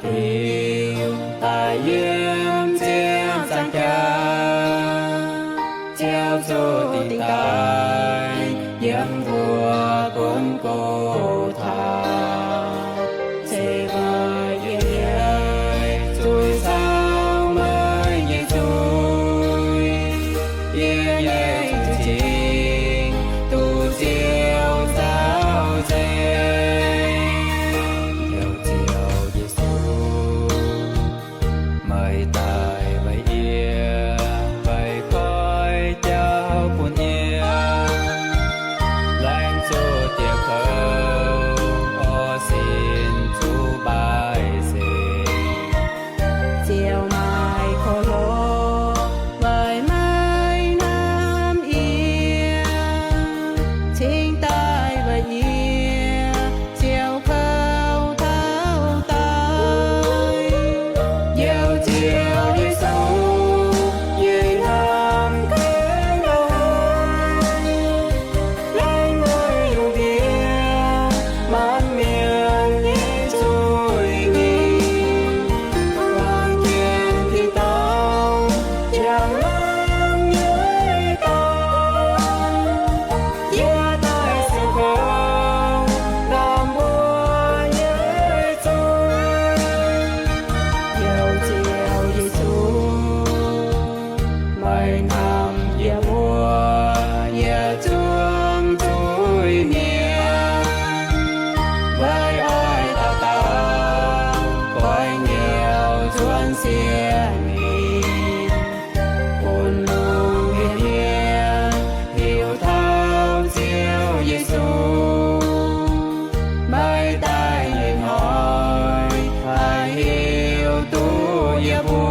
Liuz daaih yiem ziangh zaangc jaax, Ziouv zuqc dingc daaih yiem mbuo Golgotha. Zeiz maaih yie nyei zuiz caux meih nyei zuiz, yie nyei zuiz cingx duqv Ziouv nzauh nzengc. Heuc Ziouv Yesu, meih daaih weic yie, weic koiv jauv bun yie, laengz zuqc dieh kouv, orv sin zuqc mbaaih seix. Ziouv maaih korv-lorqc weic meih hnamv yie, cingx daaih weic yie ziouc kouv taux daic. Heuc Ziouv Yesu, yie hnamv gengh la'haiz, laengz mueiz yungh ndiev maanc mienh nyei zuiz nyei, buangh jienv tin-dorngh, jangx longx nyei dorngx. Yie daaih siou-fouv ndamv mbuo nyei zuiz. Heuc Ziouv Yesu, meih hnamv yie mbuo yietc zungv zuiz-mienh, weic oix dauh dauh goiv nyouc nzuonx sienh mingh, bun lungh ndiev mienh hiuv taux Ziouv Yesu. Meih daaih nyei hnoi haih hiuv duqv yie mbuo.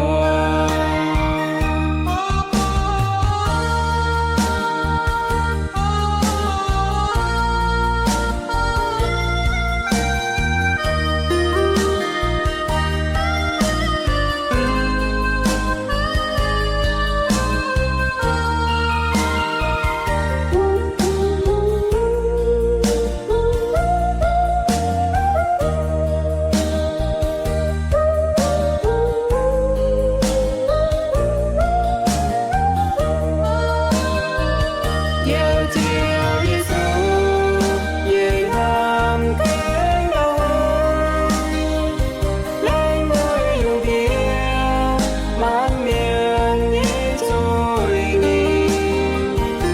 Heuc Ziouv Yesu, yie hnamv gengh la'haiz, laengz mueiz yungh ndiev maanc mienh nyei zuiz nyei,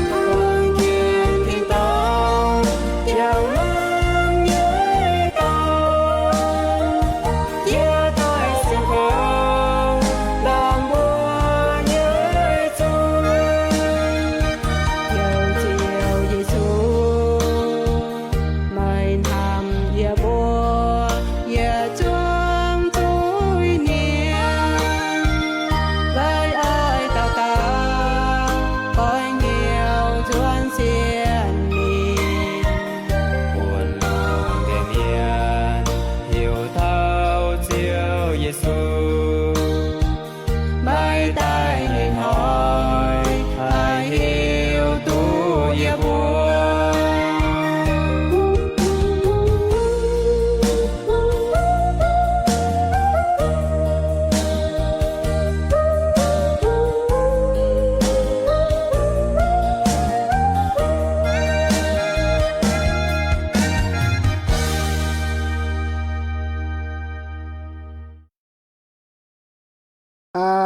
buangh jienv tin-dorngh, jangx longx nyei dorngx. Yie daaih siou-fouv ndamv mbuo nyei zuiz. Heuc Ziouv Yesu, meih hnamv yie mbuo yietc zungv zuiz-mienh, weic oix dauh dauh goiv nyouc nzuonx sienh mingh, bun lungh ndiev mienh hiuv taux Ziouv Yesu. Meih daaih nyei hnoi haih hiuv duqv yie mbuo.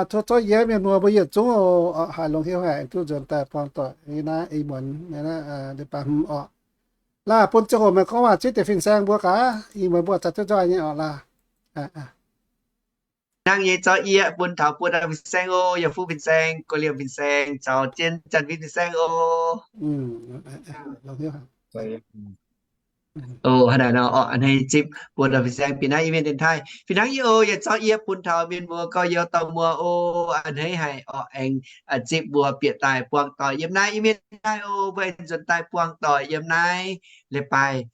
Tov zorqv yie mienh muoz mbuo yietc zungv oc, haih longx hnyouv haic duqv nzuonx daaih buangh doic naaiv ih muonz, leiz baaix hmz orqc. Laah, bun ziangh hoc meih gorngv waac zipv deix fin-saeng mbuo gaax, ih muonz mbuo caux duqv nzoih nyei orqc laah. Hnangv nyei zorqv yie bun taux buo dauh fin-saeng oc, yaac fuqv fin-saeng, gorqv-liemh fin-saeng, caux jienv Janx-Fin fin-saeng oc. Oc, hnangv naaiv nor, a'hneiv zipv buo dauh fin-saeng. Bieqc naaiv Iu-Mienh dienx taaih. Fih hnangv nyei oc, yaac zorqv yie bun taux mienh muoz gorx-youz dorh muoz oc, a'hneiv haic oc, aengx zipv mbuo bieqc daaih buangh doic yiem naaiv Iu-Mienh taaih oc. Mbuo aengx nzuonx daaih buangh doic yiem naaiv leiz-baaix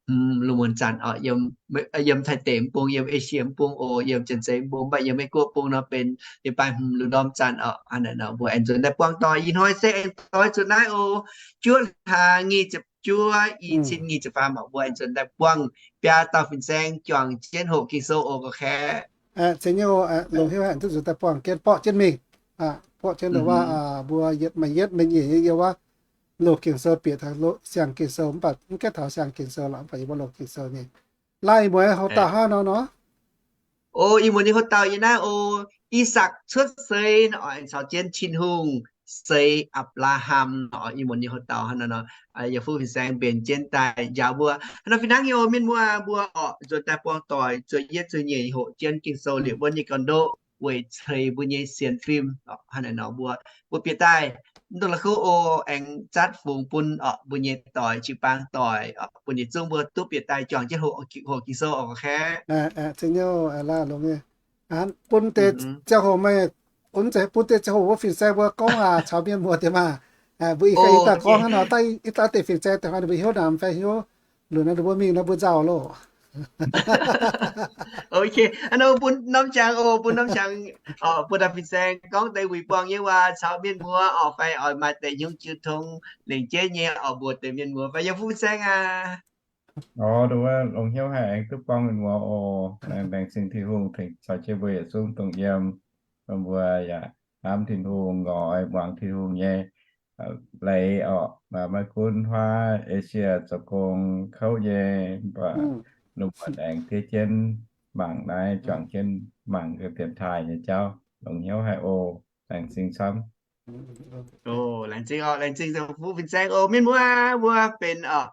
hmz lungh muonz zanc oc, yiem Taiv deic mv bung, yiem Esie mv bung oc, yiem Janx-Zei mv bung, mv baac yiem Meiv Guoqv bung nor benx leiz-baaix hmz lungh ndorm zanc oc. Hnangv naaiv nor mbuo aengx nzuonx daaih buangh doic. Ih hnoi se aengx doix zuqc naaiv oc. Juov hlaax nyic ziepc juov i cin nyic ziepc faam oc, mbuo aengx nzuonx daaih buangh biaa dauh fin-saeng juangc jienv hoqc Ging-Sou oc, gorqv-kaeqv. Zeiz nyei, longc hnyouv haih duqv nzuonx daaih buangh jienv borqv jienv mingh, borqv jienv ndo wuov mbuo yietc maaih yietc meih nyeic nyei yiem wuov loz Ging-Sou bieqc taux siang Ging-Sou, mv baac mv gaengh taux siang Ging-Sou lorqc, mv baac yiem wuov loz Ging-Sou nyei. Laaih ih muonz houx dauh hnangv nor nor. O, ih muonz nyei houx dauh yie naaiv o, I^sakc cuotv seix nor, aengx caux jienv Tin-Hungh seix Apc^laa^ham nor, ih muonz nyei houx dauh hnangv nor nor, yie fuqv fin-saeng mbenc jienv daaih njaaux mbuo. Hnangv nor fih hnangv nyei o, mienh muoz mbuo oc, nzuonx daaih buangh doic zueiz yietv zueiz nyeic hoqc jienv Ging-Sou liuz wuov nyei gorn-ndoqv weic ceix mbuo nyei sienx fim oc. Hnangv naaic nor mbuo, mbuo bieqc daaih mv dungx la'kuqv o, aengx zatv fungx bun oc mbuo nyei doic, jiu-baang doic oc, bun yietc zungv mbuo duqv bieqc daaih juangc jienv hoqc, hoqc Ging-Sou oc, gorqv-kaeqv. Zeiz nyei, longx nyei. Bun deix ziangh hoc meih, bun deix ziangh hoc wuov fin-saeng mbuo gorngv waac caux mienh muoz deix maah. Mbuo ih ganh ih dauh gorngv hnangv nor, daaih ih dauh deix fin-saeng deix hnoi ninh mbuo hiuv namx fai hiuv lunx nor, ninh mbuo mingh nor mbuo nzauh loh. Ok, hnangv nor bun norm qangx oc, bun norm qangx oc, bun dauh fin-saeng gorngv deix wuic buangh nyei waac caux mienh muoz oc, fai oix maaih deix hnyouv jiu tong lengc jeiv nyei oc, mbuox deix mienh muoz fai yiem fuqv fin-saeng aqv. Oc, ndo wuov longx hnyouv haic aengx duqv buangh mienh muoz oc. Laengz zingh Tin-Hungh tengx caux jienv mbuo yietc zungv dongh yiem, mbuo yaac hnamv Tin-Hungh, nqoi muangx Tin-Hungh nyei leiz oc. Maiv gunv huaav Esie zoux gong kouv nyei, mv baac lungh muonz aengx diev jienv mangc naaiv, juangc jienv mangc ga'dienx taaih nyei jauv. Longx hnyouv haic oc. Laengz zingh camv. Laengz zingh oc, laengz zingh fuqv fin-saeng oc. Mienh muoz, wuov benx oc,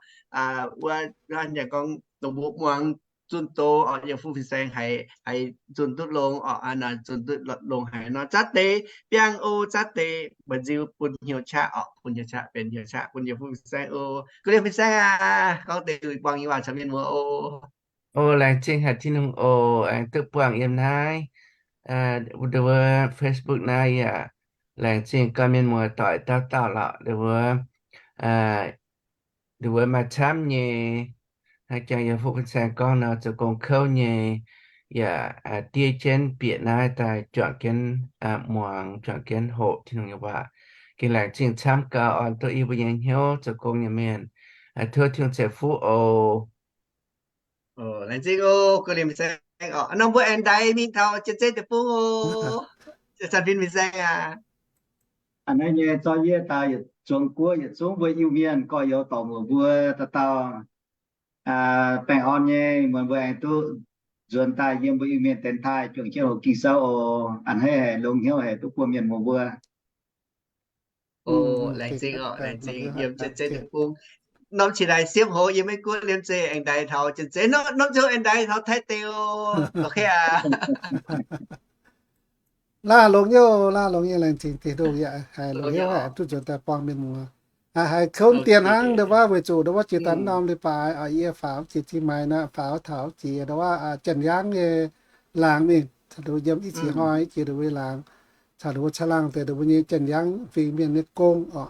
wuov yaac gorngv dongh mbuo muangx zunh doz oc, yiem fuqv fin-saeng haiz, haiz zunh duqv longx oc, zunh duqv longx haic nor, zatv deix biangh oc, zatv deix mba'nziu bun hnyouv qaqv oc, bun hnyouv qaqv, benx hnyouv qaqv bun yiem fuqv fin-saeng oc. Ga'lienh fin-saeng aac, gorngv deix wuic buangh nyei waac caux mienh muoz oc. O, laengz zingh haic Tin-Hungh oc, aengx duqv buangh yiem naaiv, ndo wuov Facebook naaiv yaac laengz zingh gorn mienh muoz doic dauh dauh lorqc, ndo wuov, ndo wuov maaih camv nyei, hnangv jangx yiem fuqv fin-saeng gorngv nor, zoux gong kouv nyei, yaac diev jienv bieqc naaiv daaih juangc jienv muangx, juangc jienv hoqc Tin-Hungh nyei waac. Gengh laengz zingh camv gau, orn duqv yie mbuo nyei hnyouv zoux gong nyei mienh. Tov Tin-Hungh ceix fuqv oc. Laengz zingh oc, ga'lienh fin-saeng oc. Nor mbuo aengx ndaix mingh taux Janx-Zei deic-bung oc. Janx-Fim fin-saeng aac. A'hneiv nyei zorqv yie daaih yietc zuangx guoqv yietc zungv mbuo Iu-Mienh gorx-youz dorc muoc mbuo dauh dauh baengh orn nyei, muonz mbuo aengx duqv nzuonx daaih yiem mbuo Iu-Mienh dienx taaih juangc jienv hoqc Ging-Sou oc. A'hneiv haic, longx hnyouv haic, duqv buangh mienh muoz mbuo. O, laengz zingh oc, laengz zingh yiem Janx-Zei deic-bung. Norm qiex ndaix siepv hoz yiem Meiv Guoqv, liemh zeih aengx ndaix taux Janx-Zei, norm ziangh aengx ndaix taux Taiv deic oc. Ok aac. Laah longx nyei, laah longx nyei, laengz zingh Tin-Hungh yaac haiz longx hnyouv haic duqv nzuonx daaih buangh mienh muoz. Haiz kouv dien hnangv ndo wuov, weic zuqc ndo wuov jiex daaih norm leiz-baaix yie faaux jiex Zingh Maix naaiv, faaux taux jiex ndo wuov Janx-Yaangv nyei laangz mingh, caux ndo wuov yiem i qiex hnoi jiex ndo wuov laangz, caux ndo wuov caangh laangh deix ndo wuov nyei Janx-Yaangv fingx mienh nyei gong oc.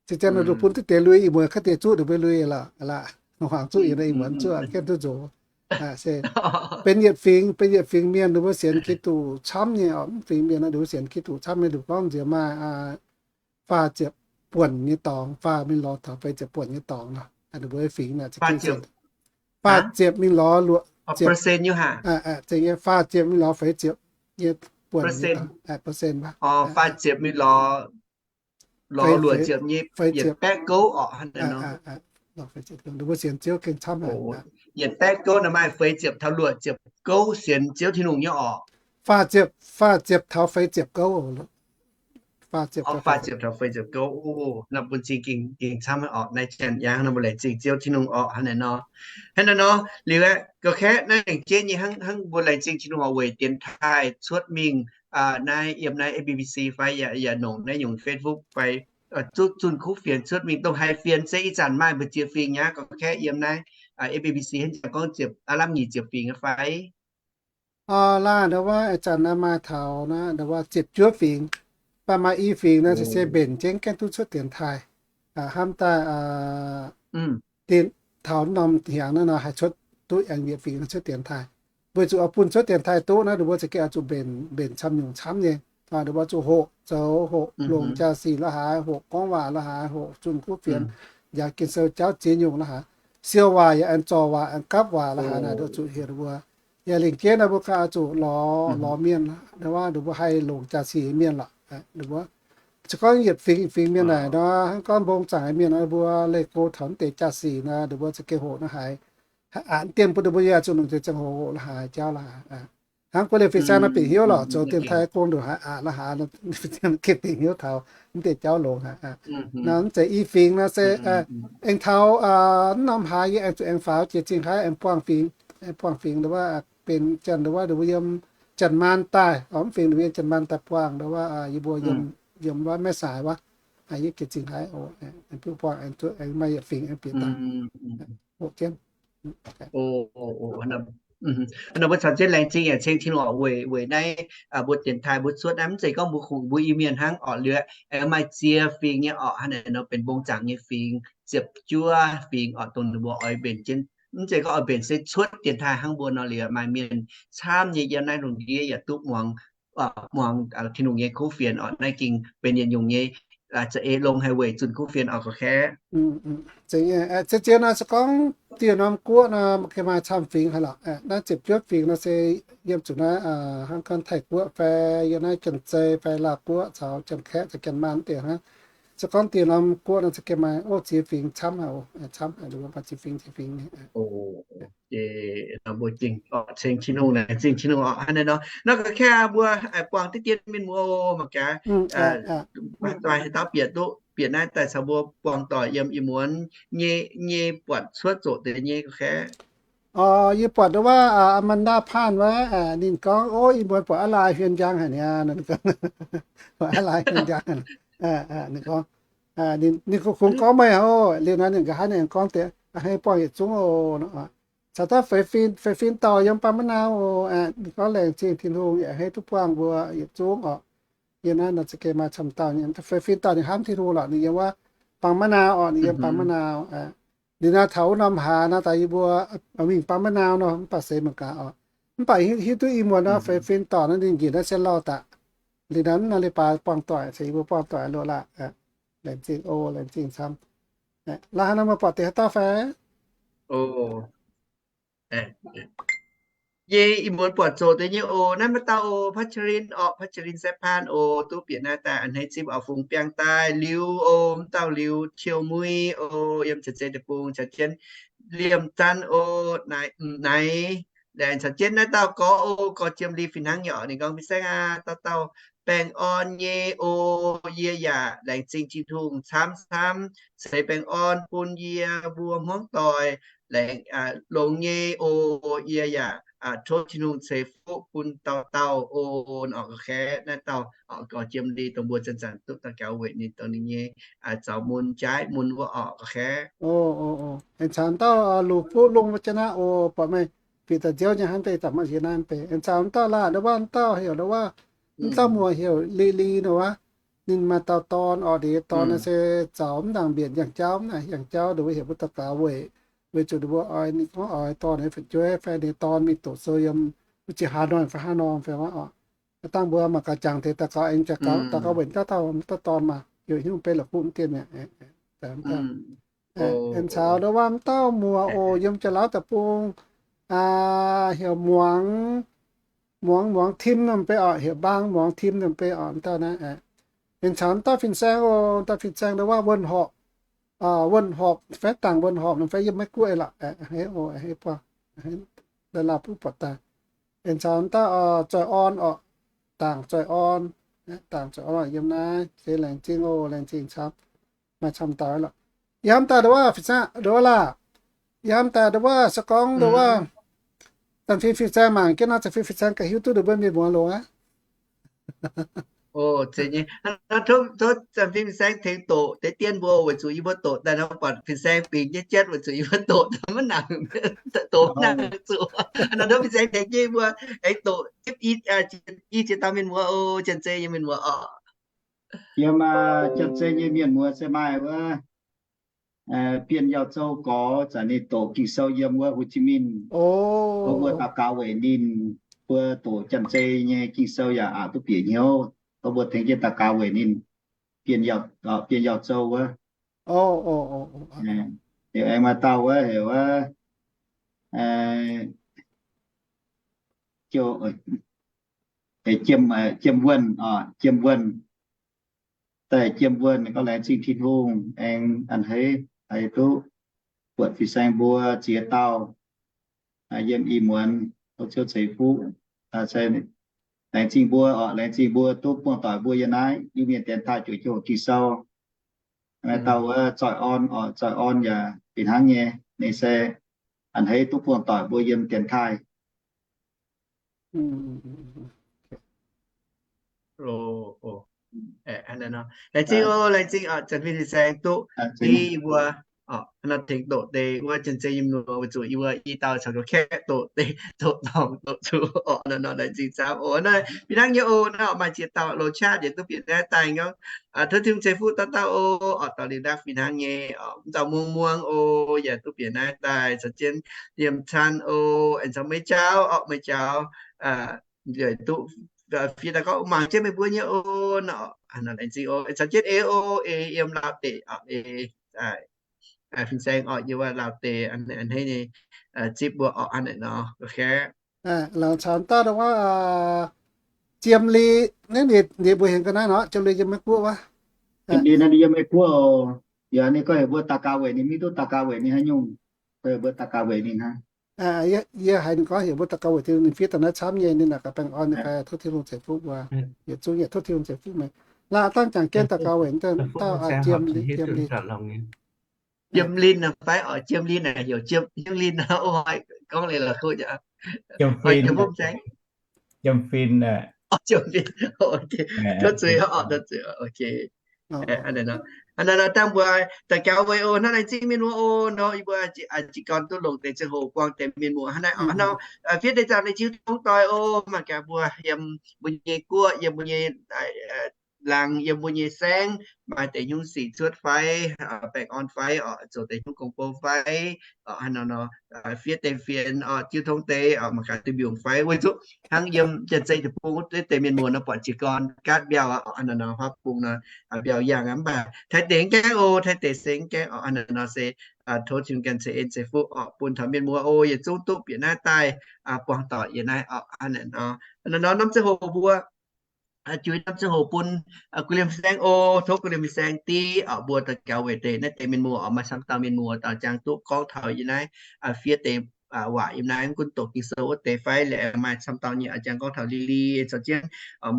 Se janx ninh bun duqv deix lui, ih muonz kaav deix zuqv ndo wuov lui lorqc, hmuangx zuqv yie ih muonz zuqv gaengh duqv nzox. Se benx yietc fingx, benx yietc fingx mienh ninh mbuo sienx Giduc camv nyei oc. Mv fingx mienh ninh mbuo sienx Giduc camv nyei, ninh gorngv nziex maaih faah ziepc buonc nyei dorngx, faah mingh lorz taux feix ziepc buonc nyei dorngx nor, ninh mbuo fingx naaic. Faah ziepc mingh lorz luoqc ziepc, faah ziepc mingh lorz feix ziepc nyei buonc, percent, faah ziepc mingh lorz, lorz luoqc ziepc nyei yietc baeqv gouv oc. Ninh mbuo sienx Ziouv gengh camv haic. Yietc baeqv gouv naaic maaih feix ziepc taux luoqc ziepc gouv sienx Ziouv Tin-Hungh nyei oc. Faah ziepc, faah ziepc taux feix ziepc gouv. Faah ziepc taux feix ziepc gouv, naaiv bun cing gengh camv oc. Naaiv Janx-Yaangv naaiv mbuo laengz zingh Ziouv Tin-Hungh oc. Hnangv naaiv nor, hnangv naaiv nor liuz aeqv, ga'kaeqv naaiv laengz jeiv nyei hnangv, hnangv mbuo laengz zingh Tin-Hungh oc, weic dienx taaih cuotv mingh naaiv yiem naaiv A B B C fai yaac nongc naaiv nyungc Facebook fai zuqc zunh kuv fienx cuotv mingh. Dongh haaix fienx se ih zanc maaih mbu'ziex fingx aqv, ga'kaeqv yiem naaiv A B B C hnangv jangx gorngv ziepc, aav lamh nyic ziepc fingx aqv fai? Laah ndo wuov ih zanc naaiv maaih taux naaiv ndo wuov ziepc juov fingx, mv baac maaih i fingx naaiv se mbenc jienv gaengh duqv cuotv dienx taaih. Hnamv daaih taux norm hnyangx naaiv nor haih cuotv duqv aengx yietc fingx cuotv dienx taaih. Weic zuqc oix bun cuotv dienx taaih duqv naaiv, ninh mbuo za'gengh oix zuqc mbenc, mbenc camv nyungc camv nyei. Ninh mbuo zuqc hoqc zoux, hoqc longc jaa-sic la'haaix, hoqc gorngv waac la'haaix, hoqc zunh kuv fienx, yaac Ging-Sou jauv ziex nyungc la'haaix. Siou waac yaac aengx zorc waac, aengx gapv waac la'haaix naaic, nduov zuqc hieh ninh mbuo. Yaac lengc jeiv naaic mbuo ganh oix zuqc lorz, lorz mienh, nduov waac ninh mbuo haih longc jaa-sic mienh lorqc. Ninh mbuo se gorngv yietc fingx fingx mienh naaic nor, hnangv gorngv mbong zaangc mienh mbuo leih go taux mv deix jaa-sic nor, ninh mbuo za'gengh hoqc naaiv haaix. Aqc diemh bun ninh mbuo yaac zuqc longc deix ziangh hoc hoqc la'haaix jauv la'haaix. Hnangv guei liuz fin-saeng naaiv bieqc hnyouv lorqc, zoux dienx taaih gong nduqc haaix aqc la'haaix, fin-saeng gengh bieqc hnyouv taux mv deix jauv longx haic. Naaiv mv zeiz i fingx nor se aengx taux mv norm hlaax yie aengx zuqc aengx faaux jiex zingh haiv aengx buangh fingx, aengx buangh fingx nduov waac benx janx nduov waac ninh mbuo yiem Janx-Maanc daaih, mv fingx ninh mbuo yiem Janx-Maanc daaih buangh nduov waac yie mbuo yiem, yiem wuov Maiv Saaix wuov, yie jiex zingh haiv, buangh aengx maaih yietc fingx aengx bieqc daaih. Hoqc jienv. Nor mbuo caux jienv laengz zingh yaac ceng Tin-Hungh oc, weic, weic naaiv mbuo dienx taaih mbuo cuotv naaiv mv zeiz gorngv mbuo kungx mbuo Iu-Mienh hnangv orqc, liuz aengx maaih ziex fingx nyei orqc, hnangv naaic nor benx mbong zaangc nyei fingx, ziepc juov fingx orqc, dongh ninh mbuo oix mbenc jienv. Mv zeiz gorngv oix mbenc se cuotv dienx taaih hnangv mbuo nor liuz, maaih mienh camv nyei yiem naaiv lungh ndiev yaac duqv muangx, muangx Tin-Hungh nyei kuv fienx orqc. Naaiv gengh benx yietc nyungc nyei za'eix longx haic weic zunh kuv fienx orqc, ga'kaeqv. Zien-zien nor se gorngv dieh norm guoqv nor maaih camv fingx haic lorqc. Naaiv ziepc juov fingx nor se yiem zuqc naaiv hnangv gorngv Taiv-Guoqv fai yiem naaiv Janx-Zei fai Laauh Guoqv caux Janx-Kaeqv caux Janx-Maanc deix hnangv. Se gorngv dieh norm guoqv nor za'gengh maaih oc ziex fingx camv haic, camv haic, maaih ziex fingx ziex fingx. Mbuo gengh ceng Tin-Hungh, laengz zingh Tin-Hungh oc. Hnangv naaiv nor, nor ga'kaeqv mbuo buangh diqv dien mienh muoz oc, mangc gaax, doix haaix dauh bieqc duqv, bieqc naaiv daaih caux mbuo buangh doic yiem ih muonz nyei, nyei buatc cuotv zoqc deix nyei ga'kaeqv. Yie buatc nduov waac Amanda Pan wuov, ninh gorngv, ov, ih muonz buatc aav laaix huin njang haic niaa. Buatc aav laaix huin njang. Ninh gorngv, ninh kungx gorngv meih oc, liuz nor ninh nqa'haav ninh aengx gorngv deix, a'hneiv buangh yietc zungv oc. Caux dauh feix fin, feix fin dorh yiem Bangv Ma'nau oc. Ninh gorngv laengz zingh Tin-Hungh yaac a'hneiv duqv buangh mbuo yietc zungv oc. Yiem naaiv nor za'gengh maaih camv dauh nyei feix fin dorh ninh hnamv Tin-Hungh lorqc, ninh yiem wuov Bangv Ma'nau oc, ninh yiem Bangv Ma'nau. Liuz nor taux wuov norm hlaax nor daaih yie mbuo mingh Bangv Ma'nau nor mv baac seix mangc gaax oc. Mv baac hiuv duqv ih muonz nor feix fin dorh nor ninh njiec naaiv se lauh daaih. Liuz nor mv nor leiz-baaix buangh doic, caux yie mbuo buangh doic loz laah. Laengz zingh oc, laengz zingh camv. La'haaix nor meih buatc deix haaix dauh fai? Yie ih muonz buatc zoqc deix nyei oc. Naaiv maaih dauh oc, Paqcharlin orqc, Paqcharlin Saepaan oc, duqv bieqc naaiv daaih a'hneiv zipv oc, fungx biangh daaih. Liuz oc, mv dauh Liuz Tiou Mui oc, yiem Janx-Zei deic-bung caux jienv Liemh Zanv oc, Naaic, Naaic, laengz caux jienv naaiv dauh Gorx oc, Gorx Jiem Li fih hnangv nyei orqc. Ninh gorngv, fin-saeng aac, dauh dauh baengh orn nyei oc. Yie yaac laengz zingh Tin-Hungh camv camv, ceix baengh orn bun yie mbuo hmuangv doic, laengz, longx nyei oc. Yie yaac tov Tin-Hungh ceix fuqv bun dauh dauh oc. Orqc, ga'kaeqv naaiv dauh Gorx Jiem Li dongh mbuo zanc-zanc duqv daux gaux weic ninh dongh ninh nyei zaux mun jaaiv mun wuov orqc, ga'kaeqv. Aengx caux dauh Luc Fuqv Lungh wuov jienv naaiv oc, buatc meih bieqc daaih nziouv nyei hnangv deix daaih maiv nziex naaiv mv bei. Aengx caux dauh laah, nduov waac dauh heuc, nduov waac mv dauh muoz heuc Li Li nduov waac. Ninh maaih dauh dorn orqc, ninh nyei dorn naaiv se zaux mv nangc mbienc yangh jauv, mv nangc yangh jauv, nduov waac heuc mbuo daux gaux weic, weic zuqc nduov waac oix, ninh gorngv oix dorh ninh fu'jueiv fai ninh dorn mingh doqc sou yiem wuov jiex Haa Norm fai Haa Norm fai waac orqc. Dangh mbuo mangc gaax jangx deix daux gaux, aengx jangx gaux daux gaux weic dauh dauh, dauh dorn maah, heuc hnyouv mv bei la'kuqv mv dien mi'aqv. Aengx caux nduov waac mv dauh muoz oc, yiem Janx-Lauv deic-bung, heuc Muangx, Muangx, Muangx Tim nor mv bei orqc, heuc Mbaang Muangx Tim nor mv bei orqc, mv dauh naaiv. Aengx caux mv dauh fin-saeng oc, dauh fin-saeng nduov waac Wuonh Horpc, Wuonh Horpc fai Dangc Wuonh Horpc nor fai yiem Meiv Guoqv lorqc. A'hneiv oc, a'hneiv buangh, laaih buv buatc daaih. Aengx caux mv dauh Zoih Orn orqc, Dangc Zoih Orn, Dangc Zoih Orn yiem naaiv se laengz zingh oc, laengz zingh camv. Maaih camv dauh lorqc. Yie hnamv daaih nduov waac fin-saeng, nduov waac laah, yie hnamv daaih nduov waac se gorngv nduov waac Zanc Fim fin-saeng mangc jienv nor, Zanc Fim fin-saeng ganh hiuv duqv ninh mbuo mienh muoz loz aqv. Tov Zanc Fim fin-saeng tengx doqc deix dien mbuo, weic zuqc yie mbuo doqc daaih nor buatc fin-saeng bingx jienv jatv, weic zuqc yie mbuo doqc maiv nangc, doqc maiv nangc zuqc. Nor tov fin-saeng tengx jienv mbuo aengx doqc zipv i ziex dauh mienh muoz oc, Janx-Zei nyei mienh muoz orqc. Yiem Janx-Zei nyei mienh muoz se maaih wuov Bienh Yauh Zou Gorx, zanc ninh doqc Ging-Sou yiem wuov Hồ Chí Minh. Tov mbuo daux gaux weic ninh, mbuo doqc Janx-Zei nyei Ging-Sou yaac aqc duqv bieqc hnyouv. Tov mbuo tengx jienv daux gaux weic ninh. Bienh Yauh Zou wuov. Liuz aengx maaih dauh wuov heuc wuov, Jiem Wuonh, Jiem Wuonh. Daaih Jiem Wuonh gorngv laengz zingh Tin-Hungh aengx a'hneiv haih duqv buatc fin-saeng mbuo ziex dauh yiem ih muonz, tov Ziouv ceix fuqv. Laengz zingh mbuo oc, laengz zingh mbuo duqv buangh doic mbuo yiem naaiv Iu-Mienh dienx taaih juoqc joux Ging-Sou. Maaih dauh wuov Zoih Orn oc, Zoih Orn yaac fih hnangv nyei. Ninh se a'hneiv duqv buangh doic mbuo yiem dienx taaih. Laengz zingh oc, laengz zingh oc, zanc mingh fin-saeng duqv i mbuo nor tengx doqc deix wuov janx-zei nyei mienh muoz, weic zuqc yie mbuo i dauh caux nqox kaeqv doqc deix, doqc dorngc doqc zuqc oc. Nor nor laengz zingh camv oc. Naaiv fih hnangv nyei oc. Naaiv maaih ziex dauh loz qaqv yietc duqv bieqc naaiv daaih gorngv, tov Tin-Hungh ceix fuqv dauh dauh oc. Oc, dorh liuz naaiv fih hnangv nyei oc. Mv dauh Muong Muong oc, yaac duqv bieqc naaiv daaih caux jienv Yiem Can oc, aengx caux Meiv Jauv oc, Meiv Jauv duqv fiev daaih gorngv mangc jienv meih mbuo nyei oc. Nor laengz zingh oc. Aengx caux jienv ei oc, ei yiem Laauv deic oc, ei fin-saeng oc, yiem Laauv deic a'hneiv nyei zipv mbuo oc. A'hneiv nor, laengz caux dauh wuov Jiem Li, naaiv ninh mbuo hienx ga'naaiv nor, Jiem Li yiem Meiv Guoqv wuov. Jiem Li naaiv yiem Meiv Guoqv oc. Yaac ninh gorngv heuc mbuo daux gaux weic ninh, mv hiuv duqv daux gaux weic ninh haaix nyungc, gorngv heuc mbuo daux gaux weic ninh hnangv. Yie haiz ninh gorngv heuc mbuo daux gaux weic Tin-Hungh, ninh fiev daaih naaiv camv nyei, ninh naaic gaax baengh orn nyei fai, tov Tin-Hungh ceix fuqv mbuo. Yietc zungv yietc tov Tin-Hungh ceix fuqv meih. Laaix dangh jangx jienv daux gaux weic dauh Jiem Li, Jiem Li. Jiem Linh fai oc, Jiem Linh heuc Jiem Linh, gorngv liuz la'kuqv. Jiem Fin, Jiem Fin, tov zuiz oc, tov zuiz oc. Hnangv naaiv nor dangh mbuo daux gaux weic oc. Hnangv naaiv zingh mienh muoz oc, nor yie mbuo jiez gorn duqv longc deix ziangh hoc buangh deix mienh muoz hnangv naaiv oc. Hnangv nor fiev deix zaux ninh jiu tongv doic oc, mangc gaax mbuo yiem mbuo nyei guoqv, yiem mbuo nyei laangz, yiem mbuo nyei saengv, maaih deix nyungc sic cuotv fai, baengh orn fai oc, zoux deix nyungc gong bou fai oc. Hnangv nor nor fiev deix fienx oc, jiu tongv deix oc, mangc gaax duqv mbiungc fai. Weic zuqc hnangv yiem janx-zei deic-bung wuov deix mienh muoz nor buatc jiez gorn gaatv mbiauh oc. Hnangv nor nor huaav bung nor mbiauh yangh mv baac Taiv deix mv gaengh oc, Taiv deix se mv gaengh oc. Hnangv nor nor se tov Tin-Hungh ganh ceix en ceix fuqv oc bun taux mienh muoz oc, yietc zungv duqv bieqc naaiv daaih buangh doic yiem naaiv oc. Hnangv nor nor norm ziangh hoc mbuo juix norm ziangh hoc bun guv liemh fin-saeng oc. Tov guv liemh fin-saeng div oc mbuo daux gaux weic deix naaiv deix mienh muoz oc. Maaih camv dauh mienh muoz daux jangx duqv gorngv taux yiem naaiv fiev deix waac yiem naaiv, mv gunv doqc Ging-Sou wuov deix fai, laaix maaih camv dauh nyei a'jangx gorngv taux Li-Li, caux jienv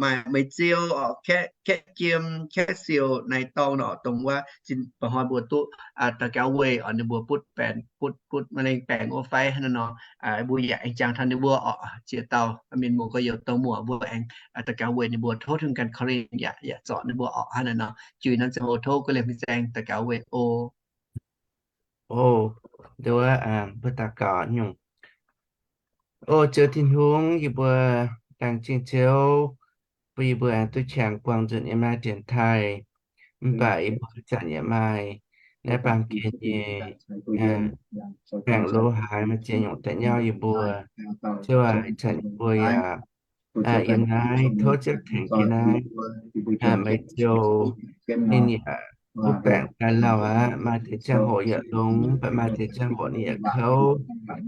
maaih Meih Ziou oc, Kaeqv Jiem, Kaeqv Siouc, Naaiv Dorngh nor, dongh wuov zinh ba'hnoi mbuo duqv daux gaux weic oc, ninh mbuo butv baengc, butv, butv maiv lengh baengc wuov fai. Hnangv naaiv nor mbuo yaac aengx jangx taux ninh mbuo oc. Ziex dauh mienh muoz gorx-youz dongh muoc mbuo aengx daux gaux weic ninh mbuo, tov Tin-Hungh ganh korv-lienh yaac, yaac zorc ninh mbuo oc. Hnangv naaiv nor juix norm ziangh hoc tov guv liemh fin-saeng daux gaux weic oc. O, nduov mbuo daux gaux nyungc. O Ziouv Tin-Hungh, yie mbuo laengz zingh Ziouv bun yie mbuo aengx duqv qangx buangh nzunc yiem naaiv dienx taaih. Mv baac yie mbuo zanc yaac maaih naaiv baamh gen nyei baengc lo haaix, maaih ziex nyungc daaih nyauv yie mbuo. Ziouv aac, ih zanc yie mbuo yaac yiem naaiv tov Ziouv tengx jienv naaiv Meih Ziou. Ninh yaac butv baengc daaih lauh aqv. Maaih deix ziangh hoc yaac longx, mv baac maaih deix ziangh hoc ninh yaac kouv.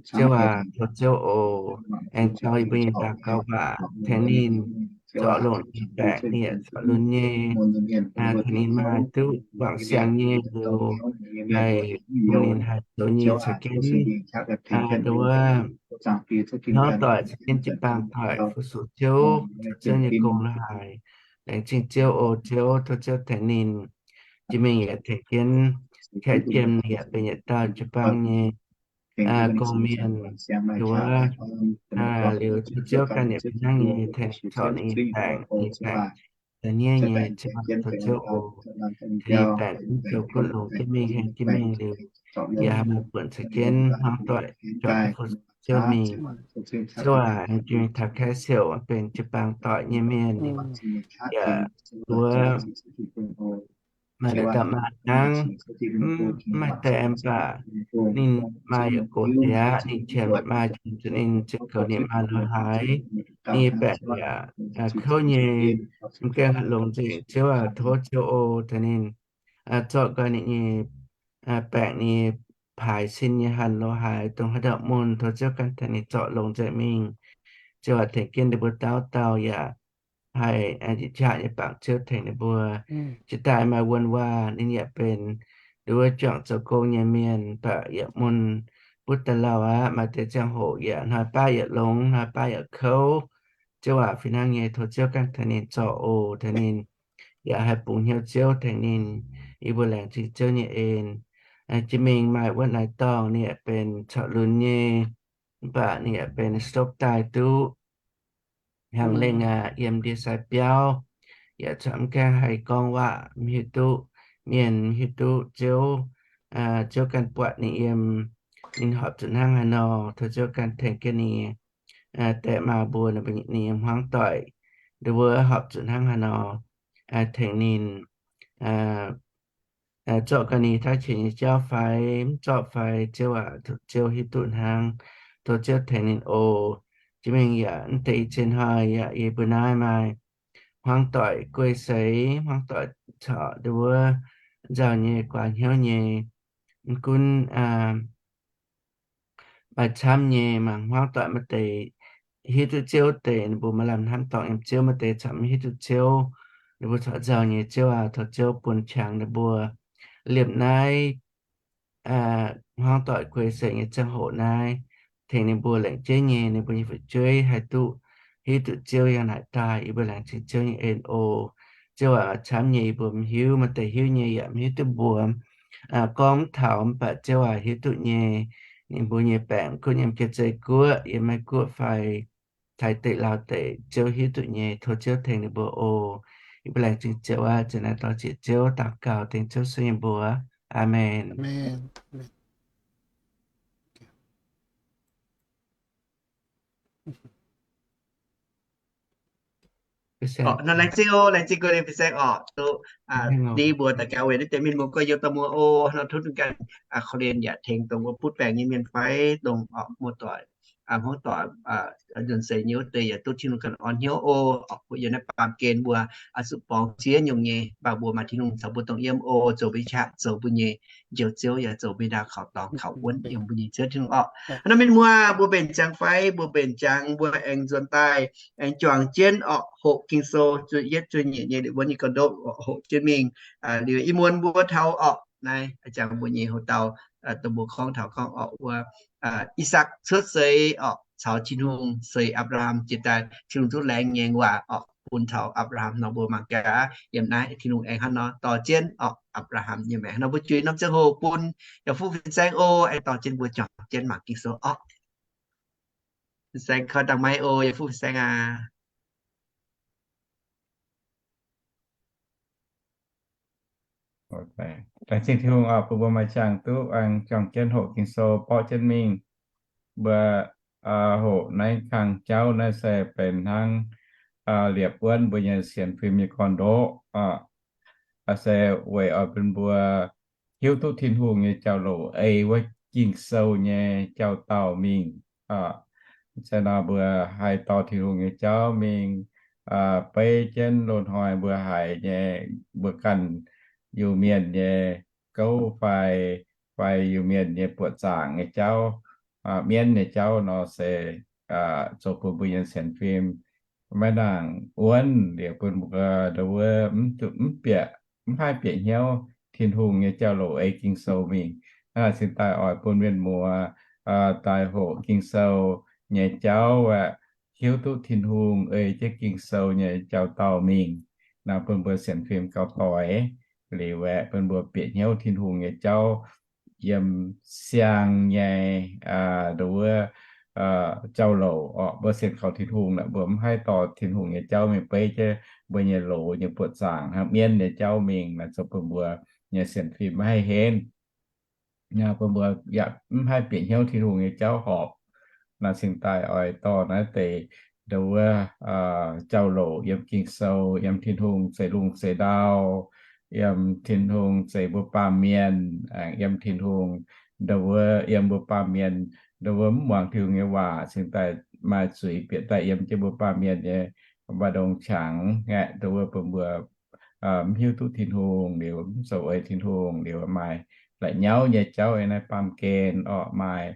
Ziouv aac, tov Ziouv oc, aengx caux yie mbuo nyei daux gaux waac tengx ninh zorc longc ninh baengc, ninh yaac zorc lunx nyei. Tengx ninh maaih duqv wangc siang nyei liuz, haih bun ninh haih zoux nyei caux jienv nduov hnangv doic caux jienv jiu-baang doic fu-sux Ziouv, caux Ziouv nyei gong la'haaix. Laengz zingh Ziouv oc. Ziouv, tov Ziouv tengx ninh, jiex mingh yaac tengx jienv Kaeqv Jiem, ninh yaac benx yietc dauh jiu-baang nyei gong-mienh. Nduov liuz tov Ziouv ganh yaac fih hnangv nyei tengx corc ninh baengc, ninh baengc da'nyeiv nyei. Ziouv, tov Ziouv oc, tengx ninh baengc duqv zoux gunv longx jienv mingh, heng jienv mingh liuz, yaac haih maaih buonc caux jienv hnangv doic zorc fu-sux Ziouv mingh. Ziouv aac, aengx jiex mingh taux Kaeqv Siouc, benx jiu-baang doic nyei mienh. Yaac nduov maaih deix dauh maaih hnangv, mv maaih deix mv baac ninh maaih yietc gox deix aqv. Ninh qiemx maaih jomc zuqc ninh ziouc goux ninh maaih lo haaix, ninh nyei baengc yaac kouv nyei, mv gaengh haih longx nzengc. Ziouv aac, tov Ziouv oc, tengx ninh zorqv nqoi ninh nyei baengc, ninh nyei paaix sin nyei hanh lo haaix, dongh haaix dauh mun, tov Ziouv ganh tengx ninh zorc longx nzengc mingh. Ziouv aac, tengx jienv ninh mbuo dauh dauh yaac haih njiec qaqv nyei bangc Ziouv tengx ninh mbuo. Jiex daaih maaih wuonh waac ninh yaac benx nduov juangc zoux gong nyei mienh, mv baac yaac mun butv daaih lauh aqv. Maaih deix ziangh hoc yaac hnoi baav yaac longx, hnoi baav yaac kouv. Ziouv aac, fih hnangv nyei tov Ziouv ganh tengx ninh zorc oc, tengx ninh yaac haih bungx hnyouv Ziouv tengx ninh. Yie mbuo laengz zingh Ziouv nyei en. Jiex mingh maaih wuov naaiv dorngh ninh yaac benx corc lunx nyei, mv baac ninh yaac benx stroke daaih duqv. Hnyangx lengh aqv, yiem ndie-sai biauv, yaac corc mv gaengh haih gorngv waac, mv hiuv duqv mienh, mv hiuv duqv Ziouv. Ziouv ganh buatc ninh yiem, ninh horpc zuqc hnangv haaix nor, tov Ziouv ganh tengx jienv ninh nyei dae maa mbuo, ninh nyei hmuangv doic, nduov horpc zuqc hnangv haaix nor, tengx ninh zorqv ga'naaiv taav qiex nyei jauv fai mv zorqv fai, Ziouv aac, Ziouv hiuv duqv hnangv. Tov Ziouv tengx ninh oc. Jiex mingh yaac mv deix i cin hnoi yaac yie mbuo naaiv maaih hmuangv doic guei seix, hmuangv doic corc nduov nzauh nyei, guaax hnyouv nyei. Mv gunv maaih camv nyei mangc hmuangv doic, maaih deix hiuv duqv Ziouv deix ninh mbuo maaih lamh hnamv dorngc yiem Ziouv, maaih deix corc mv hiuv duqv Ziouv, ninh mbuo corc nzauh nyei. Ziouv aac, tov Ziouv bun qangx ninh mbuo liemh naaiv hmuangv doic guei seix nyei ziangh hoc naaiv, tengx ninh mbuo lengc jeiv nyei ninh mbuo nyei fu'jueiv haih duqv hiuv duqv Ziouv yangh naaic daaih. Yie mbuo laengz zingh Ziouv nyei en oc. Ziouv aac, maaih camv nyei yie mbuo mv hiuv, maaih deix hiuv nyei yaac mv hiuv duqv mbuox, gorngv mv taux, mv baac Ziouv aac hiuv duqv nyei. Ninh mbuo nyei baengc gunv yiem Giefc Zei Guoqv, yiem Meiv Guoqv fai Taiv deic, Laauv deic, Ziouv hiuv duqv nyei. Tov Ziouv tengx ninh mbuo oc. Yie mbuo laengz zingh Ziouv aqv. Ziouv naaiv daux zieqc Ziouv daux gaux dengv Ziouv sueih yie mbuo. Aamen. Laengz zingh oc, laengz zingh guei fin-saeng oc. Duqv ndie mbuo daux gaux weic naaiv deix mienh muoz gorx-youz dauh muoz oc, nor tov ninh ganh korv-lienh yaac tengx dongh wuov butv baengc nyei mienh fai dongh muoz-doic, hmuangv doic, nzuonx seix nyei wuov deix yaac duqv Tin-Hungh ganh orn hnyouv oc. Yiem naaiv baamh gen mbuo zuqc borngz ziex nyungc nyei, mv baac mbuo maaih Tin-Hungh caux mbuo dongh yiem oc, zoux mbuo qaqv, zoux mbuo nyei Njoux Ziouv, yaac zoux mbuo ndaauh kaux dorngx kaux wuonv yiem mbuo nyei Ziouv Tin-Hungh oc. Hnangv naaiv mienh muoz, mbuo mbenc ziangx fai mbuo mbenc ziangx, mbuo aengx nzuonx daaih aengx juangc jienv oc, hoqc Ging-Sou zuqc yietv zuqc nyeic nyei liuz wuov nyei ga'ndopv oc, hoqc jienv mingh. Liuz ih muonz mbuo taux oc, naaiv jangx mbuo nyei hoc-dauh dongh mbuo gorngv taux gorngv oc, wuov I^sakc cuotv seix oc, caux Tin-Hungh seix Apc^laa^ham jiex daaih, Tin-Hungh duqv laengz nyei waac oc bun taux Apc^laa^ham nor, mbuo mangc gaax yiem naaiv Tin-Hungh aengx hnangv nor dorh jienv oc, Apc^laa^ham nyei maengc nor. Mbuo juix norm ziangh hoc bun yaac fuqv fin-saeng oc, aengx dorh jienv mbuo juangc jienv mangc Ging-Sou oc. Fin-saeng koi dangh maiv oc, yaac fuqv fin-saeng aac. Laengz zingh Tin-Hungh oc, bun mbuo maaih ziangh duqv aengx juangc jienv hoqc Ging-Sou borqv jienv mingh. Mbuo hoqc naaiv kang jauv naaiv se benx hnangv liepc wuonv mbuo nyei sienx fim nyei gorn-ndoqv oc. Se weic oix bun mbuo hiuv duqv Tin-Hungh nyei jauv-louc ei wuov Ging-Sou nyei jauv-dauh mingh. Se nor mbuo haih dorh Tin-Hungh nyei jauv mingh beiv jienv loz-hnoi mbuo haiz nyei, mbuo ganh Iu-Mienh nyei gouv fai, fai Iu-Mienh nyei buoqc zaangc nyei jauv, mienv nyei jauv nor se zoux bun mbuo nyei sienx fim maiv nangc wuonv, liuz bun mbuo nduov mv bieqc, mv haih bieqc hnyouv Tin-Hungh nyei jauv-louc ei Ging-Sou mingh. Hnangv naaic cingx daaih oix bun mienh muoz daaih hoqc Ging-Sou nyei jauv aeqv, hiuv duqv Tin-Hungh ei jienv Ging-Sou nyei jauv-dauh mingh, nor bun mbuo sienx fim gauh doix. Liuz aeqv, bun mbuo bieqc hnyouv Tin-Hungh nyei jauv yiem siang nyei nduov jauv-louc orqc. Mbuo sienx kaux Tin-Hungh naaic, mbuo mv haih dorh Tin-Hungh nyei jauv mingh beiv jienv mbuo nyei loz nyei buoqc zaangc hnangv mienv nyei jauv mingh naaic, zoux bun mbuo nyei sienx fim maiv haih henv. Bun mbuo yaac mv haih bieqc hnyouv Tin-Hungh nyei jauv horpc. Naaiv cingx daaih oix dorh naaiv deix nduov jauv-louc yiem Ging-Sou, yiem Tin-Hungh zeix lungh zeix ndau, yiem Tin-Hungh zeix mbuo baamh mienh, yiem Tin-Hungh nduov, yiem mbuo baamh mienh nduov mv muangx Tin-Hungh nyei waac cingx daaih maaih zuiz bieqc daaih yiem jienv mbuo baamh mienh nyei mbu'ndongx qangx aeqv, nduov bun mbuo mv hiuv duqv Tin-Hungh liuz, mv zoux ei Tin-Hungh liuz, maaih la'nyauv nyei jauv, ei naaiv baamh gen orqc, maaih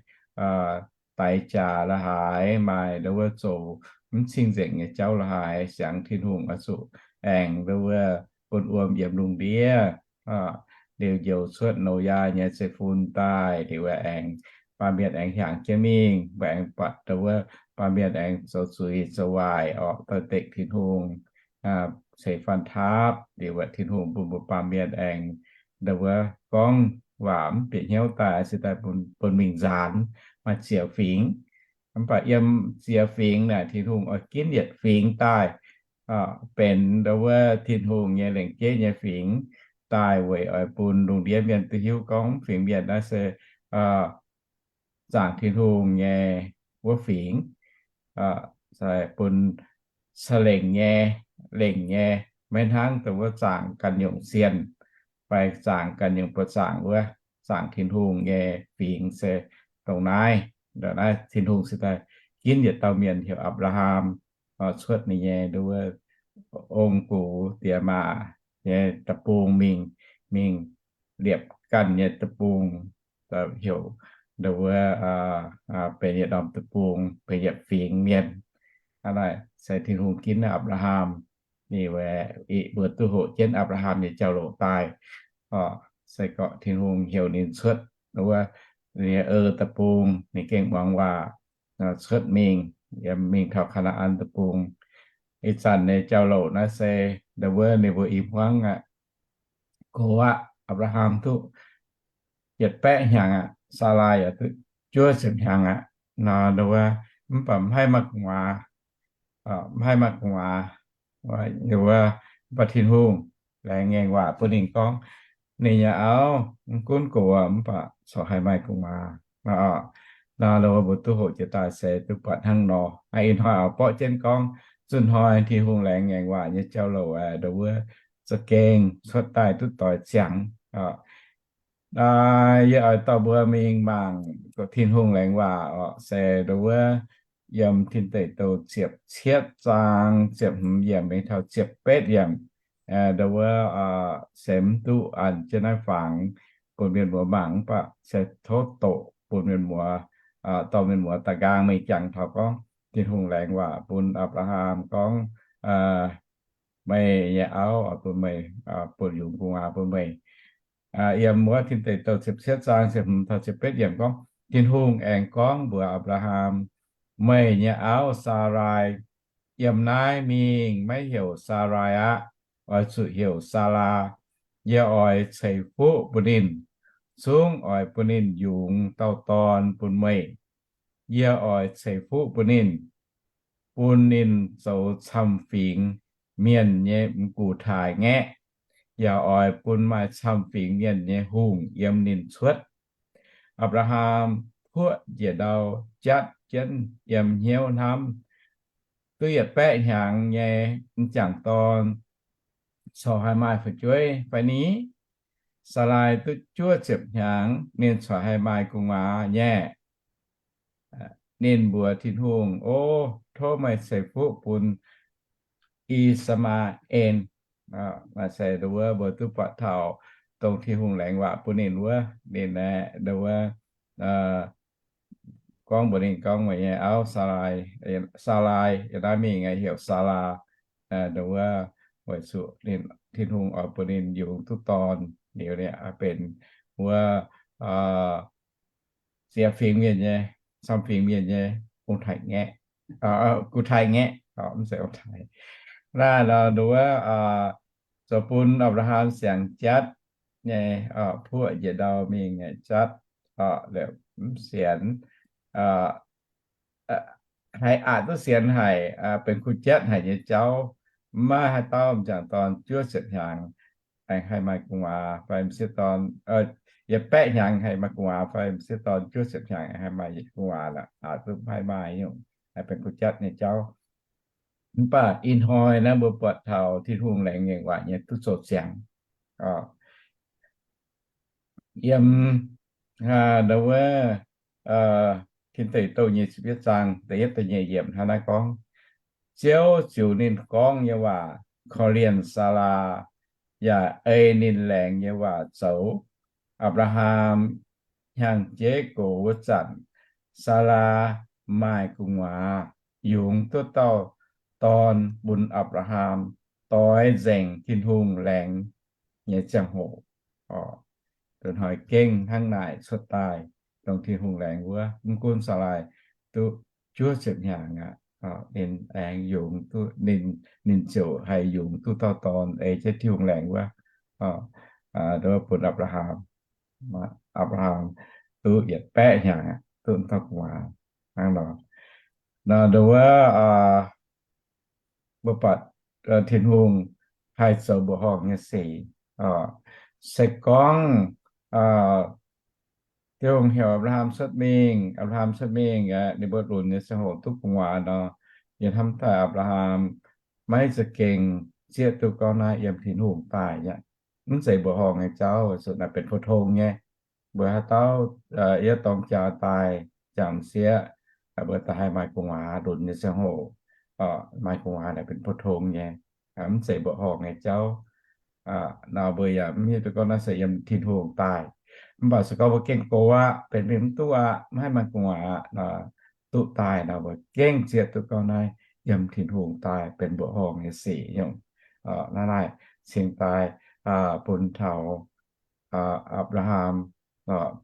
daix jaax la'haaix, maaih ndo wuov zoux mv cing-nzengc nyei jauv la'haaix, siangx Tin-Hungh oix zuqc aengx ndo wuov bun wuom yiem lungh ndiev liuz njoux cuotv Noyaa nyei zeiv-fun daaih, liuz aengx baamh mienh aengx hiaangx jienv mingh, mbuo aengx buatc ndo wuov baamh mienh aengx zoux zuiz zoux waaic orqc, doix-dekc Tin-Hungh, ceix faanh taapv, liuz Tin-Hungh bun mbuo baamh mienh aengx ndo wuov gorngv waac mv bieqc hnyouv daaih, se daaih bun mingh nzaanx maaih ziex fingx. Mv baac yiem ziex fingx naaic Tin-Hungh oix ginv yietc fingx daaih benx ndo wuov Tin-Hungh nyei lengc jeiv nyei fingx daaih weic oix bun lungh ndiev mienh duqv hiuv gorngv fingx mienh naaiv se zaangc Tin-Hungh nyei wuov fingx, bun ca'lengc nyei, lengc nyei, maiv hnangv ndo wuov zaangc ganh nyungc sienh fai zaangc ganh nyungc buoz-zaangc wuov, zaangc Tin-Hungh nyei fingx se dongh naaiv. Naaiv Tin-Hungh se daaih ginv yietc dauh mienh heuc Apc^laa^ham cuotv ninh nyei ndo wuov ong-gux diex maac nyei deic-bung mingh, mingh liepc ganh nyei deic-bung, heuc ndo wuov benx yietc norm deic-bung, benx yietc fingx mienh. Hnangv naaic se Tin-Hungh ginv Apc^laa^ham, ninh mbuo duqv hoqc jienv Apc^laa^ham nyei jauv-louc daaih. Se gorngv Tin-Hungh heuc ninh cuotv wuov ninh nyei deic-bung, ninh gengh muangx waac cuotv mingh, yiem mingh taux Kaa^naa^an deic-bung. Ih zanc nyei jauv-louc naaiv se ndo wuov ninh mbuo i hmuangv aqv. Gox aqv, Apc^laa^ham duqv yietc baeqv hnyangx aqv, Saalai yaac duqv juov ziepc hnyangx aqv nor, ndo wuov, mv baac mv haih maaih gu'nguaaz, mv haih maaih gu'nguaaz. Wuov, mv baac Tin-Hungh laengz ngaengc waac bun ninh gorngv, ninh nyei auv mv gunv gox mv baac corc haih maaih gu'nguaaz. Nor, ndo wuov mbuo duqv hoqc jiex daaih se duqv buatc hnangv nor. Ih hnoi oix borqv jienv gorngv, zunh hnoi Tin-Hungh laengz ngaengc waac nyei jauv-louc ndo wuov za'gengh cuotv daaih duqv doix ziangx. Yie oix dorh mbuo mingh mangc Tin-Hungh laengz waac orqc, se ndo wuov yiem Tin Deic Douh ziepc cietv zaang ziepc hmz yiemc mingh taux ziepc betv yiemc. Ndo wuov se mv duqv an jienv naaiv fangx bun mienh muoz mangc, mv baac se tov doqc bun mienh muoz, dorh mienh muoz daaih nqaang mingh jangx taux gorngv Tin-Hungh laengz waac bun Apc^laa^ham gorngv, meih nyei auv oix bun meih, bun yungz gu'nguaaz bun meih. Yiem wuov Tin Deic Douh ziepc cietv zaang ziepc hmz taux ziepc betv yiemc gorngv, Tin-Hungh aengx gorngv mbuox Apc^laa^ham, meih nyei auv Saalaai yiem naaiv mingh maiv heuc Saalaai aqv. Oix zuqc heuc Saalaa. Yie oix ceix fuqv bun ninh, zungv oix bun ninh yungz dauh dorn bun meih. Yie oix ceix fuqv bun ninh, bun ninh zoux camv-fingx mienh nyei m'gux-taaix-ngaeqv, yaac oix bun maaih camv-fingx mienh nyei hungh yiem ninh cuotv. Apc^laa^ham puoqv njiec ndau jatv jienv yiem hnyouv hnamv, duqv yietc baeqv hnyangx nyei m'jangc dorn corc haih maaih fu'jueiv fai ni? Saalaai duqv juov ziepc hnyangx, ninh corc haih maaih gu'nguaaz nyei? Ninh mbuox Tin-Hungh, O, tov meih ceix fuqv bun I^saa^maa^en. Maaih se ndo wuov mbuo duqv buatc taux dongh Tin-Hungh laengz waac bun ninh wuov, ninh aeqv, ndo wuov gorngv mbuox ninh gorngv, Meih nyei auv Saalaai, Saalaai yiem naaiv mingh heuc Saalaa. Ndo wuov weic zuqc ninh, Tin-Hungh oix bun ninh yungz duqv dorn liuz, ninh benx wuov ziex fingx mienh nyei, camv fingx mienh nyei ong-taaix-ngaeqv, gu-taaix-ngaeqv, mv zeiz ong-taaix. Naaiv nor ndo wuov zoux bun Apc^laa^ham siangx jatv nyei, puoqv njiec ndau mingh jatv, mv sienx, haiz aqc duqv sienx haic, benx kuh jatv haic nyei jauv, maiv haaix dauh m'jangc dorn juov ziepc hnyangx aengx haih maaih gu'nguaaz fai m'sieqv dorn, yietc baeqv hnyangx haih maaih gu'nguaaz fai m'sieqv dorn juov ziepc hnyangx haih maaih gu'nguaaz lorqc, aqc duqv maiv maaih nyungc, benx kuh jatv nyei jauv. Mv baac ih hnoi naaiv mbuo buatc taux Tin-Hungh laengz ngaengc waac nyei duqv zoux ziangx. Yiem ndo wuov Tin Deic Douh nyic ziepc yietv zaang da'yietv da'nyeic yiemc hnangv naaiv gorngv, Ziouv ziux ninh gorngv nyei waac korv-lienh Saalaa, yaac ei ninh laengz nyei waac zoux. Apc^laa^ham hnyangx-jeiv gox wuov zanc, Saalaa maaih gu'nguaaz, yungz duqv dauh dorn bun Apc^laa^ham, doix nzengc Tin-Hungh laengz nyei ziangh hoc. Oc, duqv hnoi gengh hnangv naaic cuotv daaih, dongh Tin-Hungh laengz wuov. Mv gunv Saalaai duqv juov ziepc hnyangx aqv, ninh aengx yungz duqv, ninh, ninh ziouc haih yungz duqv dauh dorn ei jienv Tin-Hungh laengz wuov, bun Apc^laa^ham. Apc^laa^ham duqv yietc baeqv hnyangx aqv, duqv dauh gu'nguaaz hnangv nor. Nor nduov wuov, mbuo buatc Tin-Hungh haih zoux mbuoqc horngh nyei sic. Se gorngv Tin-Hungh heuc Apc^laa^ham cuotv mingh, Apc^laa^ham cuotv mingh aqv, ninh mbuo lunx nyei ziangh hoc duqv gu'nguaaz nor, yie hnamv daaih Apc^laa^ham maiv za'gengh zieqv duqv gorngv naaiv yiem Tin-Hungh daaih aqv. Mv zeiz mbuoqc horngh nyei jauv, zuqc naaic benx pou-tong nyei. Mbuo haaix dauh yiem dorng jaa daaih, jangx sieqv, mbuo daaih haih maaih gu'nguaaz lunx nyei ziangh hoc, maaih gu'nguaaz naaic benx pou-tong nyei, mv zeiz mbuoqc horngh nyei jauv. Nor mbuo yaac mv hiuv duqv gorngv naaiv se yiem Tin-Hungh daaih. Mv baac se gorngv mbuo gengh gox aqv, benx mingh mv duqv aqv, maiv haih maaih gu'nguaaz aqv, duqv daaih nor, mbuo gengh zieqv duqv gorngv naaiv yiem Tin-Hungh daaih benx mbuoqc horngh nyei sic nyungc. Naaiv naaic cingx daaih bun taux Apc^laa^ham,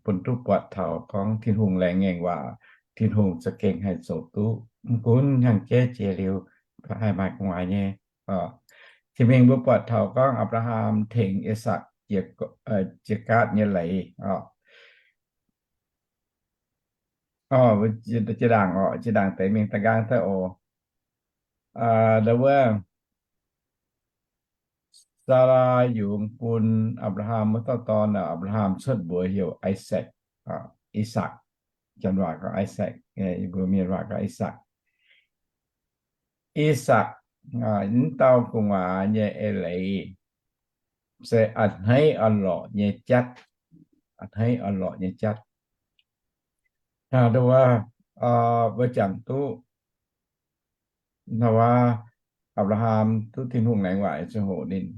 bun duqv buatc taux gorngv Tin-Hungh laengz ngaengc waac, Tin-Hungh za'gengh haih zoux duqv. Mv gunv hnyangx-jeiv jiex liuz, haih maaih gu'nguaaz nyei. Tin-Mingh mbuo buatc taux gorngv Apc^laa^ham tengx I^sakc jiex gaatv nyei leiz. Jiex ndaangc oc, jiex ndaangc deix mingh da'nqaang daaih oc. Nduov wuov, Saalaa yungz bun Apc^laa^ham wuov dauh dorn, Apc^laa^ham cuotv mbuox heuc Isaac, I^sakc, janx waac gorngv Isaac, mbuo mienh waac gorngv I^sakc. I^sakc, mv dauh gu'nguaaz nyei eix leiz se a'hneiv orn-lorqc nyei jatv, a'hneiv orn-lorqc nyei jatv. Nduov wuov, mbuo jangx duqv nduov wuov, Apc^laa^ham duqv Tin-Hungh laengz waac nyei ziangh hoc ninh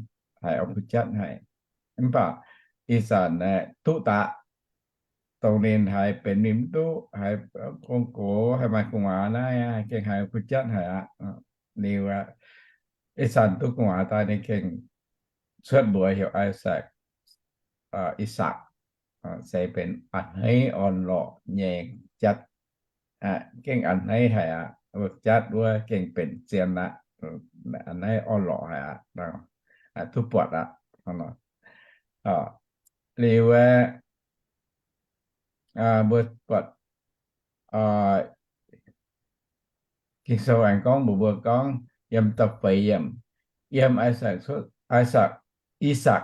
haiz orn kuh jatv haic. Mv baac ih zanc aeqv, duqv daqc, dongh ninh haiz benx mingh mv duqv, haiz gong-gox, haiz maaih gu'nguaaz naaiv, gengh haiz orn kuh jatv haic aqv. Liuz aqv, ih zanc duqv gu'nguaaz daaih ninh gengh cuotv mbuox heuc Isaac, I^sakc, se benx a'hneiv orn-lorqc nyei jatv. Gengh a'hneiv haic aqv. Wuov jatv wuov gengh benx zien aqv, a'hneiv orn-lorqc haic aqv, duqv buatc aqv. Liuz aeqv, mbuo buatc Ging-Sou aengx gorngv mbuox mbuo gorngv yiem da'feix yiemc, yiem Isaac cuotv, Isaac, I^sakc,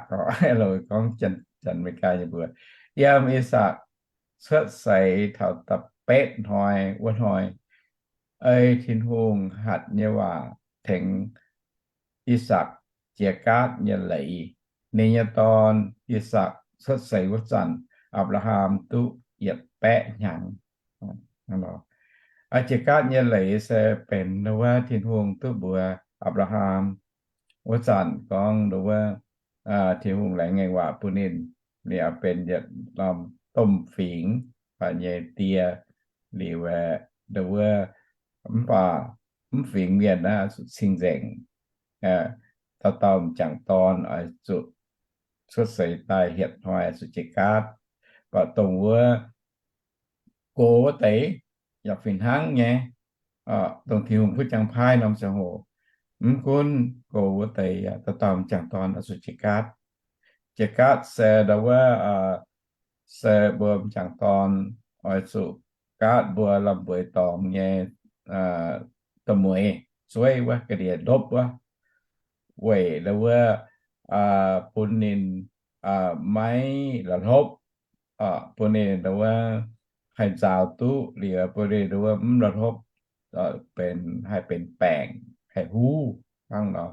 gorngv Janx-Meigaa nyei mbuox, yiem I^sakc cuotv seix taux da'betv hnoi wuov hnoi, ei Tin-Hungh hatc nyei waac tengx I^sakc jiex gaatv nyei leiz. Ninh nyei dorn, I^sakc, cuotv seix wuov zanc, Apc^laa^ham duqv yietc baeqv hnyangx. Jiex gaatv nyei leiz se benx wuov Tin-Hungh duqv mbuox Apc^laa^ham wuov zanc gorngv wuov, Tin-Hungh laengz ngaengc waac bun ninh, ninh oix benx yietc norm domh fingx nyei die. Liuz aeqv, wuov, mv baac mv fingx mienh naaiv zuqc cing-nzengc, dauh dauh m'jangc dorn oix zuqc cuotv seix daaih hietc hnoi zuqc jiex gaatv. Mv baac dongh wuov gox wuov deix yaac fih hnangv nyei, dongh Tin-Hungh kuv jangx paaiv norm ziangh hoc, mv gunv gox wuov deix yaac dauh dauh m'jangc dorn oix zuqc jiex gaatv. Jiex gaatv se ndau wuov, se mbuo m'jangc dorn oix zuqc gaatv mbuo lomh mbueix dorngx nyei doh mueiz, zueiv wuov, ga'ndiex ndopv wuov, weic ndau wuov bun ninh maiv la'hlopv, bun ninh ndau wuov haih nzaaux duqv liuz, bun ninh ndau wuov mv la'hlopv, benx, haih benx baengc, haih huv hnangv nor.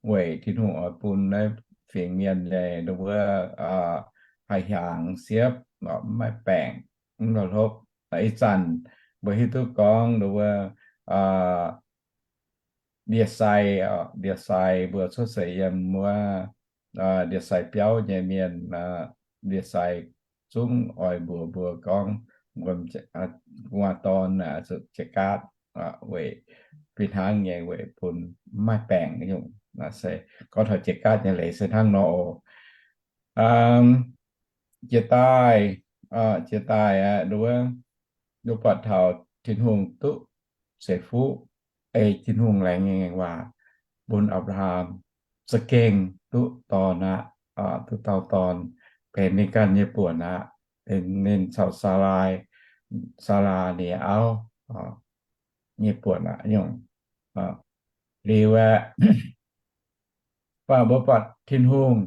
Weic Tin-Hungh oix bun naaiv fingx mienh nyei ndau wuov haih hiaangx siepv, mv maaih baengc, mv la'hlopv. Ih zanc mbuo hiuv duqv gorngv ndau wuov ndie-sai, ndie-sai mbuo cuotv seix yiem wuov ndie-sai biauv nyei mienh, ndie-sai zungv oix mbuox mbuo gorngv, mbuo gu'nguaaz dorn zuqc jiex gaatv weic fih hnangv nyei weic bun maiv maaih baengc nyungc. Se gorngv taux jiex gaatv nyei leiz se hnangv nor oc. Jiex daaih, jiex daaih aqv, wuov, wuov buatc taux Tin-Hungh duqv ceix fuqv, ei Tin-Hungh laengz nyei waac bun Apc^laa^ham za'gengh duqv dorn aqv, duqv dauh dorn, benx ninh ganh nyei buonc aqv, benx ninh caux Saalaa, Saalaa ninh auv nyei buonc aqv nyungc. Liuz aeqv, mv baac mbuo buatc Tin-Hungh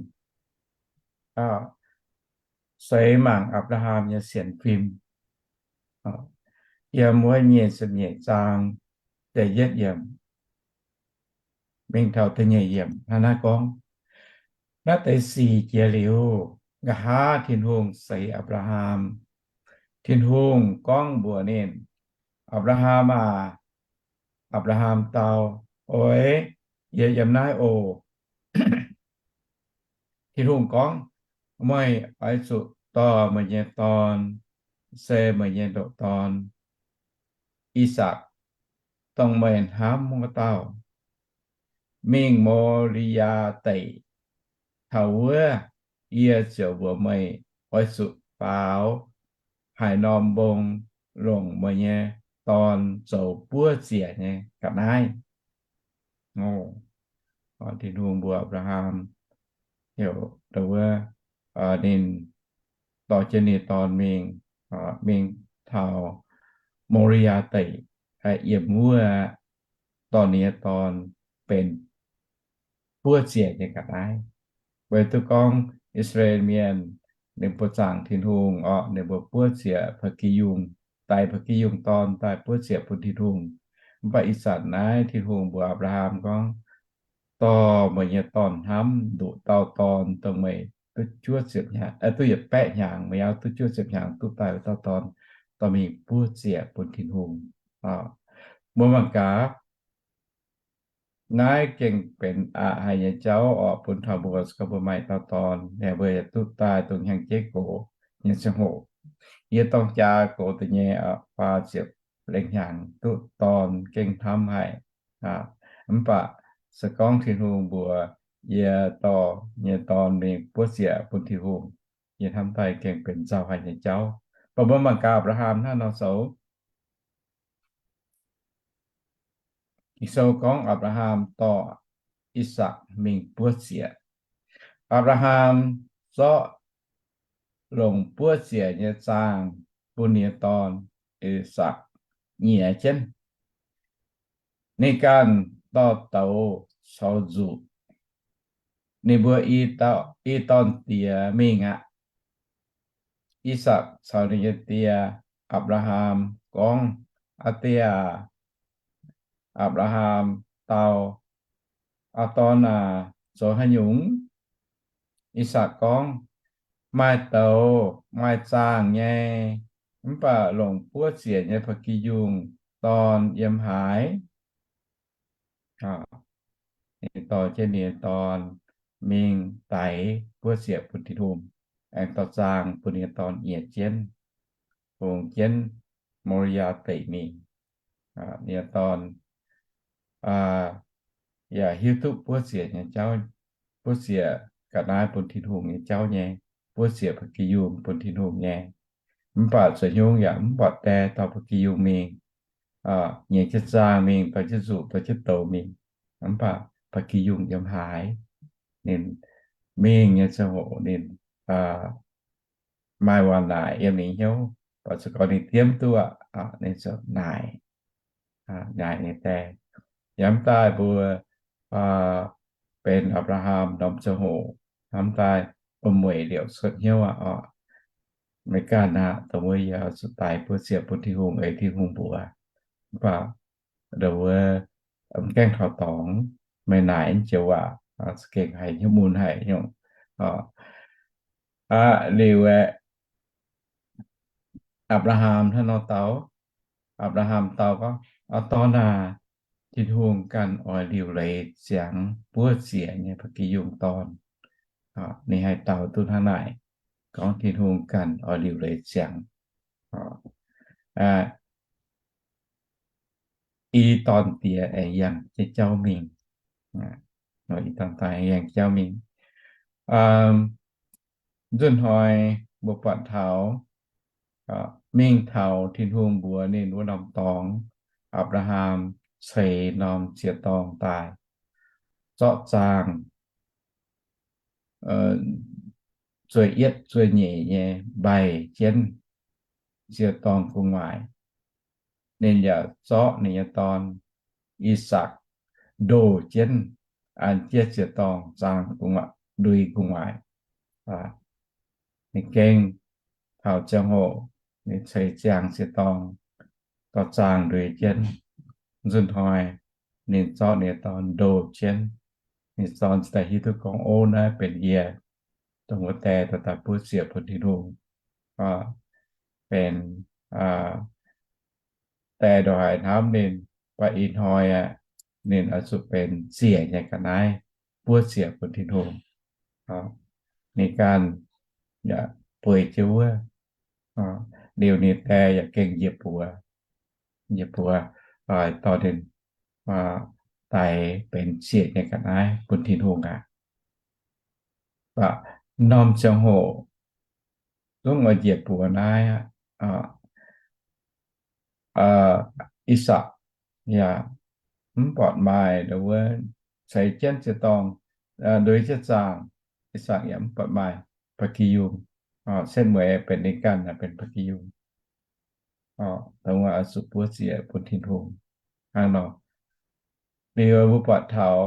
seix mangc Apc^laa^ham nyei sienx fim. Yiem wuov nyeic ziepc nyeic zaang da'yietv yiemc mingh taux da'nyeic yiemc hnangv naaiv gorngv, naaiv deix sic jiex liuz, nqa'haav Tin-Hungh seix Apc^laa^ham. Tin-Hungh gorngv mbuox ninh, Apc^laa^ham aah! Apc^laa^ham dau, Oix, yie yiem naaiv oc. Tin-Hungh gorngv, Meih oix zuqc dorh meih nyei dorn, se meih nyei ndoqc dorn, I^sakc, dongh meih hnamv wuov dauh, mingh Mo^li^yaa Deic. Taux wuov yie ziouc mbuox meih, oix zuqc faaux haaix norm mbong longc meih nyei dorn zoux buov ziec nyei ga'naaiv. Tin-Hungh mbuox Apc^laa^ham, heuc wuov, ninh dorh jienv ninh dorn mingh, mingh taux Mo^li^yaa Deic, yiem wuov dorh ninh nyei dorn benx buov ziec nyei ga'naaiv. Weic duqv gorngv I^saa^laa^en Mienh ninh mbuo zaangc Tin-Hungh orqc, ninh mbuo buov ziec ba'gi yungh, daix ba'gi yungh dorn daaih buov ziec bun Tin-Hungh. Mv baac ih zanc naaiv Tin-Hungh mbuox Apc^laa^ham gorngv, Dorh meih nyei dorn hnamv nduqc dauh dorn dongh meih duqv juov ziepc hnyangx, duqv yietc baeqv hnyangx, meih auv duqv juov ziepc hnyangx duqv daaih wuov dauh dorn, dorh mingh buov ziec bun Tin-Hungh. Mbuo mangc gaax, naaiv gengh benx aqc haic nyei jauv orqc bun taux mbuo, se gorngv mbuo maaih dauh dorn, mbuo yaac duqv daaih dongh hnyangx-jeiv gox nyei ziangh hoc. Yie dorng jaa gox deix nyei faah ziepc lengh hnyangx duqv dorn gengh hnamv haic. Mv baac se gorngv Tin-Hungh mbuox yie dorh nyei dorn mingh buov ziec bun Tin-Hungh, yie hnamv daaih gengh benx nzauh haic nyei jauv. Mv baac mbuo mangc gaax Apc^laa^ham hnangv nor zoux. Ging-Sou gorngv Apc^laa^ham dorh I^sakc mingh buov ziec. Apc^laa^ham zorqv longc buov ziec nyei zaangh bun ninh nyei dorn, I^sakc, nyiex jienv. Ninh ganh dorh douz caux nzuqc. Ninh mbuo i dorn-diex mingh aqv. I^sakc caux ninh nyei die, Apc^laa^ham, gorngv, Aa die aac! Apc^laa^ham dau, Aa dorn aac, zoux haaix nyungc? I^sakc gorngv, Maaih douz, maaih zaangh nyei, mv baac longc buov ziec nyei ba'gi yungh dorn yiem haaix? Ninh dorh jienv ninh nyei dorn mingh daix buov ziec bun Tin-Hungh, aengx dorh zaangh bun ninh nyei dorn nyiex jienv, fungx jienv Mo^li^yaa Deic mingh. Ninh nyei dorn yaac hiuv duqv buov ziec nyei jauv, buov ziec ga'naaiv bun Tin-Hungh nyei jauv nyei, buov ziec ba'gi yungh bun Tin-Hungh nyei. Mv baac zuqc nyungc yaac mv buatc die dorh ba'gi yungh mingh, nyiex jienv zaangh mingh, dorh jienv nzuqc, dorh jienv douz mingh. Mv baac ba'gi yungh yiem haaix? Ninh mingh nyei ziangh hoc ninh maaih waac naaic yiem ninh hnyouv, baac se gorngv ninh diemv duqv aqv, ninh ziouc naaic, naaic ninh die. Yaac mv daaih mbuo benx Apc^laa^ham norm ziangh hoc, hnamv daaih wuom-mueic liouc cuotv hnyouv aqv orqc. Meih ganh aqv, dongh wuov yie zuqc daix buov ziec bun Tin-Hungh, ei Tin-Hungh mbuox. Mv baac dongh wuov mv gaengh taux dorngx, meih naaic jienv joux waac za'gengh haiz hnyouv mun haic nyungc. Aqv, liuz aeqv, Apc^laa^ham hnangv nor dau, Apc^laa^ham dau gorngv, Aa dorn aac, Tin-Hungh ganh oix liuc leiz ziangx buov ziec nyei ba'gi yungh dorn. Ninh haih daux duqv hnangv naaic, gorngv Tin-Hungh ganh oix liuc leiz ziangx. I dorn diex aengx yangh jauv mingh. I dorn diex aengx yangh jauv mingh. Nzunc hnoi mbuo buatc taux mingh taux Tin-Hungh mbuox ninh wuov norm dorngx, Apc^laa^ham ceix norm ziex dorngx daaih, zorqv zaangh zueih yietv zueih nyeic nyei mbaih jienv ziex dorngx gu'nguaaic. Ninh yaac zorqv ninh nyei dorn, I^sakc, ndoh jienv an jienv ziex dorngx zaangh gu'nguaaic, ndui gu'nguaaic. Ninh gengh taux ziangh hoc ninh ceix ziangh ziex dorngx dorh zaangh ndui jienv. Nzunc hnoi ninh zorqv ninh nyei dorn ndoh jienv. Ninh nyei dorn ziouc daaih hiuv duqv gorngv, Ov, naaiv benx yie, dongh wuov die dorh daaih buov ziec bun Tin-Hungh. Benx die ndongc haaix hnamv ninh, mv baac ih hnoi aeqv, ninh oix zuqc benx ziec nyei ga'naaiv buov ziec bun Tin-Hungh. Ninh ganh yaac bueix jienv wuov. Liuz ninh die yaac gengh njiec buoz, njiec buoz dorh ninh daix benx ziec nyei ga'naaiv bun Tin-Hungh aqv. Mv baac norm ziangh hoc zungv oix njiec buoz naaiv aqv, I^sakc yaac mv buatc maaih wuov ceix jienv ziex dorngx, nduix jienv zaangh, I^sakc yaac mv buatc maaih ba'gi yungh. Setv mueiz benx ninh ganh benx ba'gi yungh. Dongh wuov oix zuqc buov ziec bun Tin-Hungh hnangv nor. Liuz mbuo buatc taux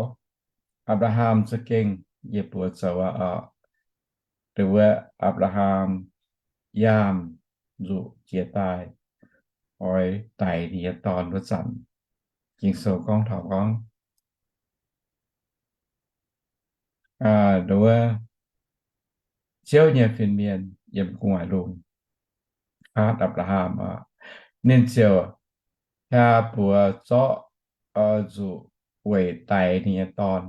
Apc^laa^ham za'gengh njiec buoz zoux aqv. Dongh wuov Apc^laa^ham yaam nzuqc jiex daaih oix daix ninh nyei dorn wuov zanc, Ging-Sou gorngv taux gorngv, dongh wuov Ziouv nyei fin-mienh yiem gu'nguaaic lungh kaatv Apc^laa^ham aqv. Ninh ziouc hlaax buoz zorqv nzuqc weic daix ninh nyei dorn.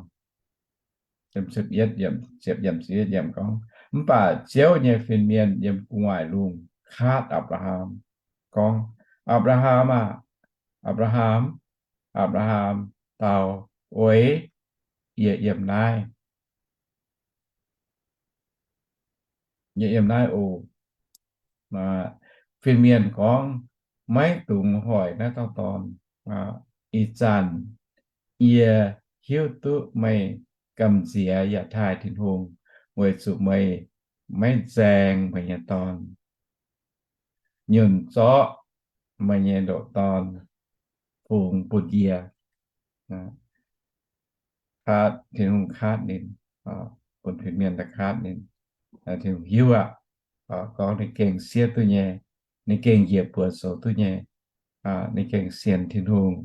Gorngv, mv baac Ziouv nyei fin-mienh yiem gu'nguaaic lungh kaatv Apc^laa^ham gorngv, Apc^laa^ham aah! Apc^laa^ham! Apc^laa^ham dau, Oix, yie yiem naaiv. Yie yiem naaiv oc. Fin-mienh gorngv, Maiv dungx hoic naaiv dauh dorn. Ih zanc yie hiuv duqv meih gamh nziex yaac taaih Tin-Hungh, weic zuqc meih maiv nzaeng meih nyei dorn, nyunc zorqv meih nyei ndoqc dorn fungx bun yie. Kaatv, Tin-Hungh kaatv ninh, bun fin-mienh daaih kaatv ninh. Tin-Hungh hiuv aqv, gorngv ninh gengh siev duqv nyei, ninh gengh njiec buoz zoux duqv nyei, ninh gengh sienx Tin-Hungh,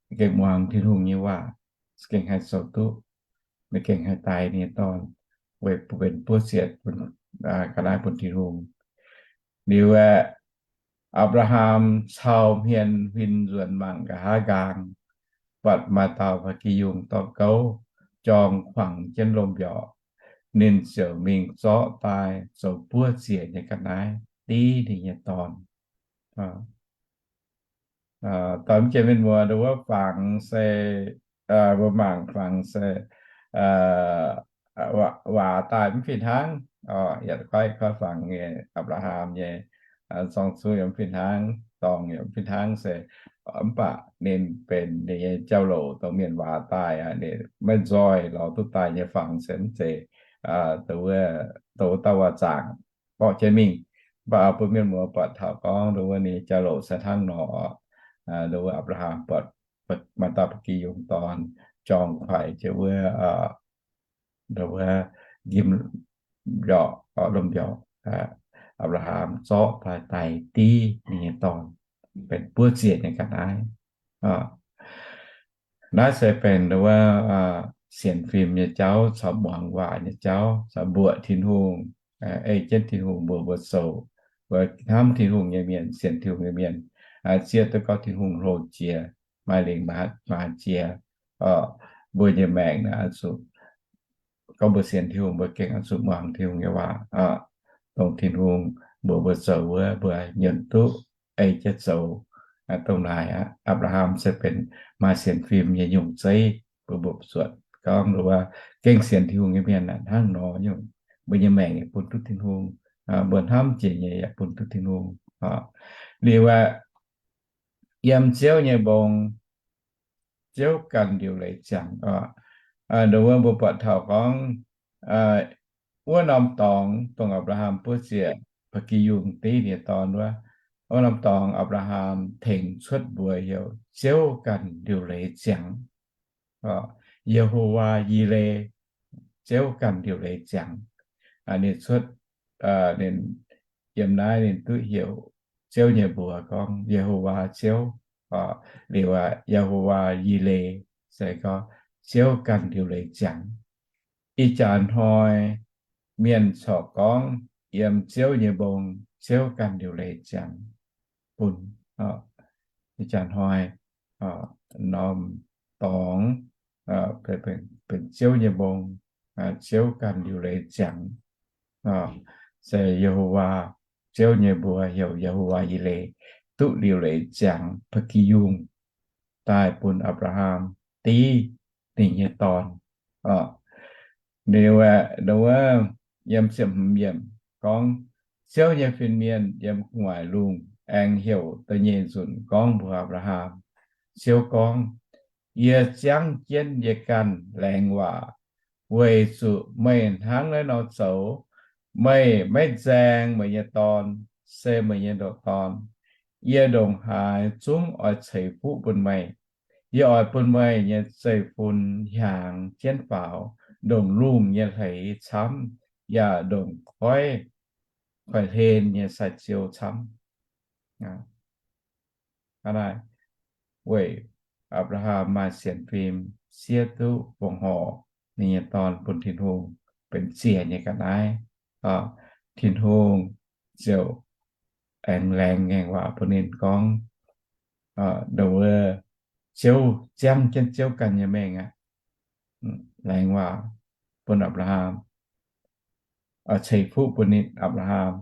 ninh gengh muangx Tin-Hungh nyei waac, gengh haih zoux duqv, ninh gengh haih daix ninh nyei dorn weic benx buov ziec ga'naaiv bun Tin-Hungh. Liuz aeqv, Apc^laa^ham cau hmien huin nzuonx mangc nqa'haav nqaang, buatc maaih dauh ba'gi yungh dorn gouv jorng kuangx jienv lomh mbiorqc. Ninh ziouc mingh zorqv daaih zoux buov ziec nyei ga'naaiv div ninh nyei dorn. Dorh mv jiex mienh muoz, wuov fangx se, mbuo mangc fangx se waac daaih mv fih hnangv. Yietc koiv, koiv fangx nyei, Apc^laa^ham nyei zorng-zuqv yaac mv fih hnangv, dorngx yaac mv fih hnangv se, mv baac ninh benx ninh nyei jauv-louc dongh mienh waac daaih, ninh maiv nzoih lorz duqv daaih nyei fangx se mv zeiz dongh wuov dauh waac zaangc mborqv jienv mingh. Mv baac bun mienh muoz buatc taux gorngv dongh wuov ninh nyei jauv-louc se hnangv nor. Dongh wuov Apc^laa^ham buatc maaih dauh ba'gi yungh dorn jorng kuaix jienv wuov, dongh wuov njimv mbiorqc, lomh mbiorqc, Apc^laa^ham zorqv daaih daix div ninh nyei dorn benx buov ziec nyei ga'naaiv. Naaiv se benx dongh wuov sienx fim nyei jauv caux muangx waac nyei jauv caux mbuoqc Tin-Hungh, ei jienv Tin-Hungh mbuox mbuo zoux. Mbuo hnamv Tin-Hungh nyei mienh, sienx Tin-Hungh nyei mienh, zieqv duqv gorngv Tin-Hungh hlo jiex, maaih lingc maaih jiex, mbuo nyei maengc naaiv zuqc gorngv mbuo sienx Tin-Hungh, mbuo gengh oix zuqc muangx Tin-Hungh nyei waac, dongh Tin-Hungh mbuox mbuo zoux wuov, mbuo nyunc duqv ei jienv zoux. Dongh naaic aqv, Apc^laa^ham se benx maaih sienx fim nyei nyungc zeiv. Mbuo mbuo zuotc gorngv wuov, gengh sienx Tin-Hungh nyei mienh hnangv nor nyungc, mbuo nyei maengc yaac bun duqv Tin-Hungh, mbuo hnamv jiex nyei yaac bun duqv Tin-Hungh. Liuz aeqv, yiem Ziouv nyei mbong, Ziouv ganh liuc leiz ziangx oc. Ndongc wuov mbuo buatc taux gorngv, wuov norm dorngx dongh Apc^laa^ham buov ziec ba'gi yungh div ninh nyei dorn wuov, wuov norm dorngx Apc^laa^ham tengx cuotv mbuox heuc Ziouv ganh liuc leiz ziangx. Ye^ho^waa Yi^le, Ziouv ganh liuc leiz ziangx. Ninh cuotv, ninh yiem naaiv ninh duqv heuc Ziouv nyei mbuox gorngv Ye^ho^waa Ziouv, liuz aeqv, Ye^ho^waa Yi^le, se gorngv Ziouv ganh liuc leiz ziangx. Ih jaax hnoi mienh corc gorngv yiem Ziouv nyei mbong, Ziouv ganh liuc leiz ziangx bun. Ih jaax hnoi norm dorngx benx Ziouv nyei mbong, Ziouv ganh liuc leiz ziangx. Se Ye^ho^waa, Ziouv nyei mbuox heuc Ye^ho^waa Yi^le, duqv liuc leiz ziangx ba'gi yungh daaih bun Apc^laa^ham div ninh nyei dorn. Liuz aeqv, ndongc wuov yiem ziepc hmz yiemc gorngv, Ziouv nyei fin-mienh yiem gu'nguaaic lungh aengx heuc da'nyeic nzunc gorngv mbuox Apc^laa^ham. Ziouv gorngv, Yie ziangv jienv yie ganh laengz waac weic zuqc meih hnangv naaiv nor zoux. Meih maiv nzaeng meih nyei dorn, se meih nyei ndoqc dorn. Yie ndongc haaix zungv oix ceix fuqv bun meih. Yie oix bun meih nyei zeiv-fun hiaangx jienv faaux, ndongc lungh nyei hleix camv, yaac ndongc koiv, koiv-hlen nyei sai-ziou camv. Hnangv naaiv, weic Apc^laa^ham maaih sienx fim, siev duqv fongc horc ninh nyei dorn bun Tin-Hungh benx ziec nyei ga'naaiv. Tin-Hungh ziouc aengx laengz ngaengc waac bun ninh gorngv, ndongc wuov Ziouv, ziangv jienv Ziouv ganh nyei mengh aqv, laengz waac bun Apc^laa^ham, ceix fuqv bun ninh, Apc^laa^ham,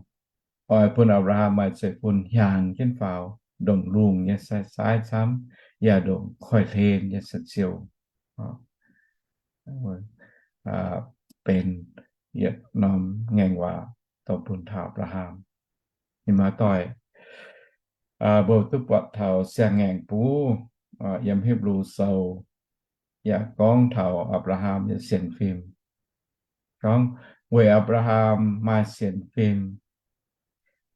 oix bun Apc^laa^ham maaih zeiv-fun hiaangx jienv faaux, ndongc lungh nyei sai-saaiv camv, yaac ndongc koiv-hlen nyei sai-ziou. Benx yietc norm ngaengc waac dorh bun taux Apc^laa^ham. Ninh mbuo doic, mbuo duqv buatc taux siang-ngaengc buv yiem Hipv^lu Sou yaac gorngv taux Apc^laa^ham nyei sienx fim. Gorngv weic Apc^laa^ham maaih sienx fim,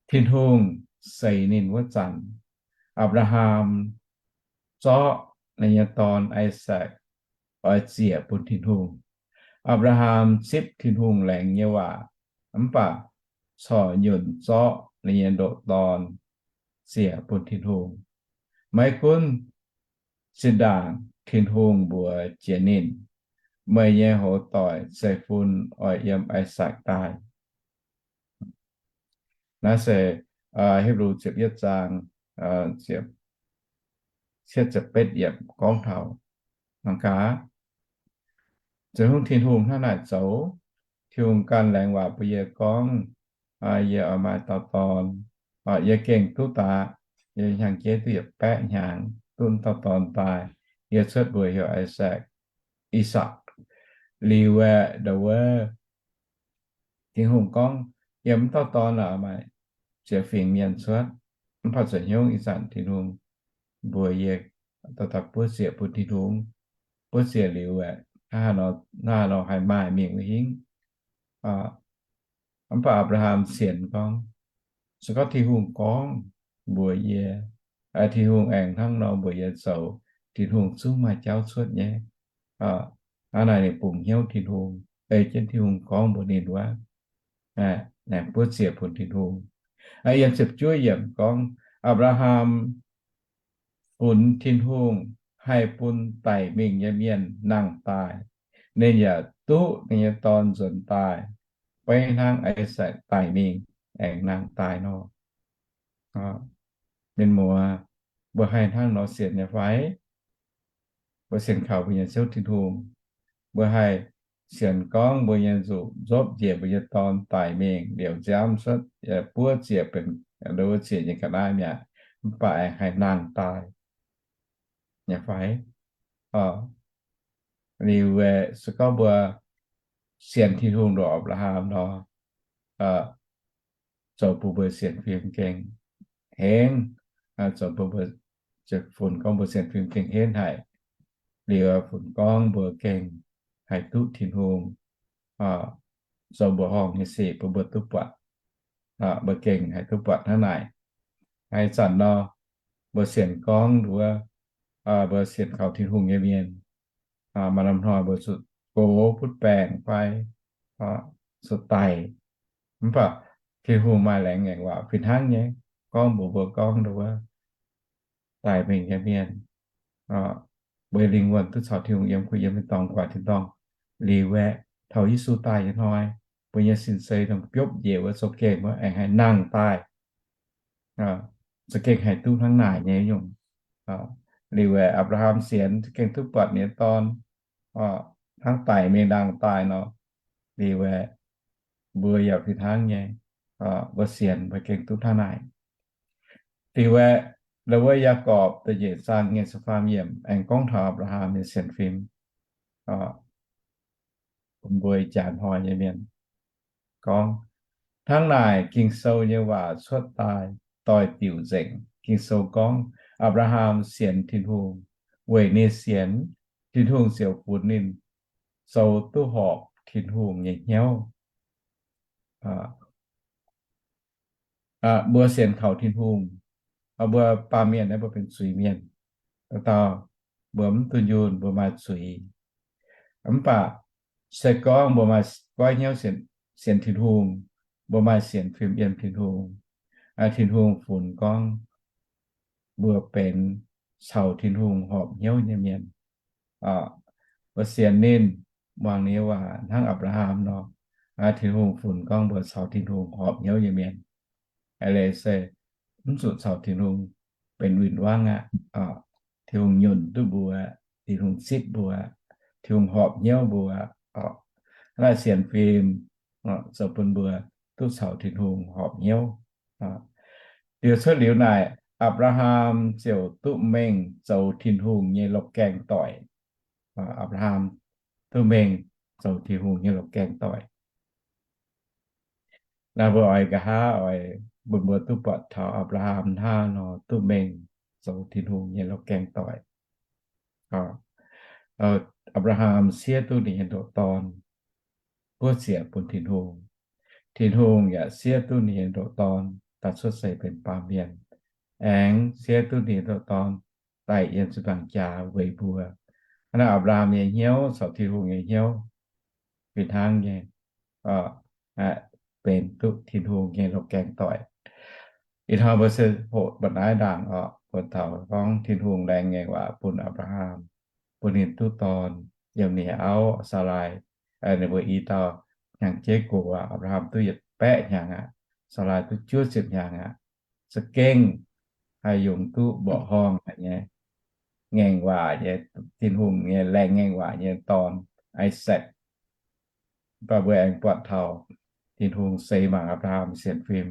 Tin-Hungh seix ninh wuov zanc, Apc^laa^ham zorqv ninh nyei dorn, I^sakc, oix ziec bun Tin-Hungh. Apc^laa^ham zipv Tin-Hungh laengz nyei waac, mv baac corc nyunc zorqv ninh nyei ndoqc dorn ziec bun Tin-Hungh. Maiv gunv zinh ndaangc Tin-Hungh mbuox jiex ninh, Meih nyei hoz doic zeiv-fun oix yiem I^sakc daaih. Naaiv se Hipv^lu ziepc yietv zaang, ziepc cietv ziepc betv yiemc gorngv taux mangc gaax, ziouc hungh Tin-Hungh hnangv naaic zoux. Tin-Hungh ganh laengz waac bun yie gorngv, Yie oix maaih dauh dorn. Yie gengh duqv daaih, yie hnyangx-jeiv duqv yietc baeqv hnyangx, duqv dauh dorn daaih. Yie cuotv mbuox heuc I^sakc, I^sakc. Liuz aeqv, ndau wuov Tin-Hungh gorngv, Yie mv dauh dorn laaix maaih ziex fingx mienh cuotv. Mv baac zuqc hnyouv ih zanc Tin-Hungh mbuox yie dauh dauh buov ziec bun Tin-Hungh. Buov ziec liuz aeqv, hnangv haaix nor haih maaih mingh wuov hingv. Mv baac Apc^laa^ham sienx gorngv, se gorngv Tin-Hungh gorngv mbuox yie, Tin-Hungh aengx hnangv nor mbuox yie zoux, Tin-Hungh zungv maaih jauv cuotv nyei. Hnangv naaic ninh bungx hnyouv Tin-Hungh, ei jienv Tin-Hungh gorngv mbuox ninh wuov, aengx buov ziec bun Tin-Hungh. Yiem ziepc juov yiemc gorngv, Apc^laa^ham funx Tin-Hungh haih bun daic mingh nyei mienh nangh daaih. Ninh yaac duqv ninh nyei dorn nzuonx daaih, beiv hnangv I^sakc daic mingh aengx nangh daaih nor. Mienh muoz, mbuo haih hnangv nor sienx nyei fai? Mbuo sienx kaux mbuo nyei Ziouv Tin-Hungh, mbuo haih sienx gorngv mbuo nyei nzuqc nzopv njiec mbuo nyei dorn daic mingh liouc nziaamv cuotv, buov ziec benx, wuov ziec nyei ga'naaiv mi'aqv, mv baac aengx haih nangh daaih nyei fai? Liuz se gorngv mbuo sienx Tin-Hungh ndoqc Apc^laa^ham nor, zoux bun mbuo sienx fim gengh henv, zoux bun mbuo, funx gorngv mbuo sienx fim gengh henv haic. Liuz funx gorngv mbuo gengh haih duqv Tin-Hungh zoux mbuoqc horngh nyei sic bun mbuo duqv buatc. Mbuo gengh haih duqv buatc hnangv naaic. Ih zanc nor, mbuo sienx gorngv wuov, mbuo sienx kaux Tin-Hungh nyei mienh, maaih norm hnoi mbuo zuqc gox butv baengc fai zuqc daic. Mv baac Tin-Hungh maaih laengz ngaengc waac fih hnangv nyei, gorngv mbuox mbuo gorngv wuov, daic mingh nyei mienh, mbuo lingh wuonh duqv caux Tin-Hungh yiem kuh yiem tin-dorngh guaax tin-dorngh. Liuz aeqv, taux Yesu daaih nyei hnoi, mbuo nyei sin-sei dongh biopv njiec wuov za'gengh wuov aengx haih nangh daaih. Za'gengh haih duqv hnangv naaic nyei nyungc. Liuz aeqv, Apc^laa^ham sienx za'gengh duqv buatc ninh nyei dorn hnangv daic mingh nangh daaih nor. Liuz aeqv, mbuo yaac fih hnangv nyei, mbuo sienx mbuo gengh duqv hnangv naaic. Liuz aeqv, wuov Yaagorpc da'nyeic zaang nyic ziepc faam yiemc aengx gorngv taux Apc^laa^ham nyei sienx fim bun mbuo ih jaax hnoi nyei mienh gorngv, hnangv naaic Ging-Sou nyei waac cuotv daaih doix-diuc nzengc. Ging-Sou gorngv, Apc^laa^ham sienx Tin-Hungh. Weic ninh sienx, Tin-Hungh ziouc funx ninh zoux duqv horpc Tin-Hungh nyei hnyouv. Mbuo sienx kaux Tin-Hungh, mbuo baamh mienh naaiv mbuo benx zuiz-mienh. Dauh dauh mbuo mv dunh yunh, mbuo maaih zuiz. Mv baac se gorngv mbuo maaih goiv hnyouv sienx Tin-Hungh, mbuo maaih sienx fim yiem Tin-Hungh, Tin-Hungh funx gorngv mbuo benx caux Tin-Hungh horpc hnyouv nyei mienh. Mbuo sienx ninh, muangx ninh nyei waac hnangv Apc^laa^ham nor, Tin-Hungh funx gorngv mbuo caux Tin-Hungh horpc hnyouv nyei mienh. Eix leiz se mv zuqc caux Tin-Hungh benx win-wangv aqv. Tin-Hungh nyunc duqv mbuo, Tin-Hungh zipv mbuo, Tin-Hungh horpc hnyouv mbuo. Naaiv sienx fim zoux bun mbuo duqv caux Tin-Hungh horpc hnyouv. Liuz cuotv liuz naaic, Apc^laa^ham ziouc duqv mengh zoux Tin-Hungh nyei lorz gaengh doic. Apc^laa^ham duqv mengh zoux Tin-Hungh nyei lorz gaengh doic. Naaiv mbuo oix nqa'haav oix bun mbuo duqv buatc taux Apc^laa^ham hnangv nor duqv mengh zoux Tin-Hungh nyei lorz gaengh doic. Apc^laa^ham siev duqv ninh nyei ndoqc dorn buov ziec bun Tin-Hungh. Tin-Hungh yaac siev duqv ninh nyei ndoqc dorn daaih cuotv seix benx baamh mienh, aengx siev duqv ninh nyei ndoqc dorn daaih yiem ziepc nzaangc jaax weic mbuo. Hnangv naaic Apc^laa^ham nyei hnyouv caux Tin-Hungh nyei hnyouv fih hnangv nyei, benx duqv Tin-Hungh nyei lorz gaengh doic. Ih hnoi mbuo se hoqc mba'naaiv ndaangc oc, mbuo taux gorngv Tin-Hungh laengz ngaengc waac bun Apc^laa^ham, bun ninh duqv dorn yiem ninh nyei auv Saalaai. Ninh mbuo i dauh hnyangx-jeiv gox aqv, Apc^laa^ham duqv yietc baeqv hnyangx aqv, Saalaai duqv juov ziepc hnyangx aqv. Za'gengh haih yungz duqv mborqv horngh haic nyei, ngaengc waac nyei, Tin-Hungh nyei laengz ngaengc waac nyei dorn, Isaac. Mv baac mbuo aengx buatc taux Tin-Hungh seix mangc Apc^laa^ham sienx fim,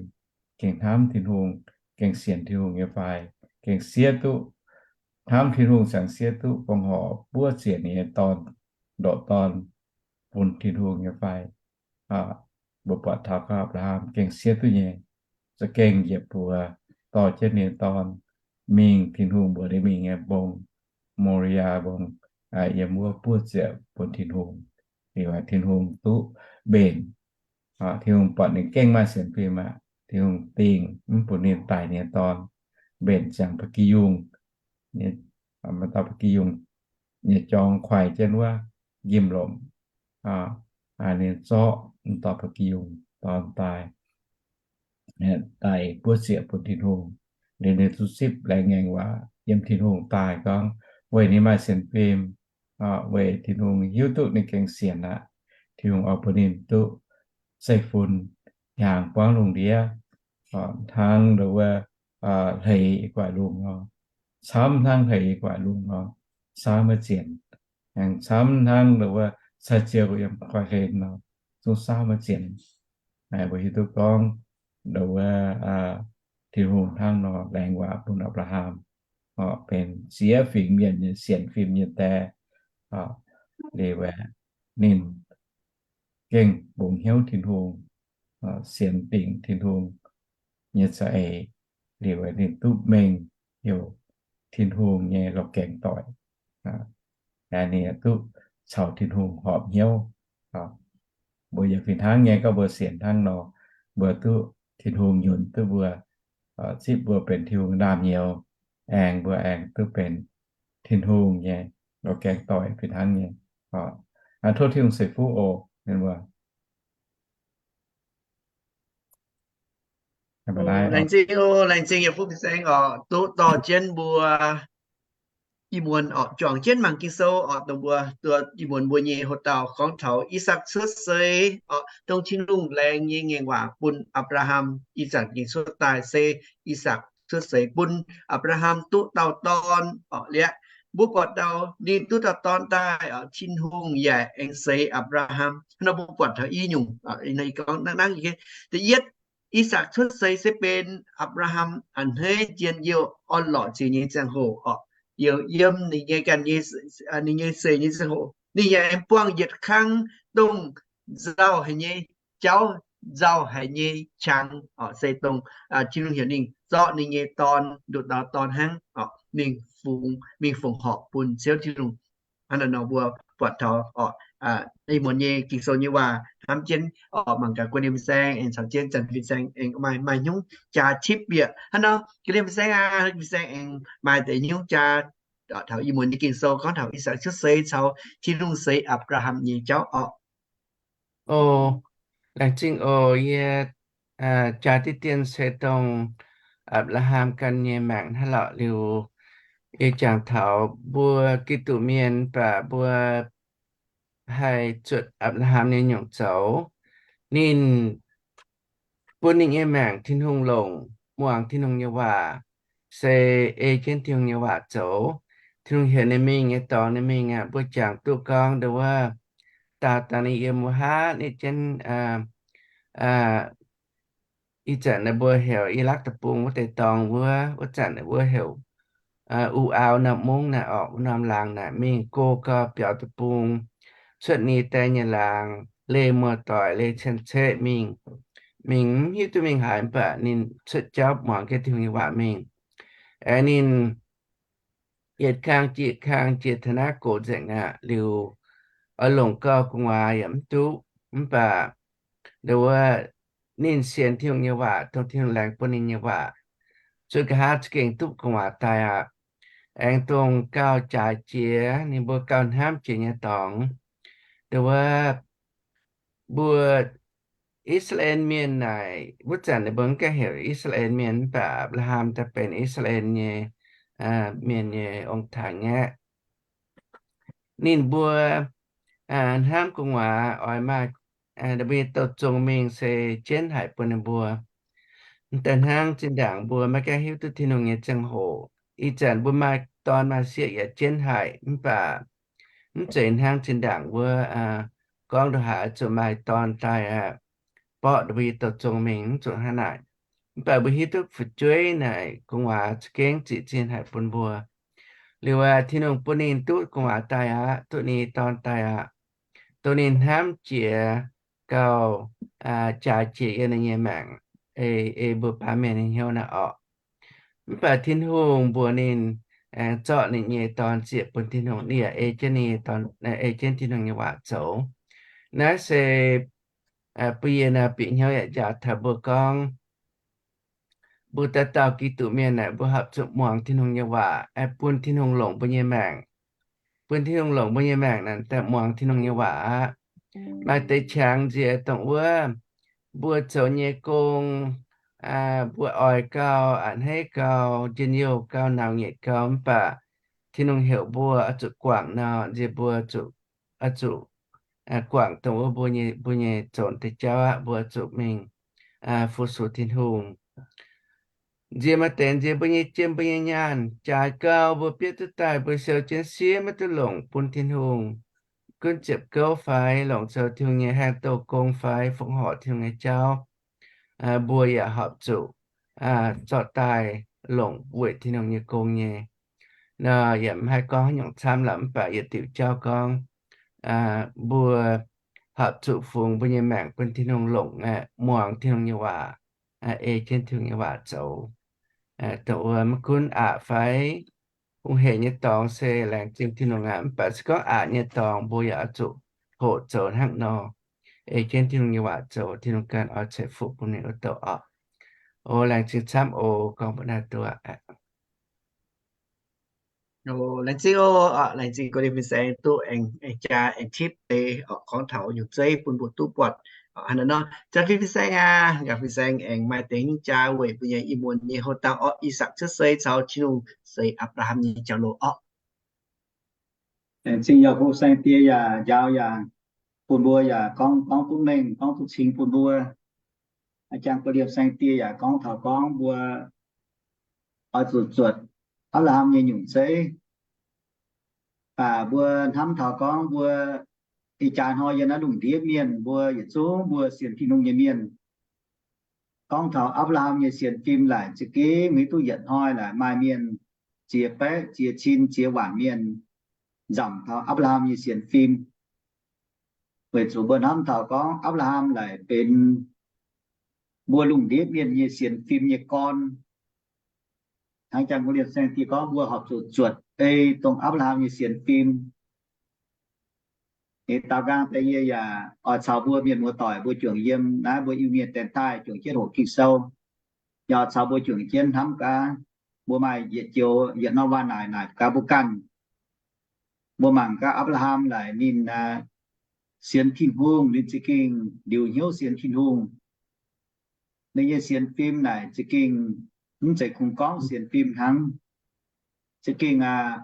gengh hnamv Tin-Hungh, gengh sienx Tin-Hungh nyei fai, gengh siev duqv, hnamv Tin-Hungh ziangx siev duqv fongc horc buov ziec ninh nyei dorn, ndoqc dorn bun Tin-Hungh nyei fai. Mbuo buatc taux gorngv Apc^laa^ham gengh siev duqv nyei, za'gengh njiec buoz dorh jienv ninh nyei dorn mingh Tin-Hungh mbuox ninh mingh nyei mbong, Mo^li^yaa Mbong, yiem wuov buov ziec bun Tin-Hungh. Liuz Tin-Hungh duqv mbenc. Tin-Hungh buatc ninh gengh maaih sienx fim aqv. Tin-Hungh dingh mv bun ninh daic ninh nyei dorn, mbenc ziangx ba'gi yungh, maaih dauh ba'gi yungh nyei jorng kuaix jienv wuov njimv-lomc, ninh zorqv m'dauh ba'gi yungh dorn daaih, daaih buov ziec bun Tin-Hungh. Liuz ninh duqv zipv laengz ngaengc waac yiem Tin-Hungh daaih gorngv, weic ninh maaih sienx fim, weic Tin-Hungh hiuv duqv ninh gengh sienx aqv, Tin-Hungh oix bun ninh duqv zeiv-fun hnyangx buangv lungh ndiev, hnangv nduov wuov hleix guaix lungh nor, camv hnangv hleix guaix lungh nor, saauv maiv zienx, aengx camv hnangv nduov wuov Sai-ziouc yiem koi hlen nor, zungv saauv maiv zienx. Mbuo hiuv duqv gorngv, nduov wuov, Tin-Hungh hnangv nor laengz waac bun Apc^laa^ham, benx siev fingx mienh nyei sienx fim nyei die. Liuz aeqv, ninh gengh mbungx hnyouv Tin-Hungh, sienx dingc Tin-Hungh nyei za'eix. Liuz aeqv, ninh duqv mengh heuc Tin-Hungh nyei lorz gaengh doic. Ninh duqv caux Tin-Hungh horpc hnyouv. Mbuo yaac fih hnangv nyei, gorngv mbuo sienx hnangv nor, mbuo duqv Tin-Hungh nyunc duqv mbuo, zipv mbuo benx Tin-Hungh ndaamv-nyouz, aengx mbuo aengx duqv benx Tin-Hungh nyei lorz gaengh doic fih hnangv nyei. Tov Tin-Hungh ceix fuqv oc, mienh muoz. Laengz zingh oc, laengz zingh yietc fuqv fin-saeng oc, duqv dorh jienv mbuo ih muonz oc, juangc jienv mangc Ging-Sou oc, dongh mbuo duqv ih muonz mbuo nyei hoc dauh gorngv taux I^sakc cuotv seix oc, dongh Tin-Hungh laengz nyei ngaengc waac bun Apc^laa^ham. I^sakc gengh cuotv daaih se I^sakc cuotv seix bun Apc^laa^ham duqv dauh dorn oc. Liuz mbuo buatc taux ninh duqv dauh dorn daaih oc, Tin-Hungh yaac aengx seix Apc^laa^ham. Hnangv nor mbuo buatc taux i nyungc, ih gorngv nangv, da'yietv, I^sakc cuotv seix se benx Apc^laa^ham a'hneiv njien-youh orn-lorqc ziux nyei ziangh hoc oc, youh yiem ninh nyei ganh, ninh nyei seix nyei ziangh hoc, ninh yaac aengx buangh yietc kang dongh nzauh haic nyei jauv, nzauh haic nyei qangx oc, se dongh Tin-Hungh heuc ninh zorqv ninh nyei dorn, nduqc dauh dorn hnangv oc, mingh fongc, mingh fongc horc bun Ziouv Tin-Hungh. Hnangv naaiv nor mbuo buatc taux oc, ih muonz nyei Ging-Sou nyei waac hnamv jienv oc, mangc gaax guon liemh fin-saeng aengx caux jienv zanc fin-saeng aengx maaih, maaih hnyungv jaa tipv bieqc. Hnangv nor guon liemh fin-saeng aac, fin-saeng aengx maaih deix hnyungv jaa taux ih muonz nyei Ging-Sou gorngv taux I^sakc cuotv seix caux Tin-Hungh seix Apc^laa^ham nyei jauv oc. O, laengz zingh oc. Yie jaa diqv dien se dongh Apc^laa^ham ganh nyei maengc hnangv lorqc. Liuz yie jangx taux mbuo Giduc mienh, mv baac mbuo haih zuotc Apc^laa^ham nyei nyungc zoux. Ninh bun ninh nyei maengc Tin-Hungh longc, muangx Tin-Hungh nyei waac, se ei jienv Tin-Hungh nyei waac zoux. Tin-Hungh heuc ninh mingh nyei dorngx ninh mingh aqv. Mbuo jangx duqv gorngv nduov wuov, daauh dangh ninh yiem wuov haav, ninh jienv, ih zanc naaiv mbuo heuc I^lakv Deic-Bung wuov deix dorngx wuov, wuov zanc naaiv mbuo heuc U Aau norm mungv naaic orqc, wuov norm laangz naaic, mingh go gau biaux deic-bung, cuotv ninh die nyei laangz, leih muoz-doic, leih cien-ceqv mingh, mingh mv hiuv duqv mingh haaix, mv baac ninh cuotv jauv muangx jienv Tin-Hungh nyei waac mingh. Aengx ninh yietc kang jiex kang jiex taux naaiv gox nzengc aqv. Liuz oix longc gauh gu'nguaaz yaac mv duqv, mv baac nduov wuov, ninh sienx Tin-Hungh nyei waac, dongh Tin-Hungh laengz bun ninh nyei waac, zuqc nqa'haav za'gengh duqv gu'nguaaz daaih aqv. Aengx dongh gauh jaaix jiex, ninh mbuo gauh hnamv jiex nyei dorngx, nduov wuov, mbuo I^saa^laa^en Mienh naaic, wuov zanc ninh mbuo mv gaengh heuc I^saa^laa^en Mienh, mv baac Apc^laa^ham daaih benx I^saa^laa^en nyei mienh nyei ong-taaix aqv. Ninh mbuo hnamv gu'nguaaz oix maaih, ninh mbuo nyei douh zong mingh se jienv haic bun ninh mbuo. Daaih hnangv zinh ndaangc mbuo maiv gaengh hiuv duqv Tin-Hungh nyei ziangh hoc, ih zanc mbuo maaih dorn maaih sieqv yaac jienv haic, mv baac mv zeiz hnangv zinh ndaangc wuov, gorngv ndongc haaix zuqc maaih dorn daaih aqv, borqv ninh mbuo nyei douh zong mingh, mv zuqc hnangv naaic. Mv baac mbuo hiuv duqv fu'jueiv naaic gu'nguaaz za'gengh ziqc zinh haic bun mbuo. Liuz aqv, Tin-Hungh bun ninh duqv gu'nguaaz daaih aqv, duqv ninh nyei dorn daaih aqv. Dongh ninh hnamv jiex gauh jaaix jiex yiem ninh nyei maengc, ei mbuo baamh mienh nyei hnyouv naaic orqc. Mv baac Tin-Hungh mbuox ninh aengx zorqv ninh nyei dorn ziec bun Tin-Hungh, ninh yaac ei jienv ninh nyei dorn, ei jienv Tin-Hungh nyei waac zoux. Naaiv se bun yie naaiv bieqc hnyouv yaac njaaux taux mbuo gorngv, mbuo dauh dauh Giduc mienh naaic, mbuo horpc zuqc muangx Tin-Hungh nyei waac, bun Tin-Hungh longc mbuo nyei maengc. Bun Tin-Hungh longc mbuo nyei maengc naaic daaih muangx Tin-Hungh nyei waac aqv. Maaih deix qangx nziex dongh wuov, mbuo zoux nyei gong, mbuo oix gau, a'hneiv gau, njien-youh gau, naux nyetc gau, mv baac Tin-Hungh heuc mbuo oix zuqc guangc nor, nziex mbuo zuqc, oix zuqc guangc dongh wuov mbuo nyei, mbuo nyei zoux deix jauv aqv, mbuo zuqc mingh fu-sux Tin-Hungh. Nziex maaih deix nziex mbuo nyei jiem, mbuo nyei nyaanh jaaix gau, mbuo bietv duqv daaih, mbuo siou jienv siev maiv duqv longc bun Tin-Hungh. gunv ziepc gouv fai longc zoux Tin-Hungh nyei haengh douh gong fai fongc horc Tin-Hungh nyei jauv, mbuo yaac horpc zuqc zorqv daaih longc weic Tin-Hungh nyei gong nyei. Nor yaac mv haih gorngv haaix nyungc camv lorqc, mv baac yietc diuc jauv gorngv, mbuo horpc zuqc fungx mbuo nyei maengc bun Tin-Hungh longc, muangx Tin-Hungh nyei waac, ei jienv Tin-Hungh nyei waac zoux. Dongh wuov maiv gunv aqc fai hungh hec nyei dorngx se laengz zingh Tin-Hungh aqv. Mv baac se gorngv aqc nyei dorngx mbuo yaac oix zuqc hoqc zoux hnangv nor, ei jienv Tin-Hungh nyei waac zoux. Tin-Hungh ganh oix ceix fuqv bun ninh wuov douc orqc. O, laengz zingh camv oc, gorngv mbuo naaiv duqv aqv. Laengz zingh oc, laengz zingh gorngv nyei fin-saeng duqv aengx jaa aengx tipv deix gorngv taux nyungc zeiv bun mbuo duqv buatc hnangv nor. Jaa fin fin-saeng aac, gaax fin-saeng aengx maaih deix nyungc jaa weic mbuo nyei ih muonz nyei houx dauh orqc, Ih^sakc cuotv sei caux Tin-Hungh seix Apc^laa^ham nyei jauv-louc orqc. Laengz zingh yaac fu saeng die yaac njaaux yaac bun mbuo yaac gorngv, gorngv duqv mengh, gorngv duqv cing bun mbuo. Jangx gorngv liemh saeng die yaac gorngv taux gorngv mbuo oix zuqc zuotc Apc^laa^ham nyei nyungc zeiv. Baac mbuo hnamv taux gorngv mbuo ih jaax hnoi yiem naaiv lungh ndiev mienh, mbuo yietc zungv mbuo sienx Tin-Hungh nyei mienh. Gorngv taux Apc^laa^ham nyei sienx fim laaic, za'gengh maiv duqv yietc hnoi laaic maaih mienh ziex baeqv ziex cin ziex waanc mienh nzamc taux Apc^laa^ham nyei sienx fim. Weic zuqc mbuo hnamv taux gorngv Apc^laa^ham laaic benx mbuo lungh ndiev mienh nyei sienx fim nyei gorn. Hnangv jangx gorngv liemh saeng die gorngv mbuo horpc zuqc zuotc ei dongh Apc^laa^ham nyei sienx fim. Ninh daaux nqaang daaih yie yaac oix caux mbuo mienh muoz-doic mbuo juangc yiem naaiv mbuo Iu-Mienh daaih juangc jienv hoqc Ging-Sou. Yaac oix caux mbuo juangc jienv hnamv gaax, mbuo maaih yietc joux yietc norm waac naaic naaic gaax mbuo ganh. Mbuo mangc gaax Apc^laa^ham laaic ninh sienx Tin-Hungh, ninh za'gengh liuz hnyouv sienx Tin-Hungh. Ninh nyei sienx fim naaic za'gengh mv zeiz kungx gorngv sienx fim hnangv, za'gengh aqv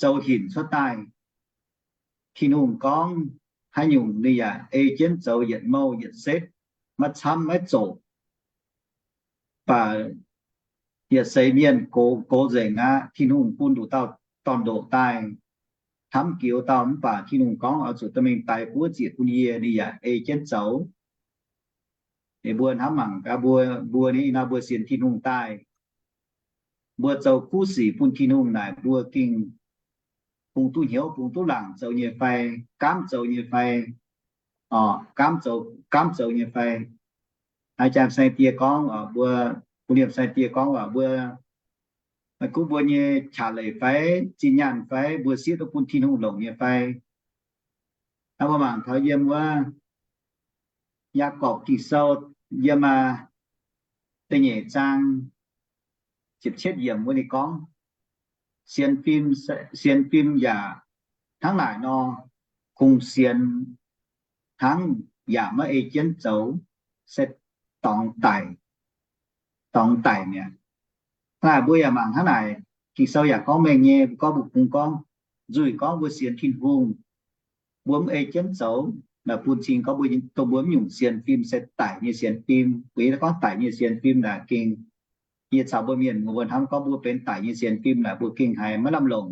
zoux hinc cuotv daaih. Tin-Hungh gorngv haaix nyungc ninh yaac ei jienv zoux yietc mouh yietc setv, maiv camv maiv zoqc. Baac yietc seix mienh gox, gox nzengc aqv. Tin-Hungh bun nduqc dauh dorn-ndoqc daaih hnamv gioux dauh, mv baac Tin-Hungh gorngv oix zuqc dorh mingh daix buov ziec bun yie, ninh yaac ei jienv zoux. Ninh mbuo hnamv mangc gaax mbuo, mbuo nyei ih hnoi mbuo sienx Tin-Hungh daaih, mbuo zoux kuv sic bun Tin-Hungh naaic mbuo gengh bungx duqv hnyouv bungx duqv laangc zoux nyei fai, gaamv zoux nyei fai, gaamv zoux, gaamv zoux nyei fai. Haaix jangx saeng-die gorngv, mbuo, bun liemh saeng-die gorngv waac mbuo, maiv gunv mbuo nyei qaqv leic fai, zinh nyaanh fai, mbuo sieqv duqv bun Tin-Hungh longc nyei fai. Naaiv mbuo mangc taux yiem wuov Yaagorpc Ging-Sou yiem da'nyeic zaang ziepc cietv yiemc wuov ninh gorngv, sienx fim, sienx fim yaac hnangv naaic nor, kungx sienx hnangv yaac maiv ei jienv zoux, se dorngx daic, dorngx daic mi'aqv. Hnangv naaic mbuo yaac mangc hnangv naaic, Ging-Sou yaac gorngv mengh nyei, mbuo gorngv mbuo kungx gorngv, nzuih gorngv mbuo sienx Tin-Hungh, mbuo mv ei jienv zoux, naaic bun cing gorngv mbuo, dongh mbuo mv nyungc sienx fim se daic nyei sienx fim. Mbuo yie gorngv daic nyei sienx fim naaic gengh, yie caux mbuo mienh muoz mbuo hnamv gorngv mbuo benx daic nyei sienx fim naaic mbuo gengh haiz maiv lamh longc.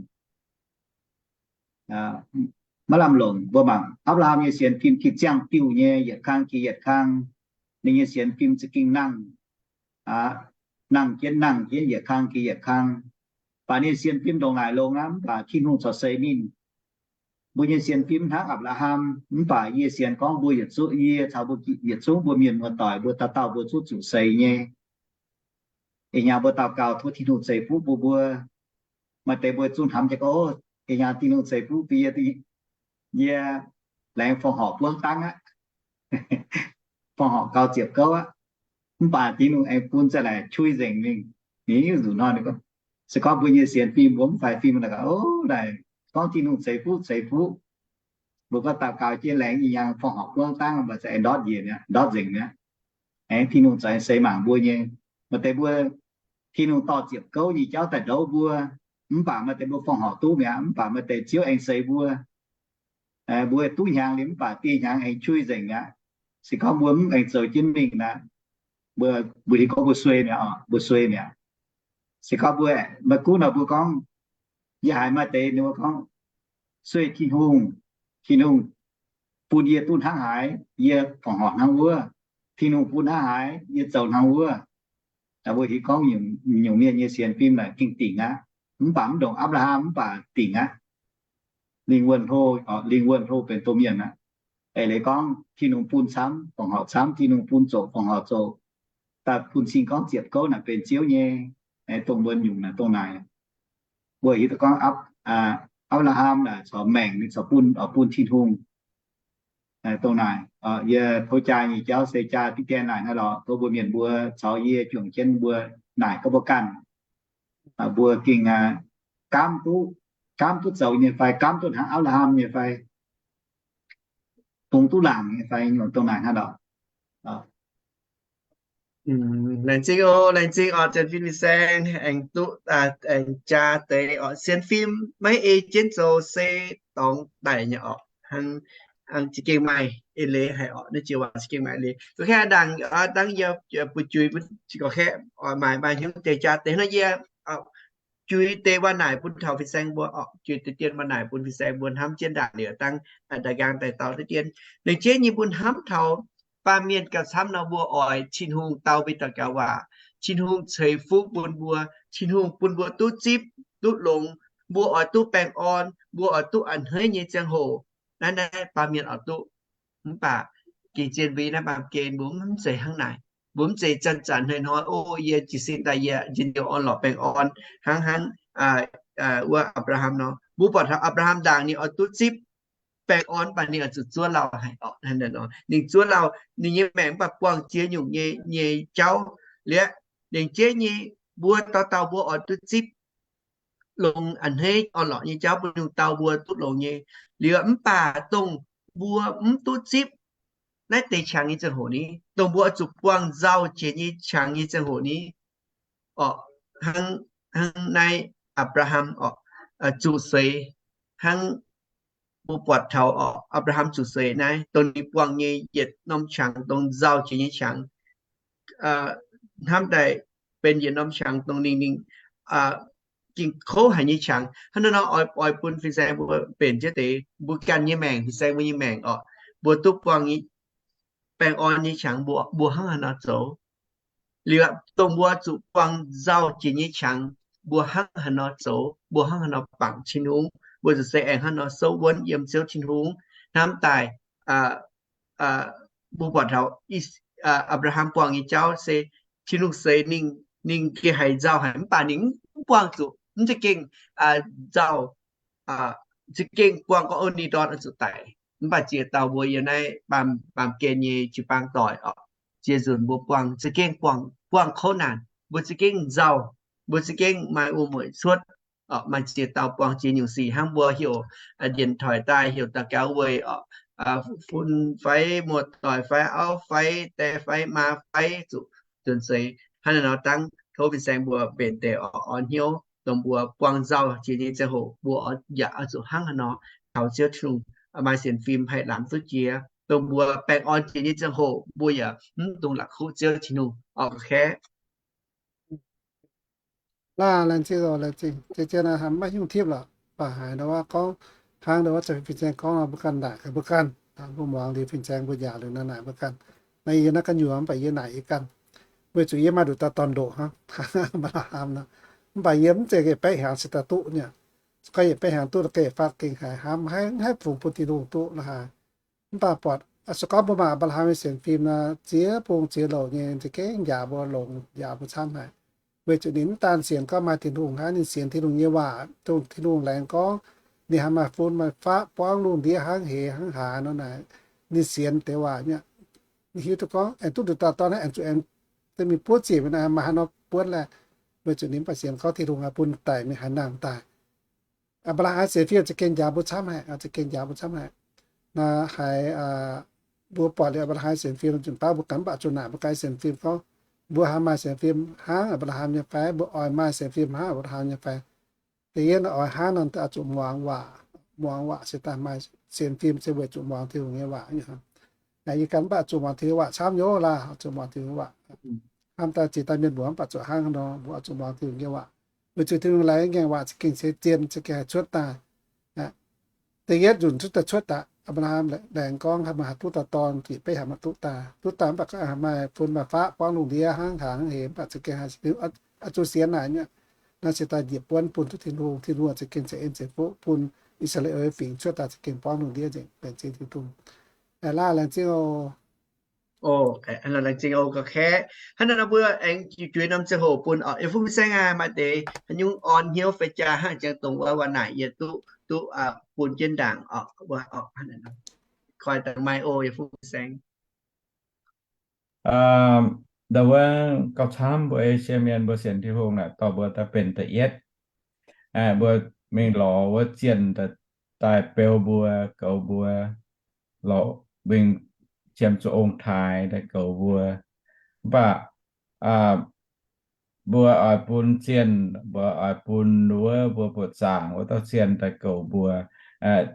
Maiv lamh longc. Mbuo mangc Apc^laa^ham nyei sienx fim gengh ziangh diuh nyei, yietc kang jiex yietc kang. Ninh nyei sienx fim za'gengh nangh, nangh jienv nangh jienv yietc kang jiex yietc kang. Baac ninh sienx fim ndongc naaic longx aqv, mv baac Tin-Hungh corc seix ninh. Mbuo nyei sienx fim hnangv Apc^laa^ham, mv baac yie sienx gorngv mbuo yietc zungv, yie caux mbuo yietc zungv mbuo mienh muoz-doic mbuo dauh dauh mbuo zungv zuqc seix nyei. Ih hnyangx mbuo daux gaux tov Tin-Hungh ceix fuqv bun mbuo. Maaih deix mbuo zungv hnamv jienv gorngv, ih hnyangx Tin-Hungh ceix fuqv bun yie, yie laengz fongc horc buangv dangv aqv, fongc horc gaux ziepc gouv aqv. Mv baac Tin-Hungh aengx bun za'naaic cui nzengc mingh. Ninh nzuqc hnoi ninh gorngv, se gorngv mbuo nyei sienx fim mbuo mv faix fim, o, naaic gorngv Tin-Hungh ceix fuqv ceix fuqv, mbuo gorngv daux gaux jienv laengz ih hnyangx fongc horc buangv dangv, mv baac za'gengh ndortv njiec mi'aqv, ndortv nzengc mi'aqv. Aengx Tin-Hungh za'gengh seix mangc mbuo nyei. Maaih deix mbuo Tin-Hungh dorh ziepc gouv nyei jauv daaih ndoqv mbuo, mv baac maaih deix mbuo fongc horc duqv mi'aqv, mv baac maaih deix Ziouv aengx seix mbuo. Mbuo duqv hnyangx liuz mv baac dieh hnyangx aengx cui nzengc mi'aqv. Se gorngv mbuo mv aengx zoux jienv mingh naaic, mbuo, mbuo hiuv gorngv mbuo suei mi'aqv, mbuo suei mi'aqv. Se gorngv mbuo, maiv gunv nor mbuo gorngv, yie haiz maaih deix ninh mbuo gorngv, sueih Tin-Hungh, Tin-Hungh bun yie duqv hnangv haaix, yie guangc horc hnangv wuov. Tin-Hungh bun hnangv haaix, yie zoux hnangv wuov. Mbuo hiuv gorngv nyungc mienh nyei sienx fim naaic gengh dingc aqv. Mv baac mv ndongc Apc^laa^ham mv baac dingc aqv. Lingh wuonh hlo, lingh wuonh hlo benx domh mienh aqv. Eix leiz gorngv Tin-Hungh bun camv guangc horc camv, Tin-Hungh bun zoqc guangc horc zoqc. Daaih bun cing gorngv ziepc gouv naaic benx Ziouv nyei, dongh wuonh nyungc naaic dongh naaic. Mbuo hiuv duqv gorngv Apc, Apc^laa^ham naaic corc maengc ninh corc bun, oix bun Tin-Hungh. Dongh naaic, yie tov jaa nyei jauv se jaa diqv dien naaic naaiv lorqc. Tov mbuo mienh mbuo caux yie juangc jienv mbuo naaic gorngv mbuo ganh, mbuo gengh gaamv duqv, gaamv duqv zoux nyei fai, gaamv duqv hnangv Apc^laa^ham nyei fai, dongh duqv laangc nyei fai, dongh naaic hnangv lorqc. Laengz zingh oc, laengz zingh oc, Janx-Fim fin-saeng aengx duqv, aengx jaa deix oc. Sienx fim maiv ei jienv zoux se dorngx daic nyei oc. Hnangv, hnangv za'gengh maaih eix leiz haic oc. Naaiv jiex waac za'gengh maaih eix leiz. Gorngv ka'ndangh, dangh yie buatc juix, gorngv ka'maaic maaih hnyouv deix jaa deix nor yie juix deix waac naaic bun taux fin-saeng mbuo oc. Juix deix dien waac naaic bun fin-saeng mbuo hnamv jienv ndaangc liuz dangh daaih nqaang daaih dau deix dien. Lengc jeiv nyei mbuo hnamv taux baamh mienh gauh camv nor mbuo oix Tin-Hungh dau mbuo daux gaux waac, Tin-Hungh ceix fuqv bun mbuo, Tin-Hungh bun mbuo duqv zipv, duqv longx, mbuo oix duqv baengh orn, mbuo oix duqv a'hneiv nyei ziangh hoc. Naaiv, naaiv baamh mienh oix duqv. Mv baac gengh zien mbuo naaiv baamh gen mbuo mv zeiz hnangv naaic. Mbuo mv zeiz zanc-zanc hnoi-hnoi, o, yie jiez sin daaih yie njien-youh orn-lorqc baengh orn hnangv, hnangv wuov Apc^laa^ham nor. Mbuo buatc taux Apc^laa^ham ndaangc ninh oix duqv zipv baengh orn, mv baac ninh oix zuqc zuov lauh haic oc. Ninh zuov lauh, ninh nyei maengc mv baac buangh ziex nyungc nyei, nyei jauv liuz, lengc jeiv nyei mbuo dauh dauh mbuo oix duqv zipv longx a'hneiv orn-lorqc nyei jauv bun Tin-Hungh dau mbuo duqv longx nyei. Liuz mv baac dongh mbuo mv duqv zipv naaiv deix qangx nyei ziangh hoc ni, dongh mbuo oix zuqc buangh nzauh jiex nyei qangx nyei ziangh hoc ni, oc, hnangv, hnangv naaiv Apc^laa^ham oc, zuqc seix, hnangv mbuo buatc taux oc, Apc^laa^ham zuqc seix naaiv, dongh ninh buangh nyei yietc norm qangx, dongh nzauh jiex nyei qangx, hnamv daaih benx yietc norm qangx dongh ninh, ninh gengh kouv haic nyei qangx. Hnangv naaiv nor oix, oix bun fin-saeng mbuo mbenc jienv deix mbuo ganh nyei maengc, fin-saeng mbuo nyei maengc oc, mbuo duqv buangh baengh orn nyei qangx, mbuo, mbuo hnangv haaix nor zoux? Liuz dongh mbuo zuqc buangh nzauh jiex nyei qangx, mbuo hnangv haaix nor zoux? Mbuo hnangv haaix nor bangc Tin-Hungh? Mbuo zuqc se aengx hnangv nor souv wuonv yiem Ziouv Tin-Hungh. Hnamv daaih mbuo buatc taux Apc^laa^ham buangh nyei jauv se Tin-Hungh seix ninh, ninh gengh haiz nzauh haic mv baac ninh mv buangh zuqc, mv za'gengh nzauh, za'gengh buangh gorngv o ninh ndorn oix zuqc daic. Mv baac ziex dauh mbuo yiem naaiv baamh, baamh gen nyei jiu-baang doic oc, ziex nzunc mbuo buangh za'gengh buangh, buangh kouv naanc, mbuo za'gengh nzauh, mbuo za'gengh maaih wuom-mueic cuotv oc. Maaih ziex dauh buangh ziex nyungc sic hnangv mbuo heuc, njiec toic daaih heuc daux gaux weic oc, fun fai muoz-doic fai auv fai die fai maa fai zuqc nzuonx seix. Hnangv naaiv nor dangv tov fin-saeng mbuo mbenc deix oc, orn hnyouv dongh mbuo buangh nzauh jiex nyei ziangh hoc mbuo yaac oix zuqc hnangv haaix nor taux Ziouv Tin-Hungh, maaih sienx fim haih lamz duqv jiex. Dongh mbuo baengh orn jiex nyei ziangh hoc mbuo yaac mv dungx la'kuqv Ziouv Tin-Hungh oc. Laanh, laengz zingh oc, laengz zingh. Zien-zien naaiv maiv nyungc tipv lorqc. Baac haiz ndau wuov gorngv, hnangv ndau wuov fin-saeng gorngv nor mbuo ganh naaic gaax mbuo ganh. Mbuo muangx liuz fin-saeng mbuo njaaux liuz naaiv naaic mbuo ganh. Naaiv yie naaiv gu'nyuoz mv baac yie naaic yie ganh, weic zuqc yie maaih nduqc dauh dorn-ndoqc hnangv, Apc^laa^ham nor. Mv baac yie mv zeiz yietc baeqv hnyangx cingx daaih duqv nyei. Se gorngv yietc baeqv hnyangx duqv, ga'faanh gengh haiz hnamv, mv haih fungx bun Tin-Hungh duqv la'haaix. Mv baac buatc se gorngv mbuo mangc Apc^laa^ham nyei sienx fim nor, ziex bung ziex louc nyei za'gengh njaaux mbuo longx, njaaux mbuo camv haic. Weic zuqc ninh mv daan sienx gorngv maaih Tin-Hungh hnangv, ninh sienx Tin-Hungh nyei waac, dongh Tin-Hungh laengz gorngv ninh haih maaih fun maaih faqv buangv lungh ndiev hnangv heix hnangv haaix nor naaic, ninh sienx deix waac mi'aqv. Ninh hiuv duqv gorngv aengx duqv nduqc dauh dorn naaiv aengx zuqc aengx mingh buonv ziec mingh naaic, maaih haaix nor buonv laeh. Weic zuqc ninh mv baac sienx gorngv Tin-Hungh haih bun daic mingh haaix nangh daaih. Apc^laa^ham sienx fim za'gengh njaaux mbuo camv haic, za'gengh njaaux mbuo camv haic. Naaiv haiz mbuo buatc liuz Apc^laa^ham sienx fim zunc baav mbuo ganh mv baac zuqc naaic mbuo ganh sienx fim gorngv, mbuo haih maaih sienx fim hnangv Apc^laa^ham nyei fai? Mbuo oix maaih sienx fim hnangv Apc^laa^ham nyei fai? Da'yietv oix hnangv nor oix zuqc muangx waac. Muangx waac se daaih maaih sienx fim se weic zuqc muangx Tin-Hungh nyei waac. Naaiv yie ganh mv baac zuqc muangx Tin-Hungh waac camv nyei laaih, zuqc muangx Tin-Hungh waac. Hnamv daaih ziex dauh mienh mbuox mv baac zuqc hnangv nor mbuo oix zuqc muangx Tin-Hungh nyei waac. Weic zuqc Tin-Hungh laengz ngaengc waac za'gengh se zien, za'gengh haih cuotv daaih. Da'yietv nzunc cuotv daaih cuotv daaih. Apc^laa^ham laengz gorngv maaih haih duqv dauh dorn, bieqc beiv haic maaih duqv daaih, duqv daaih mv baac maaih bun maaih faqv buangv lungh ndiev hnangv hnaangx hec, mv baac za'gengh haaix, zuqc sienx naaic nyei. Naaiv se daaih njiec buonv bun duqv Tin-Hungh. Tin-Hungh za'gengh ceix en ceix fuqv bun I^saa^laa^en fingx cuotv daaih za'gengh buangv lungh ndiev nzengc, laengz zingh Tin-Hungh. Laah, laengz zingh oc. Laengz zingh oc, ga'kaeqv. Hnangv naaiv nor mbuo aengx juix norm ziangh hoc bun oc, yie fungx saengv aac, maaih deix haaix nyungc orn hnyouv fai jaa hnangv jangx dongh wuov waac naaic yie duqv, duqv bun jienv ndaangc oc, koi dangh maaih oc, yie fungx saengv. Ndau wuov gauh camv mbuo Esie Mienh mbuo sienx Tin-Hungh naaic dorh mbuo daaih benx da'yietv. Mbuo mingh lorz wuov zienh daaih beu mbuo, goux mbuo, lorz mingh qiemx zuqc ong-taaix daaih goux mbuo. Mv baac mbuo oix bun zienh, mbuo oix bun wuov mbuo buoqc zaangc wuov dauh zienh daaih goux mbuo,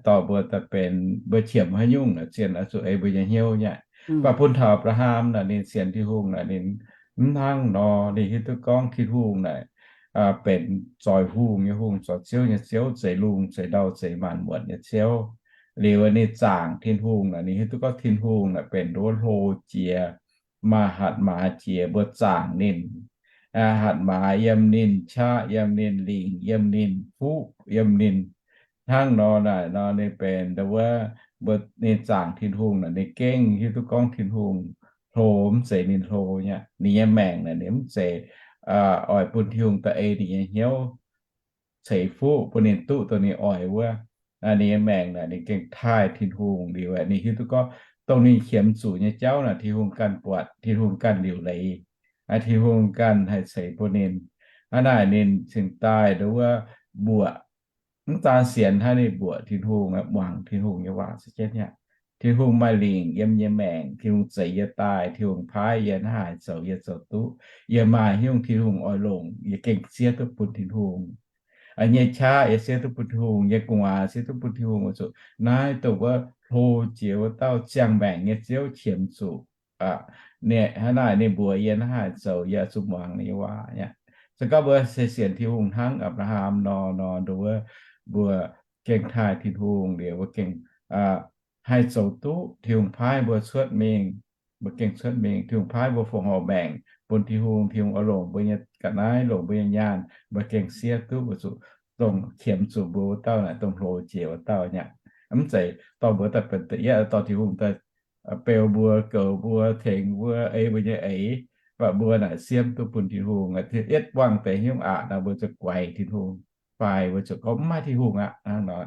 dorh mbuo daaih benx mbuo qiemx haaix nyungc naaic zienh oix zuqc ei mbuo nyei hnyouv nyei. Mv baac bun taux Apc^laa^ham naaic ninh sienx Tin-Hungh naaic ninh mv hnangv nor, ninh hiuv duqv gorngv Tin-Hungh naaic benx zoih hungh nyei Hungh, zoih ziouv nyei Ziouv, zeix lungh zeix ndau zeix maanc muotc nyei Ziouv. Liuz ninh zaangc Tin-Hungh naaic ninh hiuv duqv gorngv Tin-Hungh naaic benx nduov hlo jiex, maaih hatc maaz jiex mbuo zaangc ninh. Hatc maaz yiem ninh, qaqv yiem ninh, lingc yiem ninh, fuqv yiem ninh. Hnangv nor naaic nor ninh benx ndau wuov mbuo ninh zaangc Tin-Hungh naaic ninh gengh hiuv duqv gorngv Tin-Hungh hlo, mv zeiz ninh hlo nyei. Ninh nyei maengc naaic ninh mv zeiz oix bun Tin-Hungh daaih ei ninh nyei hnyouv ceix fuqv bun ninh duqv dongh ninh oix wuov. Ninh nyei maengc naaic ninh gengh taaih Tin-Hungh liuz, ninh hiuv duqv gorngv dongh ninh qiemx zuqc nyei jauv naaic Tin-Hungh ganh buatc, Tin-Hungh ganh liuc leiz, Tin-Hungh ganh haih ceix bun ninh. Hnangv naaic ninh cingx daaih ndau wuov mbuoqc, mv daan sienx hnangv, ninh mbuoqc Tin-Hungh, muangx Tin-Hungh nyei waac se jienv aqv. Tin-Hungh maaih lingc yiem yie nyei maengc, Tin-Hungh zeix yie daaih, Tin-Hungh paaiv yie hnangv haaix zoux yie zoux duqv. Yie maaih haaix nyungc Tin-Hungh oix longc, yie gengh siev duqv bun Tin-Hungh. Nyei qaqv yie siev duqv bun Tin-Hungh, nyei gu'nguaaz siev duqv bun Tin-Hungh. Weic zuqc naaiv dongh wuov hlo jiex wuov dauh ziangh maengc nyei Ziouv qiemx zuqc. Hnangv naaic ninh mbuox yie hnangv haaix zoux yie zuqc muangx ninh nyei waac aqv. Se gorngv mbuo se sienx Tin-Hungh hnangv Apc^laa^ham nor, nor ndongc wuov mbuo gengh taaih Tin-Hungh liuz mbuo gengh haih zoux duqv Tin-Hungh paaiv mbuo cuotv mingh. Mbuo gengh cuotv mingh, Tin-Hungh paaiv mbuo fongc horc maengc bun Tin-Hungh, Tin-Hungh oix longc mbuo nyei ga'naaiv, longc mbuo nyei nyaanh, mbuo gengh siev duqv weic zuqc dongh qiemx zuqc mbuo wuov dauh naaic dongh hlo jiex wuov dauh nyei aqv. Mv zeiz dorh mbuo daaih benx da'yietv, dorh Tin-Hungh daaih beu mbuo, goux mbuo, tengx mbuo, ei mbuo nyei eix, mv baac mbuo naaic siev duqv bun Tin-Hungh. Yietv buangh deix hnyouv aqc nor mbuo ziouc guaix Tin-Hungh fai mbuo ziouc gorngv mv maaih Tin-Hungh aqv. Hnangv nor,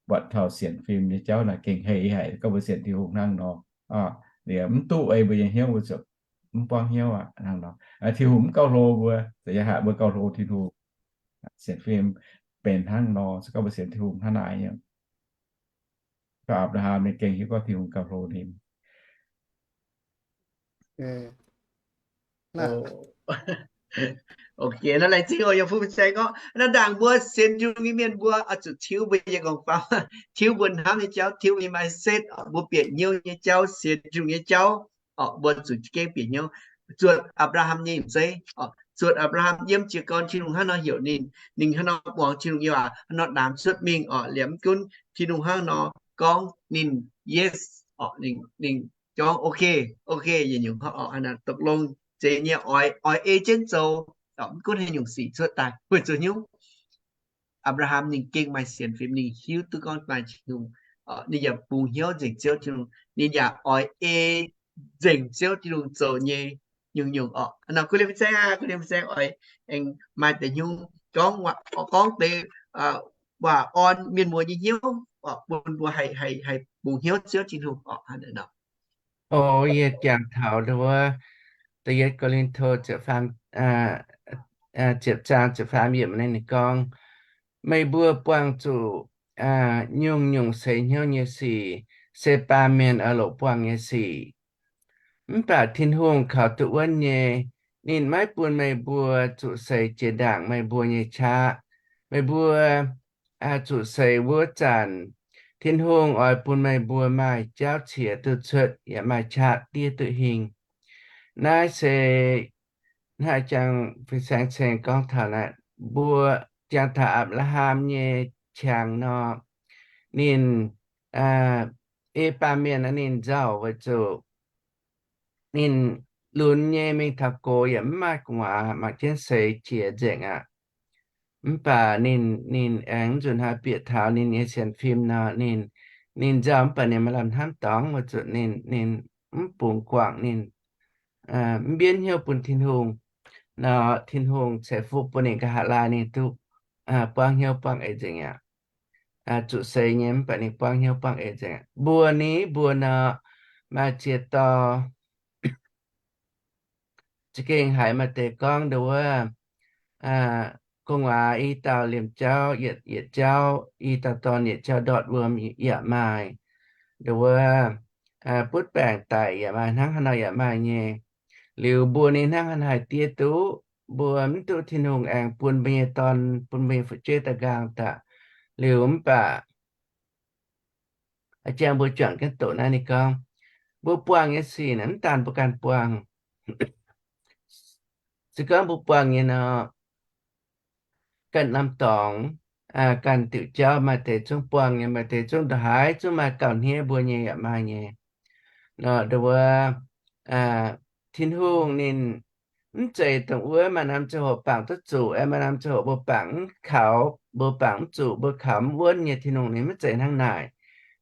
buatc taux sienx fim nyei jauv naaic gengh hei haic, gorngv mbuo sienx Tin-Hungh hnangv nor. Liuz mv duqv ei mbuo nyei hnyouv, mbuo ziouc mv buangv hnyouv aqv. Hnangv nor, Tin-Hungh mv gauh hlo mbuo, ziouc yaac haiz mbuo gauh hlo Tin-Hungh. Sienx fim benx hnangv nor, se gorngv mbuo sienx Tin-Hungh hnangv naaic nyei. Gorngv Apc^laa^ham ninh gengh hiuv gorngv Tin-Hungh gauh hlo ninh. Ok, naaiv laengz zingh oc, yie fungx saeng gorngv naaiv ndaangc mbuo sienx Tin-Hungh nyei mienh mbuo oix zuqc tiuv mbuo nyei nqorngv-famv, tiuv mbuo hnamv nyei jauv, tiuv mbuo nyei mindset, mbuo bieqc hnyouv nyei jauv, sienx Tin-Hungh nyei jauv, mbuo zuqc gengh bieqc hnyouv. Zuotc Apc^laa^ham nyei m'zeiv, zuotc Apc^laa^ham yiem jiez gorn Tin-Hungh hnangv nor heuc ninh, ninh hnangv nor muangx Tin-Hungh nyei waac, hnangv nor ndaamv cuotv mingh oc. Liemh mv gunv Tin-Hungh hnangv nor gorngv ninh yes oc, ninh, ninh gorngv ok, ok, yietc nyungc oc, hnangv nor ตกลง zeiz nyei oix, oix ei jienv zoux, mv gunv haaix nyungc sic cuotv daaih weic zuqc hnyouv. Apc^laa^ham ninh gengh maaih sienx fim, ninh hiuv duqv gorngv maaih Tin-Hungh, ninh yaac bungx hnyouv nzengc Ziouv Tin-Hungh, ninh yaac oix ei nzengc Ziouv Tin-Hungh zoux nyei nyungc-nyungc oc. Nor kuv liemh saeng aqv, kuv liemh saeng oix aengx maaih deix hnyouv gorngv, gorngv deix waac orn mienh muoz nyei hnyouv oc, bun mbuo haih, haih, haih bungx hnyouv Ziouv Tin-Hungh oc. O, yie jangx taux wuov da'yietv Ko^lin^to ziepc faam, ziepc zaang ziepc faam yiemc naaiv ninh gorngv, meih mbuo buangh zuqc nyungc-nyungc seix hnyouv nyei sic, se baamh mienh oix longc buangh nyei sic. Mv baac Tin-Hungh kaux duqv wuonv nyei. Ninh maiv bun meih mbuo zuqc seix jiex ndaangc meih mbuo nyei qaqv. Meih mbuo zuqc seix wuov zanc, Tin-Hungh oix bun meih mbuo maaih jauv ciex duqv cuotv yaac maaih qaqv diev duqv hingh. Naaiv se hnangv jang fin-saeng ceng gorngv taux naaiv, mbuo jangx taux Apc^laa^ham nyei qangx nor, ninh ei baamh mienh ninh nzauh weic zuqc ninh lunx nyei mingh taux gox yaac mv maaih gu'nguaaz mangc jienv seix jiex nzengc aqv. Mv baac ninh, ninh aengx nzunc haaix bieqc taux ninh nyei sienx fim nor, ninh, ninh nzauh mv baac ninh maaih lamh hnamv dorngx weic zuqc ninh, ninh mv bungx guangc ninh, mv mbienv hnyouv bun Tin-Hungh nor, Tin-Hungh ceix fuqv bun ninh nqa'haav laai ninh duqv buangv hnyouv buangv eix nzengc aqv. Zuqc seix nyei mv baac ninh buangv hnyouv buangv eix nzengc aqv. Mbuo ni mbuo nor, maaih ziex dauh za'gengh haiz maaih deix gorngv nduov wuov, gu'nguaaz i dauh liemh jauv yietc, yietc jauv, i dauh dorn yietc jauv ndortv wuom yaac maaih. Nduov wuov, butv baengc daic yaac maaih, hnangv haaix nor yaac maaih nyei. Liuz mbuo ni hnangv haaix diev duqv, mbuo mv duqv Tin-Hungh aengx bun mbuo nyei dorn, bun mbuo nyei fu'jueiv daaih nqaang daaih. Liuz mv baac jang mbuo juangc jienv doqc naaiv ninh gorngv, mbuo buangh nyei sic naaic mv daan mbuo ganh buangh. Se gorngv mbuo buangh nyei nor, ganh norm dorngx, ganh diuc jauv maaih deix zungv buangh nyei, maaih deix zungv ndongc haaix zungv maaih gauh hniev mbuo nyei yaac maaih nyei. Nduov wuov, Tin-Hungh ninh mv zeiz dongh wuov maaih norm ziangh hoc bangc duqv zuqc, maaih norm ziangh hoc mbuo bangc mv kaux, mbuo bangc mv zuqc, mbuo kaux mv wuonv nyei. Tin-Hungh ninh mv zeiz hnangv naaic.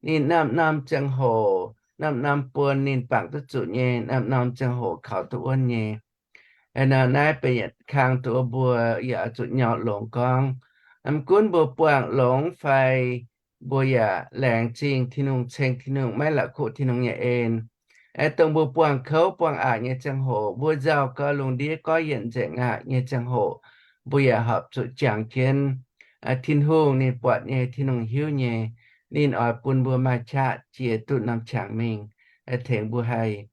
Ninh norm-norm ziangh hoc, norm-norm buonc ninh bangc duqv zuqc nyei, norm-norm ziangh hoc kaux duqv wuonv nyei. Nor naaiv benx yietc kang duqv mbuo yaac zuqc nyorx longx gorngv, mv gunv mbuo buangh longx fai mbuo yaac laengz zingh Tin-Hungh, ceng Tin-Hungh, maiv la'kuqv Tin-Hungh nyei en. Dongh mbuo buangh kouv buangh aqc nyei ziangh hoc, mbuo nzauh gau lungh ndiev goiv yienc nzengc aqv nyei ziangh hoc, mbuo yaac horpc zuqc jangx jienv Tin-Hungh ninh buatc nyei, Tin-Hungh hiuv nyei. Ninh oix bun mbuo maaih qaqv jiex duqv norm qangx mingh, tengx mbuo haih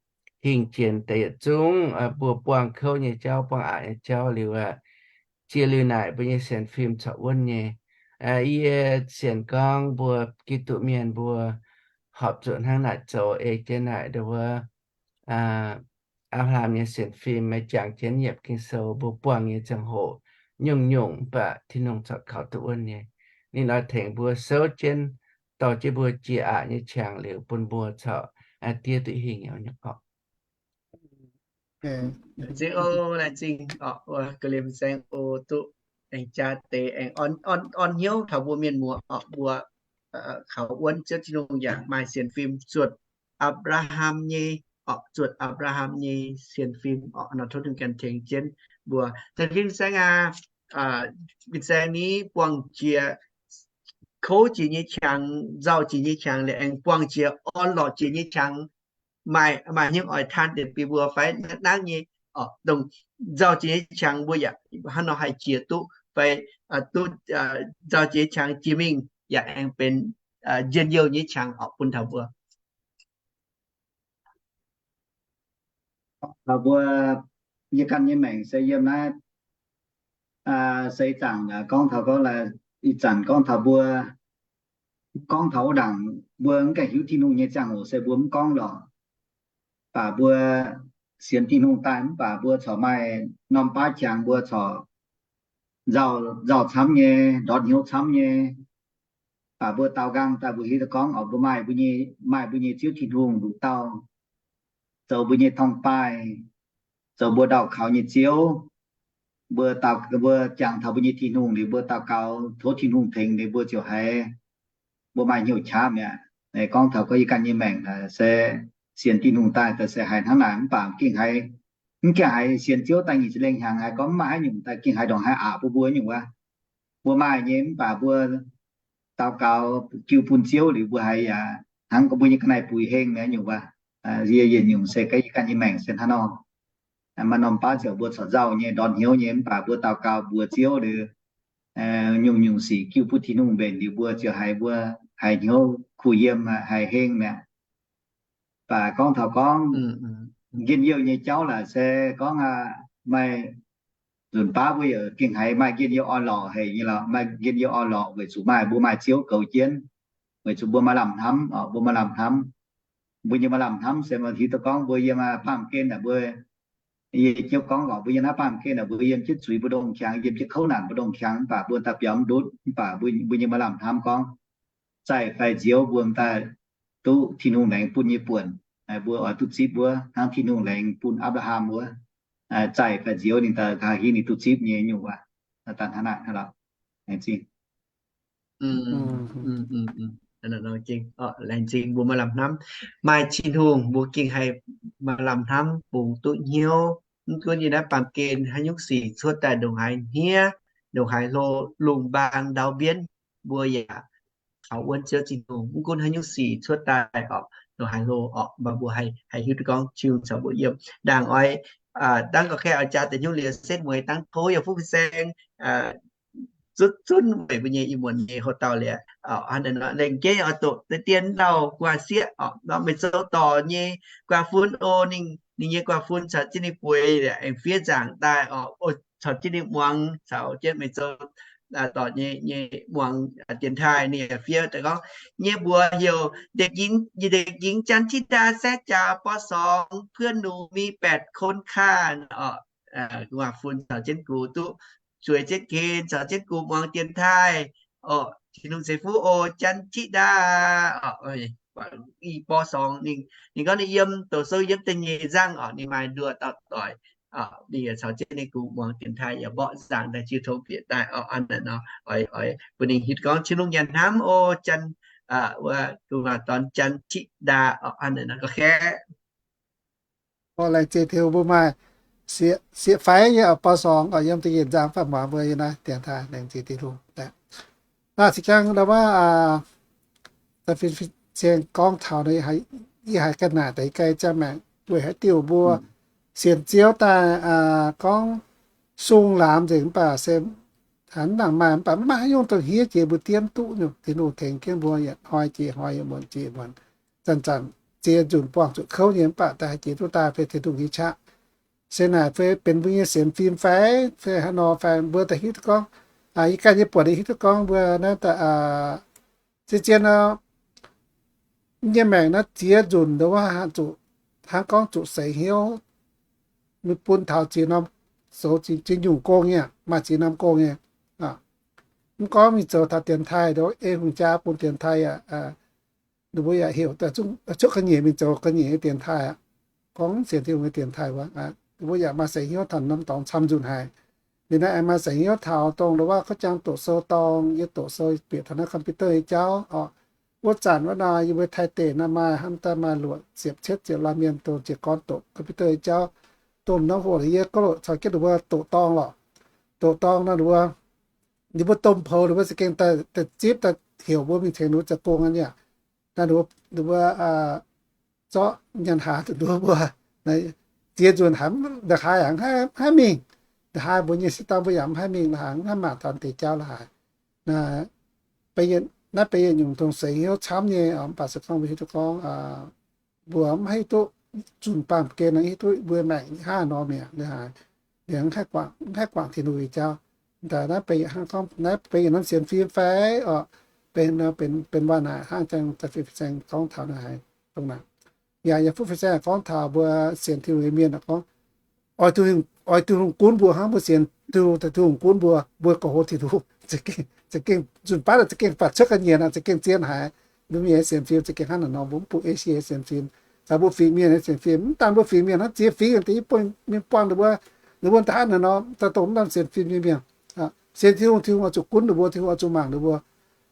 hingh jienx deix yietc zungv mbuo buangh kouv nyei jauv, buangh aqc nyei jauv liuz aqv, jiex liuz naaic mbuo nyei sienx fim corc wuonv nyei. Yie sienx gorngv mbuo Giduc mienh mbuo horpc zuqc hnangv naaic zoux ei jienv naaic nduov wuov, Apc^laa^ham nyei sienx fim, maaih jangx jienv yiemc Ging-Sou, mbuo buangh nyei ziangh hoc nyungc-nyungc mv baac Tin-Hungh corc kaux duqv wuonv nyei. Ninh oix tengx mbuo souv jienv, dorh jienv mbuo jiex aqc nyei qangx liuz bun mbuo corc diev duqv hingh nyei orqc. Laengz zingh oc, laengz zingh oc, ga'hlen saeng oc, duqv aengx jaax deix aengx orn, orn hnyouv taux mbuo mienh muoz oc, mbuo kaux wuonv Ziouv Tin-Hungh yaac maaih sienx fim zuotc Apc^laa^ham nyei oc, zuotc Apc^laa^ham nyei sienx fim oc. Nor tov Tin-Hungh ganh tengx jienv mbuo. Laengz zingh saeng aac, laengz zingh ni buangh jiex kouv jiex nyei qangx, nzauh jiex nyei qangx, liuz aengx buangh jiex orn-lorqc jiex nyei qangx, maaih, maaih hnyouv oix taan deix bun mbuo fai? Hnangv nyei oc, dongh nzauh jiex nyei qangx mbuo yaac hnangv nor haih jiex duqv fai? Duqv nzauh jiex nyei qangx jiex mingh yaac aengx benx njien-youh nyei qangx oc bun taux mbuo. Taux mbuo, yie ganh nyei maengc se yiem naaiv seix zaangc gorngv taux, gorngv ih zanc gorngv taux mbuo, gorngv taux wuov ndaangc mbuo mv gaengh hiuv Tin-Hungh nyei ziangh hoc se mbuo mv gorngv lorqc. Baac mbuo sienx Tin-Hungh daaih mv baac mbuo corc maaih norm baav qangx mbuo corc nzauh, nzauh camv nyei, ndortv hnyouv camv nyei. Baac mbuo daaux nqaang daaih mbuo hiuv duqv gorngv oc, mbuo maaih mbuo nyei, maaih mbuo nyei Ziouv Tin-Hungh nduqc dauh zoux mbuo nyei torngv-baaih, zoux mbuo ndau kaux nyei Ziouv. Mbuo dau, mbuo jangx taux mbuo nyei Tin-Hungh liuz, mbuo daux gaux tov Tin-Hungh tengx liuz, mbuo ziouc haiz mbuo maaih hnyouv qaqv mi'aqv. Gorngv taux gorngv yie ganh nyei maengc se sienx Tin-Hungh daaih se haiz hnangv naaic, mv baac gengh haiz, mv gengh haiz sienx Ziouv daaih nyic ziepc lengh hnyangx haiz gorngv mv maaih haaix nyungc daaih gengh haiz ndongc haaix aqc bun mbuo nyungc wuov. Mbuo maaih nyei mv baac mbuo daux gaux jiu bun Ziouv liuz mbuo haiz yaac hnangv gorngv mbuo nyei ga'naaiv buix heng mi'aqv nyungc wuov. Yie yietc nyungc se ga'naaiv yie ganh nyei maengc se hnangv nor. Maaih norm baav ziouc mbuo corc nzauh nyei, ndortv hnyouv nyei, mv baac mbuo daux gaux mbuox Ziouv liuz, nyungc-nyungc sic jiu bun Tin-Hungh mbenc liuz mbuo ziouc haiz mbuo haiz hnyouv kuh yiem, haiz heng mi'aqv. Baac gorngv taux gorngv njien-youh nyei jauv laaic se gorngv maaih nzunc baav mbuo yaac gengh haiz maaih njien-youh orn-lorqc haic nyei lorqc, maaih njien-youh orn-lorqc weic zuqc maaih, mbuo maaih Ziouv goux jienv, weic zuqc mbuo maaih lamh hnamv, mbuo maaih lamh hnamv. Mbuo nyei maaih lamh hnamv se hiuv duqv gorngv mbuo yiem baamh gen naaic mbuo, yie jienv gorngv lorqc, mbuo yiem naaiv baamh gen naaic mbuo yiem jienv zuiz mbu'ndongx qangx, yiem jienv kouv naanc mbu'ndongx qangx, mv baac mbuo daaih biaux mv ndutv, mv baac mbuo nyei maaih lamh hnamv gorngv zaih fai nziouv mbuo daaih duqv Tin-Hungh laengz bun nyei buonc. Mbuo oix duqv zipv wuov hnangv Tin-Hungh laengz bun Apc^laa^ham wuov, zaih fai nziouv ninh daaih, haaix hingv ninh duqv zipv nyei nyungc waac. Daaih hnangv naaic lorqc. Laengz zingh. Laengz zingh mbuo maaih lamh hnamv, maaih Tin-Hungh mbuo gengh haih maaih lamh hnamv bungx duqv hnyouv. Mv gunv yie naaiv baamh gen haaix nyungc sic cuotv daaih ndongc haaix hniev, ndongc haaix hlo, lungh mbaang ndau mbienv, mbuo yaac kaux wuonv Ziouv Tin-Hungh. Mv gunv haaix nyungc sic cuotv daaih orqc, ndongc haaix hlo orqc, mv baac mbuo haih hiuv duqv gorngv Tin-Hungh caux mbuo yiem. Ndaangc oix, dangv gauh kei oix jaax deix nyungc liuz setv mueiz dangv tov yaac fuqv fin-saeng zutv zunv weic mbuo nyei ih muonz nyei houx-dauh liuz, lengc jeiv oix doqc deix dien lauh gu'nguaaz-sieqv orqc, nor meih zoux dorc nyei guaax fun o, ninh, ninh nyei guaax fun caux jienv ninh bueix aengx fiev nzaangc daaih orqc, caux jienv ninh muangx, caux jienv meih zoux dorc nyei, nyei muangx dienx taaih. Ninh yaac fiev daaih gorngv, nyei mbuox heuc Ndeic Nyingx, Ndeic Nyingx Janx Tiqv Ndaa Saeqv Jaax Bor Sorngx, เพื่อนหนูมีแปดคนค่ะ orqc. Gu'nguaaz fun caux jienv gux duqv zueiz jienv gen, caux jienv gux muangx dienx taaih orqc. Tin-Hungh ceix fuqv oc, Janx Tiqv Ndaa orqc, i Bor Sorngx. Ninh, ninh gorngv ninh yiem doqc sou yiem da'nyeic nzangv orqc, ninh maaih nduoh dauh doic orqc, ninh yaac caux jienv ninh gux muangx dienx taaih, yaac mborqv nzaangc daaih jiu tong bieqc daaih orqc. Hnangv naaic nor, oix, oix bun ninh hiuv gorngv Tin-Hungh nyanc hnamv o, Janx, wuov gu'nguaaz dorn Janx Tiqv Ndaa orqc. Hnangv naaic nor gauh kaeqv. Laengz zingh Tin-Hungh mbuo maaih sieqv faix nyei Bor Sorngx orqc, yiem da'nyeic nzangv faam muangx mbuo yiem naaiv dienx taaih. Laengz zingh Tin-Hungh. Naaiv zinh jangv ndau wuov fin-saeng gorngv taux nor, yie haiz ga'naaic deix gai ziangh maengc weic haaix diuc mbuo sienx Ziouv daaih gorngv sung laamz nzengc mv baac se hnangv nangc maaih, mv baac maiv maaih haaix nyungc dongh hniev jiex mbuo dien duqv nyungc. Tin-Hungh tengx jienv mbuo yietc hnoi jiex hnoi, yietc muonz jiex muonz, zanc-zanc ziex nzunc buangh zuqc kouv nyei, mv baac daaih haih jiex duqv daaih fai Tin-Hungh nyei qaqv. Se naaic fai benx mbuo nyei sienx fim fai, fai haaix nor fai mbuo daaih hiuv duqv gorngv, yie ganh nyei buonc yie hiuv duqv gorngv mbuo naaiv zien-zien nor, nyei maengc naaiv ziex nzunc ndau wuov zuqc hnangv gorngv zuqc seix hnyouv, bun taux ziex norm, zoux ziex nyungc gong nyei, maaih ziex norm gong nyei. Mv gorngv mingh zoux taux dienx taaih, ei hungh jaa bun dienx taaih yaac, ninh mbuo yaac heuc daaih zungv cuotv ga'nyiec mingh zoux ga'nyiec nyei dienx taaih aqv. Gorngv sienx Tin-Hungh nyei dienx taaih wuov, ninh mbuo yaac maaih seix hnyouv taux norm dorngx camv nzunc haic. Liuz naaiv aengx maaih seix hnyouv taux dongh ndau wuov kouv jang doqc sou dorngh, yie doqc sou bieqc taux naaiv computer nyei jauv orqc. Wuov zanc wuov nor yie mbuo Taiv deic nor maaih hnamv daaih maaih luoqc ziepc cietv ziepc laanh mienh dongh jiez gorn doqc computer nyei jauv, domh norm hoc yie gorngv caux jienv ninh mbuo doqc dorngh lorqc. Doqc dorngh nor ninh mbuo, ninh mbuo domh poux ninh mbuo za'gengh daaih zipv daaih heuc mbuo mingh tengx ninh mbuo zoux gong aqv. Naaiv ninh mbuo zorqv nyanc haaix duqv nduov mbuo, ziex nzunc haiz nda'haaix yaac mv haih mingh. Nda'haaix mbuo nyei sieqv dauh mbuo yaac mv haih mingh, nda'haaix mv haih mangc taux deix jauv la'haaix. Naaiv benx yietc nyungc dongh seix hnyouv camv nyei, mv baac se gorngv mbuo hiuv duqv gorngv mbuo mv haih hiuv duqv zunc baamh gen nor hiuv duqv mbuo maengc haaix nor mi'aqv, la'haaix, mv haih guangc Tin-Hungh nyei jauv. Daaih naaiv benx hnangv gorngv naaiv benx yietc norm sienx fim fai orqc, benx, benx waac naaic hnangv jang fin-saeng gorngv taux naaic haic dongh naaic. Yaac yiem fuqv fin-saeng gorngv taux mbuo sienx Tin-Hungh nyei mienh gorngv, oix Tin-Hungh gunv mbuo hnangv mbuo sienx Tin-Hungh, Tin-Hungh gunv mbuo, mbuo goux hlo Tin-Hungh. Za'gengh nzunc baav za'gengh baac cuotv ga'nyiec aqv, za'gengh zien haic. Mbuo mienh nyei sienx fim za'gengh hnangv naaic nor, mbuo mv bungx A C sienx fim caux mbuo fingx mienh nyei sienx fim, mv daan mbuo fingx mienh hnangv, ziex fingx deix yie mienh buangh ninh mbuo, ninh mbuo daaih hnangv naaic nor, daaih dongh mv daan sienx fim nyei mienh. Sienx Tin-Hungh, Tin-Hungh oix zuqc gunv ninh mbuo, Tin-Hungh oix zuqc mangc ninh mbuo,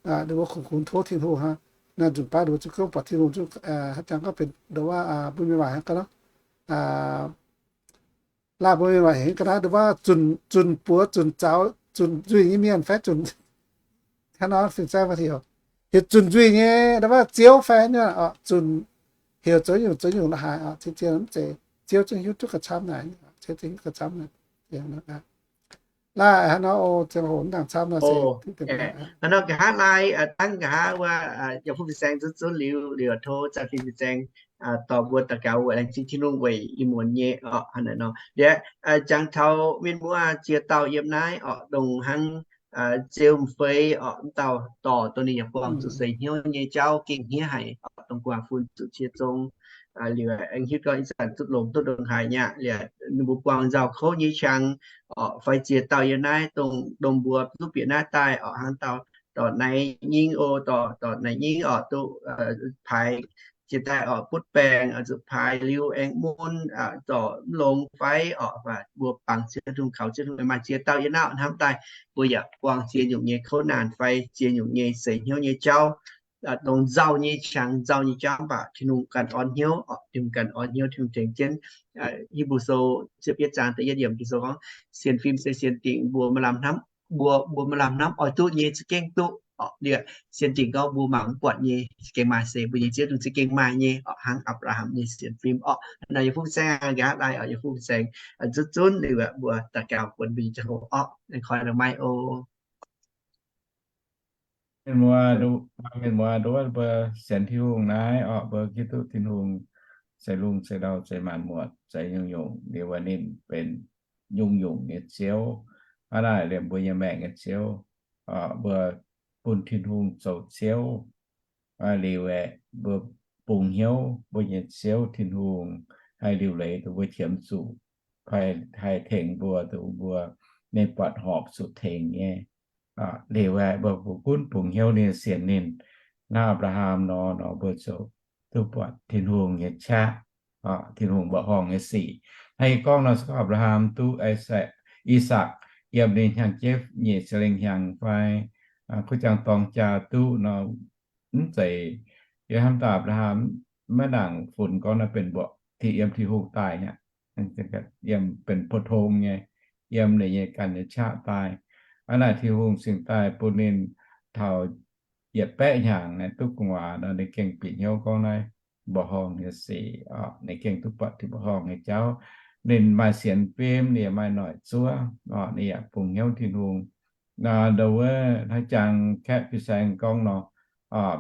ninh mbuo kungx kuv tov Tin-Hungh hnangv. Naaiv nzunc baav ninh mbuo zuqc gorngv buatc Tin-Hungh zuqc haaix jangx gorngv benx ndongc wuov mbuo mienh waac hnangv ga'naaiv, laanh mbuo mienh waac heuc ga'naaiv ndongc wuov zunc buoz, zunc zaux, zunc nzuih nyei mienh fai zunc, hnangv nor fin-saeng heuc zunc nzuih nyei ndongc wuov ziouv fai, zunc heuc zoux nyungc zoux nyungc la'haaix, zien mv zeiz. Ziouv zungv hiuv duqv gauh camv naaic, Ziouv zungv hiuv gauh camv naaic. Laih hnangv nor, ziangh hoc mv nangc camv nor se hnangv nor nqa'haav laai, dangv nqa'haav wuov, yaac bun fin-saeng zunv zunv liuz, liuz tov za'gengh fin-saeng dorh mbuo daux gaux weic laengz zingh Tin-Hungh weic ih muonz nyei orqc. Hnangv naaic nor liuz, jangx taux mienh muoz ziex dauh yiem naaiv orqc, dongh hnangv Zeu M'Fei orqc, dauh dorc dongh ninh yaac buangh zuqc seix hnyouv nyei jauv gengh hniev haic orqc, dongh gu'nguaaz-fun zuqc cie zong. Liuz aengx hiuv gorngv ih zanc duqv longc duqv ndongc haaix nyei liuz, ninh mbuo buangh nzauh kouv nyei qangx orqc, fai ziex dauh yiem naaiv dongh, dongh mbuo duqv bieqc naaiv daaih orqc, hnangv dauh dorh naaiv nyingv o, dorh, dorh naaiv nyingv orqc, duqv paaix jiex daaih orqc, butv baengh zuqc paaix liuz aengx mun zorc mv longx fai orqc, mbuo bangc Ziouv Tin-Hungh, kaux Ziouv Tin-Hungh, maaih ziex dauh yiem naaiv hnamv daaih, mbuo yaac buangh ziex nyungc nyei kouv naanc fai ziex nyungc nyei seix hnyouv nyei jauv, dongh nzauh nyei qangx, nzauh nyei jauv, mv baac Tin-Hungh ganh orn hnyouv, Tin-Hungh ganh orn hnyouv, Tin-Hungh tengx jienv. Hipv^lu Sou ziepc yietv zaang da'yietv yiemc Ging-Sou gorngv, sienx fim se sienx dingc mbuo maaih lamh hnamv, mbuo, mbuo maaih lamh hnamv oix duqv nyei za'gengh duqv orqc. Liuz sienx dingc gorngv mbuo mangc mv buatc nyei za'gengh maaih, se mbuo nyei Ziouv Tin-Hungh za'gengh maaih nyei orqc, hnangv Apc^laa^ham nyei sienx fim orqc. Naaiv yie fuqv saeng nqa'haav lai orqc, yie fuqv saeng zunv zunv liuz mbuo daux gaux bun mbuo nyei ziangh hoc orqc. Koi longx maiv o. Mienh muoz, mienh muoz, nduov mbuo sienx Tin-Hungh naaiv orqc, mbuo hiuv duqv Tin-Hungh se lungh se ndau, se maanc muotc, se nyungc-nyungc, liuz ninh benx nyungc-nyungc nyei Ziouv. Hnangv naaic liemh mbuo nyei maengc nyei Ziouv, mbuo bun Tin-Hungh zoux Ziouv. Liuz aeqv, mbuo bungx hnyouv mbuo nyei Ziouv Tin-Hungh haih liuc leiz mbuo, qiemx zuqc, haih tengx mbuo, mbuo, ninh buatc horpc zuqc tengx nyei. Liuz aeqv, mbuo gunv bungx hnyouv ninh, sienx ninh, hnangv Apc^laa^ham nor, nor mbuo ziouc duqv buatc Tin-Hungh nyei qaqv, Tin-Hungh mba'horngh nyei sic. Hnangv yie gorngv nor, se gorngv Apc^laa^ham duqv I^sakc, I^sakc yiem ninh hnyangx-jeiv nyic ziepc lengh hnyangx fai kuv jangx dorng jaa duqv nor, mv zeiz, yie hnamv daaih Apc^laa^ham maiv nangc funx gorngv naaiv benx mbuoqc, yiem Tin-Hungh daaih aqv, yiem benx pou tong nyei, yiem ninh nyei ganh nyei qaqv daaih. Hnangv naaic Tin-Hungh cingx daaih bun ninh taux yietc baeqv hnyangx duqv gu'nguaaz nor, ninh gengh bieqc hnyouv gorngv naaiv mba'horngh nyei sic, ninh gengh duqv buatc Tin-Hungh mba'horngh nyei jauv. Ninh maaih sienx fim, ninh yaac maaih noic zuov, ninh yaac bungx hnyouv Tin-Hungh. Nduov wuov hnangv jangx kaeqv fin-saeng gorngv nor,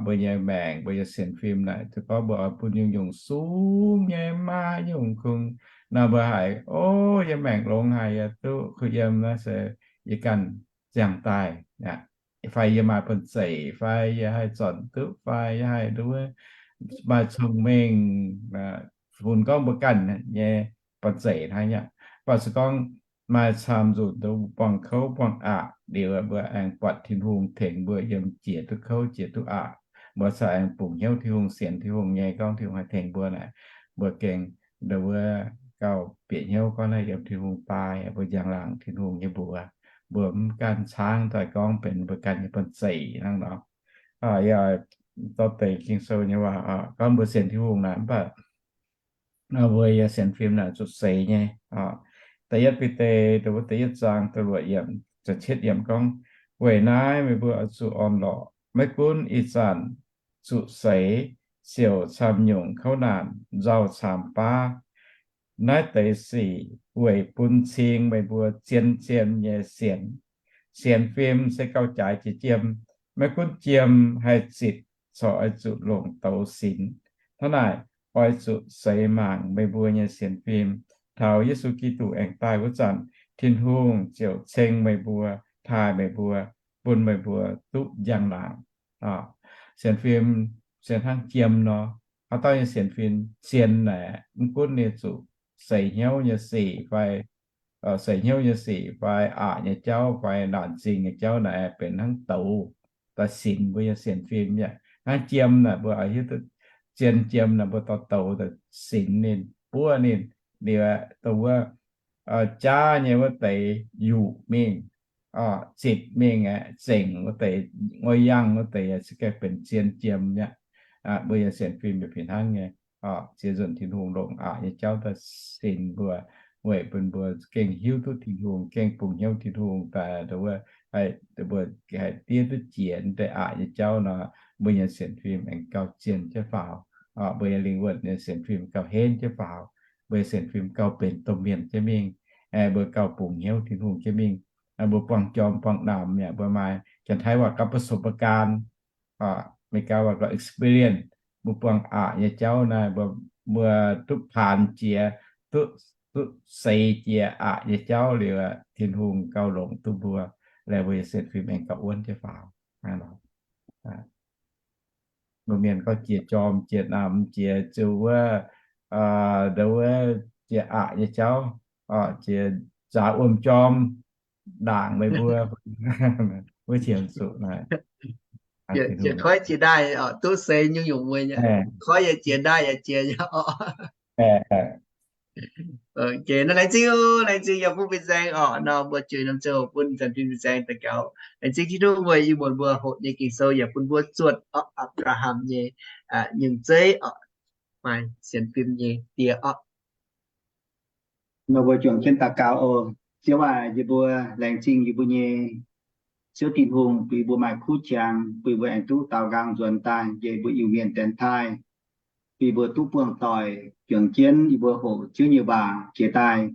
mbuo nyei maengc, mbuo nyei sienx fim naaic, se gorngv mbuo oix bun nyungc-nyungc sung nyei, maaih nyungc kungx nor, mbuo haiz, o, yie maengc longx haic, yie duqv kuh yiem naaiv se yie ganh ziangh daaih, fai yie maaih banh zeic, fai yie haih zornc duqv, fai yie haih nduov, maaih cong-mengh, funx gorngv mbuo ganh nyei banh zeic hnangv aqv. Mv baac se gorngv maaih camv nzunc buangh kouv buangh aqc liuz, mbuo aengx buatc Tin-Hungh tengx mbuo yiem jiex duqv kouv jiex duqv aqc, mbuo corc aengx bungx hnyouv Tin-Hungh, sienx Tin-Hungh nyei gorngv Tin-Hungh haih tengx mbuo naaic, mbuo gengh nduov wuov gauh bieqc hnyouv gorngv naaiv yiem Tin-Hungh daaih, mbuo njang-laangc Tin-Hungh nyei mbuox, mbuo mv gaengh caangv daaih gorngv benx mbuo ganh nyei banh zeic hnangv nor. Yie dorh deix Ging-Sou nyei waac gorngv mbuo sienx Tin-Hungh naaic, mv baac mbuo nyei sienx fim naaic zuqc seix nyei. Da'yietv Bide, da'yietv zaang, da'luoqc yiemc, da'cietv yiemc gorngv, weic naaiv meih mbuo oix zuqc orn-lorqc, maiv gunv ih zanc zuqc seix, siouc camv-nyungc kouv naanc, nzauh caamx baav. Naaiv deix sic weic bun cing meih mbuo zien jiem nyei sienx. Sienx fim se gauh jaaix jiex jiem, maiv gunv jiem haih zitc corc oix zuqc longc douz sinx. Hnangv naaic, oix zuqc seix mangc meih mbuo nyei sienx fim. Taux Yesu Giduc aengx daaih wuov zanc, Tin-Hungh ziouc ceng meih mbuo, taaih meih mbuo, bun meih mbuo duqv njang-laangc. Sienx fim se hnangv jiem nor. Haaix dauh nyei sienx fim zien naaic, mv gunv ninh zuqc seix hnyouv nyei sic fai seix hnyouv nyei sic fai aqc nyei jauv fai naanc zingh nyei jauv naaic, benx hnangv douz daaih sinx mbuo nyei sienx fim aqv. Hnangv jiem naaic, mbuo hiuv duqv zien jiem naaic, mbuo dorh douz daaih sinx ninh, buov ninh. Liuz dongh wuov jaav nyei wuov deix yuqc mingh, zitc mingh aeqv, zengc wuov deix, ngoi yangh wuov deix se gengh benx zien jiem aqv. Mbuo nyei sienx fim yaac fih hnangv nyei. Ziex nzunc Tin-Hungh longc aqc nyei jauv daaih sinx mbuo, weic bun mbuo gengh hiuv duqv Tin-Hungh, gengh bungx hnyouv Tin-Hungh daaih, mbuo haih diev duqv jiex deix aqc nyei jauv nor, mbuo nyei sienx fim aengx gauh zien jienv faaux. Mbuo nyei lingh wuonh nyei sienx fim gauh henv jienv faaux. Mbuo nyei sienx fim gauh benx domh mienh jienv mingh. Mbuo gauh bungx hnyouv Tin-Hungh jienv mingh. Mbuo buangh jorm buangh naamh yaac mbuo maaih, Janx-Taiv waac gorngv ประสบการณ์, Meigaa waac gorngv experience. Mbuo buangh aqc nyei jauv naaiv, mbuo, mbuo duqv paanx jiex, duqv, duqv seix jiex aqc nyei jauv liuz, Tin-Hungh gauh longc duqv mbuo, laeh mbuo nyei sienx fim aengx gauh wuonv jienv faaux. Mbuo mienh gorngv jiex jorm, jiex naamh, jiex ziouc wuov, nduov wuov, jiex aqc nyei jauv, jiex zaax wuom jorm, ndaangc meih mbuo, Wuov qiemx zuqc naaic, jiex koiv jiex ndaaih oc, duqv seix nyungc-nyungc mueiz nyei. Koiv yaac jiex, ndaaih yaac jiex nyei oc. Laengz zingh, laengz zingh yaac bun fin-saeng oc. Nor mbuo juix norm ziangh hoc bun Janx-Fim fin-saeng daux gaux. Laengz zingh Tin-Hungh weic ih muonz mbuo hoqc nyei Ging-Sou yaac bun mbuo zuotc oc, Apc^laa^ham nyei nyungc zeiv oc, maaih sienx fim nyei die oc. Nor mbuo juangc jienv daux gaux oc. Ziouv aac, yie mbuo laengz zingh yie mbuo nyei Ziouv Tin-Hungh, bun yie mbuo maaih kuv qangx, bun yie mbuo aengx duqv daaux nqaang nzuonx daaih yiem yie mbuo Iu-Mienh dienx taaih, bun yie mbuo duqv buangh doic juangc jienv yie mbuo hoqc Ziouv nyei waac jiex daaih.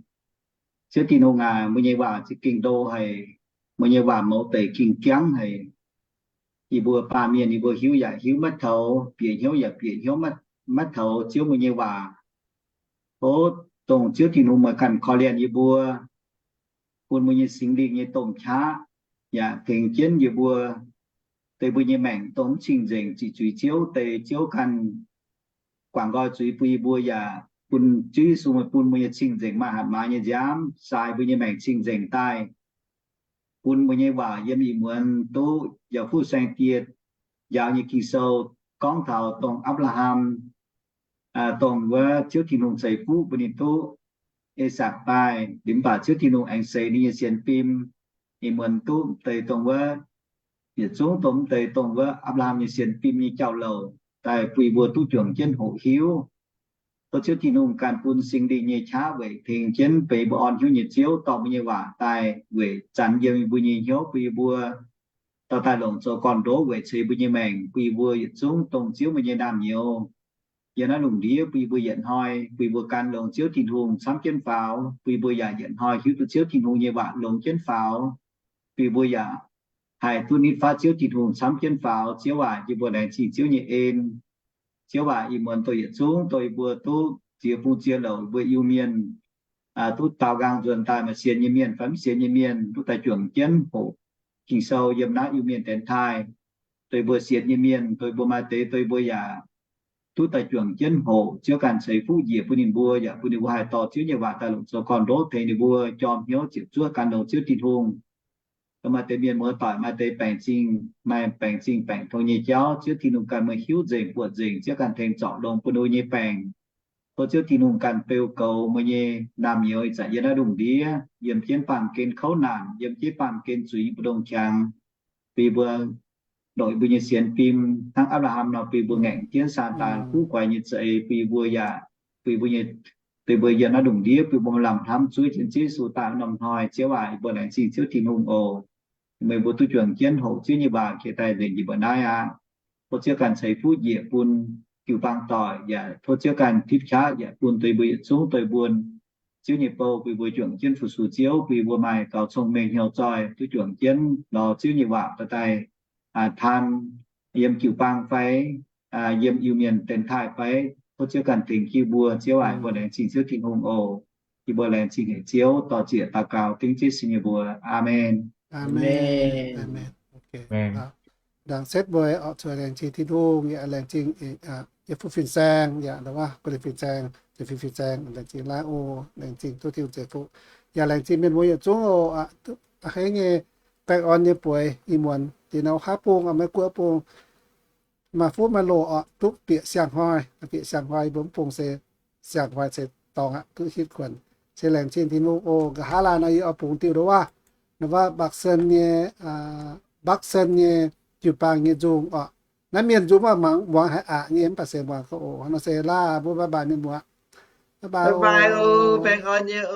Ziouv Tin-Hungh aac, meih nyei waac za'gengh ndo haic. Meih nyei waac mouz deic ging jangv haic. Yie mbuo baamh mienh yie mbuo hiuv yaac hiuv maiv toux, bieqc hnyouv yaac bieqc hnyouv maiv toux Ziouv meih nyei waac. O, dongh Ziouv Tin-Hungh meih ganh korv-lienh yie mbuo, bun mbuo nyei Singx Lingh nyei domh qaqv yaac tengx jienv yie mbuo, deix mbuo nyei maengc dongh mv cing-nzengc, ziqc zuiz Ziouv deix, Ziouv ganh guangc nqoi zuiz bun yie mbuo yaac bun Ziouv Yesu meih bun mbuo nyei cing-nzengc maaih hatc maaz nyei nziaamv sai mbuo nyei maengc cing-nzengc daaih, bun mbuo nyei waac yiem ih muonz duqv yaac fuqv saeng-dieh njaaux nyei Ging-Sou gorngv taux dongh Apc^laa^ham, dongh wuov Ziouv Tin-Hungh ceix fuqv bun ninh duqv E^sakc daaih, liuz mv baac Ziouv Tin-Hungh aengx seix ninh nyei sienx fim, ih muonz duqv deix dongh wuov, yietc zungv dongh mv deix dongh wuov Apc^laa^ham nyei sienx fim nyei jauv-louc daaih bun yie mbuo duqv juangc jienv hoqc hiuv. Tov Ziouv Tin-Hungh ganh bun Singx Lingh nyei qaqv weic tengx jienv benx mbuo orn hnyouv nyei Ziouv dorh mbuo nyei waac daaih weic zanx yiem yie mbuo nyei hnyouv bun yie mbuo dorh daaih longc zoux gorn-ndoqv weic ceix mbuo nyei maengc bun yie mbuo yietc zungv dongh Ziouv mbuo nyei naamh nyouz yiem naaiv lungh ndiev bun yie mbuo yietc hnoi bun yie mbuo gan longx Ziouv Tin-Hungh camv jienv faaux, bun yie mbuo yaac yietc hnoi hiuv duqv Ziouv Tin-Hungh nyei waac longx jienv faaux, bun yie mbuo yaac haih duqv nitv fatv Ziouv Tin-Hungh camv jienv faaux. Ziouv aac, yie mbuo laengz zingh Ziouv nyei en. Ziouv aac, ih muonz dongh yietc zungv dongh yie mbuo duqv ziex bung ziex louc mbuo Iu-Mienh duqv daaux nqaang nzuonx daaih, maaih sienx nyei mienh fai mv sienx nyei mienh duqv daaih juangc jienv hoqc Ging-Sou yiem naaiv Iu-Mienh dienx taaih. Dongh yie mbuo sienx nyei mienh, dongh yie mbuo maaih deix, dongh yie mbuo yaac duqv daaih juangc jienv hoqc, Ziouv ganh ceix fuqv njiec bun ninh mbuo, yaac bun ninh mbuo haih dorh Ziouv nyei waac daaih longc zoux gorn-ndoqv tengx ninh mbuo jorm hnyouv ziepc zuoqv gan longx Ziouv Tin-Hungh. Maaih deix mienh muoz-doic maaih deix baengc zingh, maaih baengc zingh baengc tong nyei jauv, Ziouv Tin-Hungh ganh meih hiuv nzengc buoqc nzengc, Ziouv ganh tengx zorc longx bun ninh mbuo nyei baengc. Tov Ziouv Tin-Hungh ganh beu goux meih nyei naamh nyouz ih zanc yiem naaiv lungh ndiev, yiem jienv baamh gen kouv naanc, yiem jienv baamh gen zuiz nyei mbu'ndongx qangx, bun yie mbuo longc yie mbuo nyei sienx fim hnangv Apc^laa^ham nor, bun yie mbuo ngaengc jienv Saadaan kuv guaix nyei za'eix, bun yie mbuo yaac, bun yie mbuo nyei, bun yie mbuo yiem naaiv lungh ndiev bun yie mbuo maaih lamh hnamv zuov jienv Ziouv Yesu daaih norm hnoi. Ziouv aac, yie mbuo laengz zingh Ziouv Tin-Hungh oc. Meih mbuo duqv juangc jienv hoqc Ziouv nyei waac jiex daaih nzengc yie mbuo naaiv aqv. Tov Ziouv ganh ceix fuqv njiec bun jiu-baang doic, yaac tov Ziouv ganh tipv qaqv yaac bun dongh yie mbuo yietc zungv dongh yie mbuo Ziouv nyei bou, bun yie mbuo juangc jienv fu-sux Ziouv, bun yie mbuo maaih gaux cong-mengh hnyouv zoih duqv juangc jienv lorz Ziouv nyei waac daaih taan yiem jiu-baang fai yiem Iu-Mienh dienx taaih fai. Tov Ziouv ganh tengx jiu mbuo. Ziouv aac, yie mbuo laengz zingh Ziouv Tin-Hungh oc. Yie mbuo laengz zingh haic Ziouv, dor-ziec daux gaux dengv Ziouv Yesu nyei mbuox. Aamen. Aamen. Ndaangc setv mbuo oc, zuqc laengz zingh Tin-Hungh, yaac laengz zingh yietc fuqv fin-saeng, yaac guei fin-saeng, fin-saeng, laengz zingh laaiv oc, laengz zingh tov Tin-Hungh ceix fuqv, yaac laengz zingh mienh muoz yietc zungv oc. A'hneiv nyei baengh orn nyei bueix ih muonz dinh nor haav bung oc, maiv guoqv bung, maaih fuqv maaih loz oc, duqv bieqc siang-hnoi, bieqc siang-hnoi, mbuo mv bung se siang-hnoi se dorngx aqv, duqv hitv kuonx. Se laengz zingh Tin-Hungh oc. Nqa'haav laanh nor yie oix bungx diuh ndo waac, ndo waac Mbak Sen nyei, Mbak Sen nyei jiu-baang nyei nzung oc. Naaiv mienh nzung maaih muangx haic aqv nyei, mv baac se muangx gauh oc. Nor se laah, mbuo bye bye mienh muoz. Bye bye oc. Baengh orn nyei oc.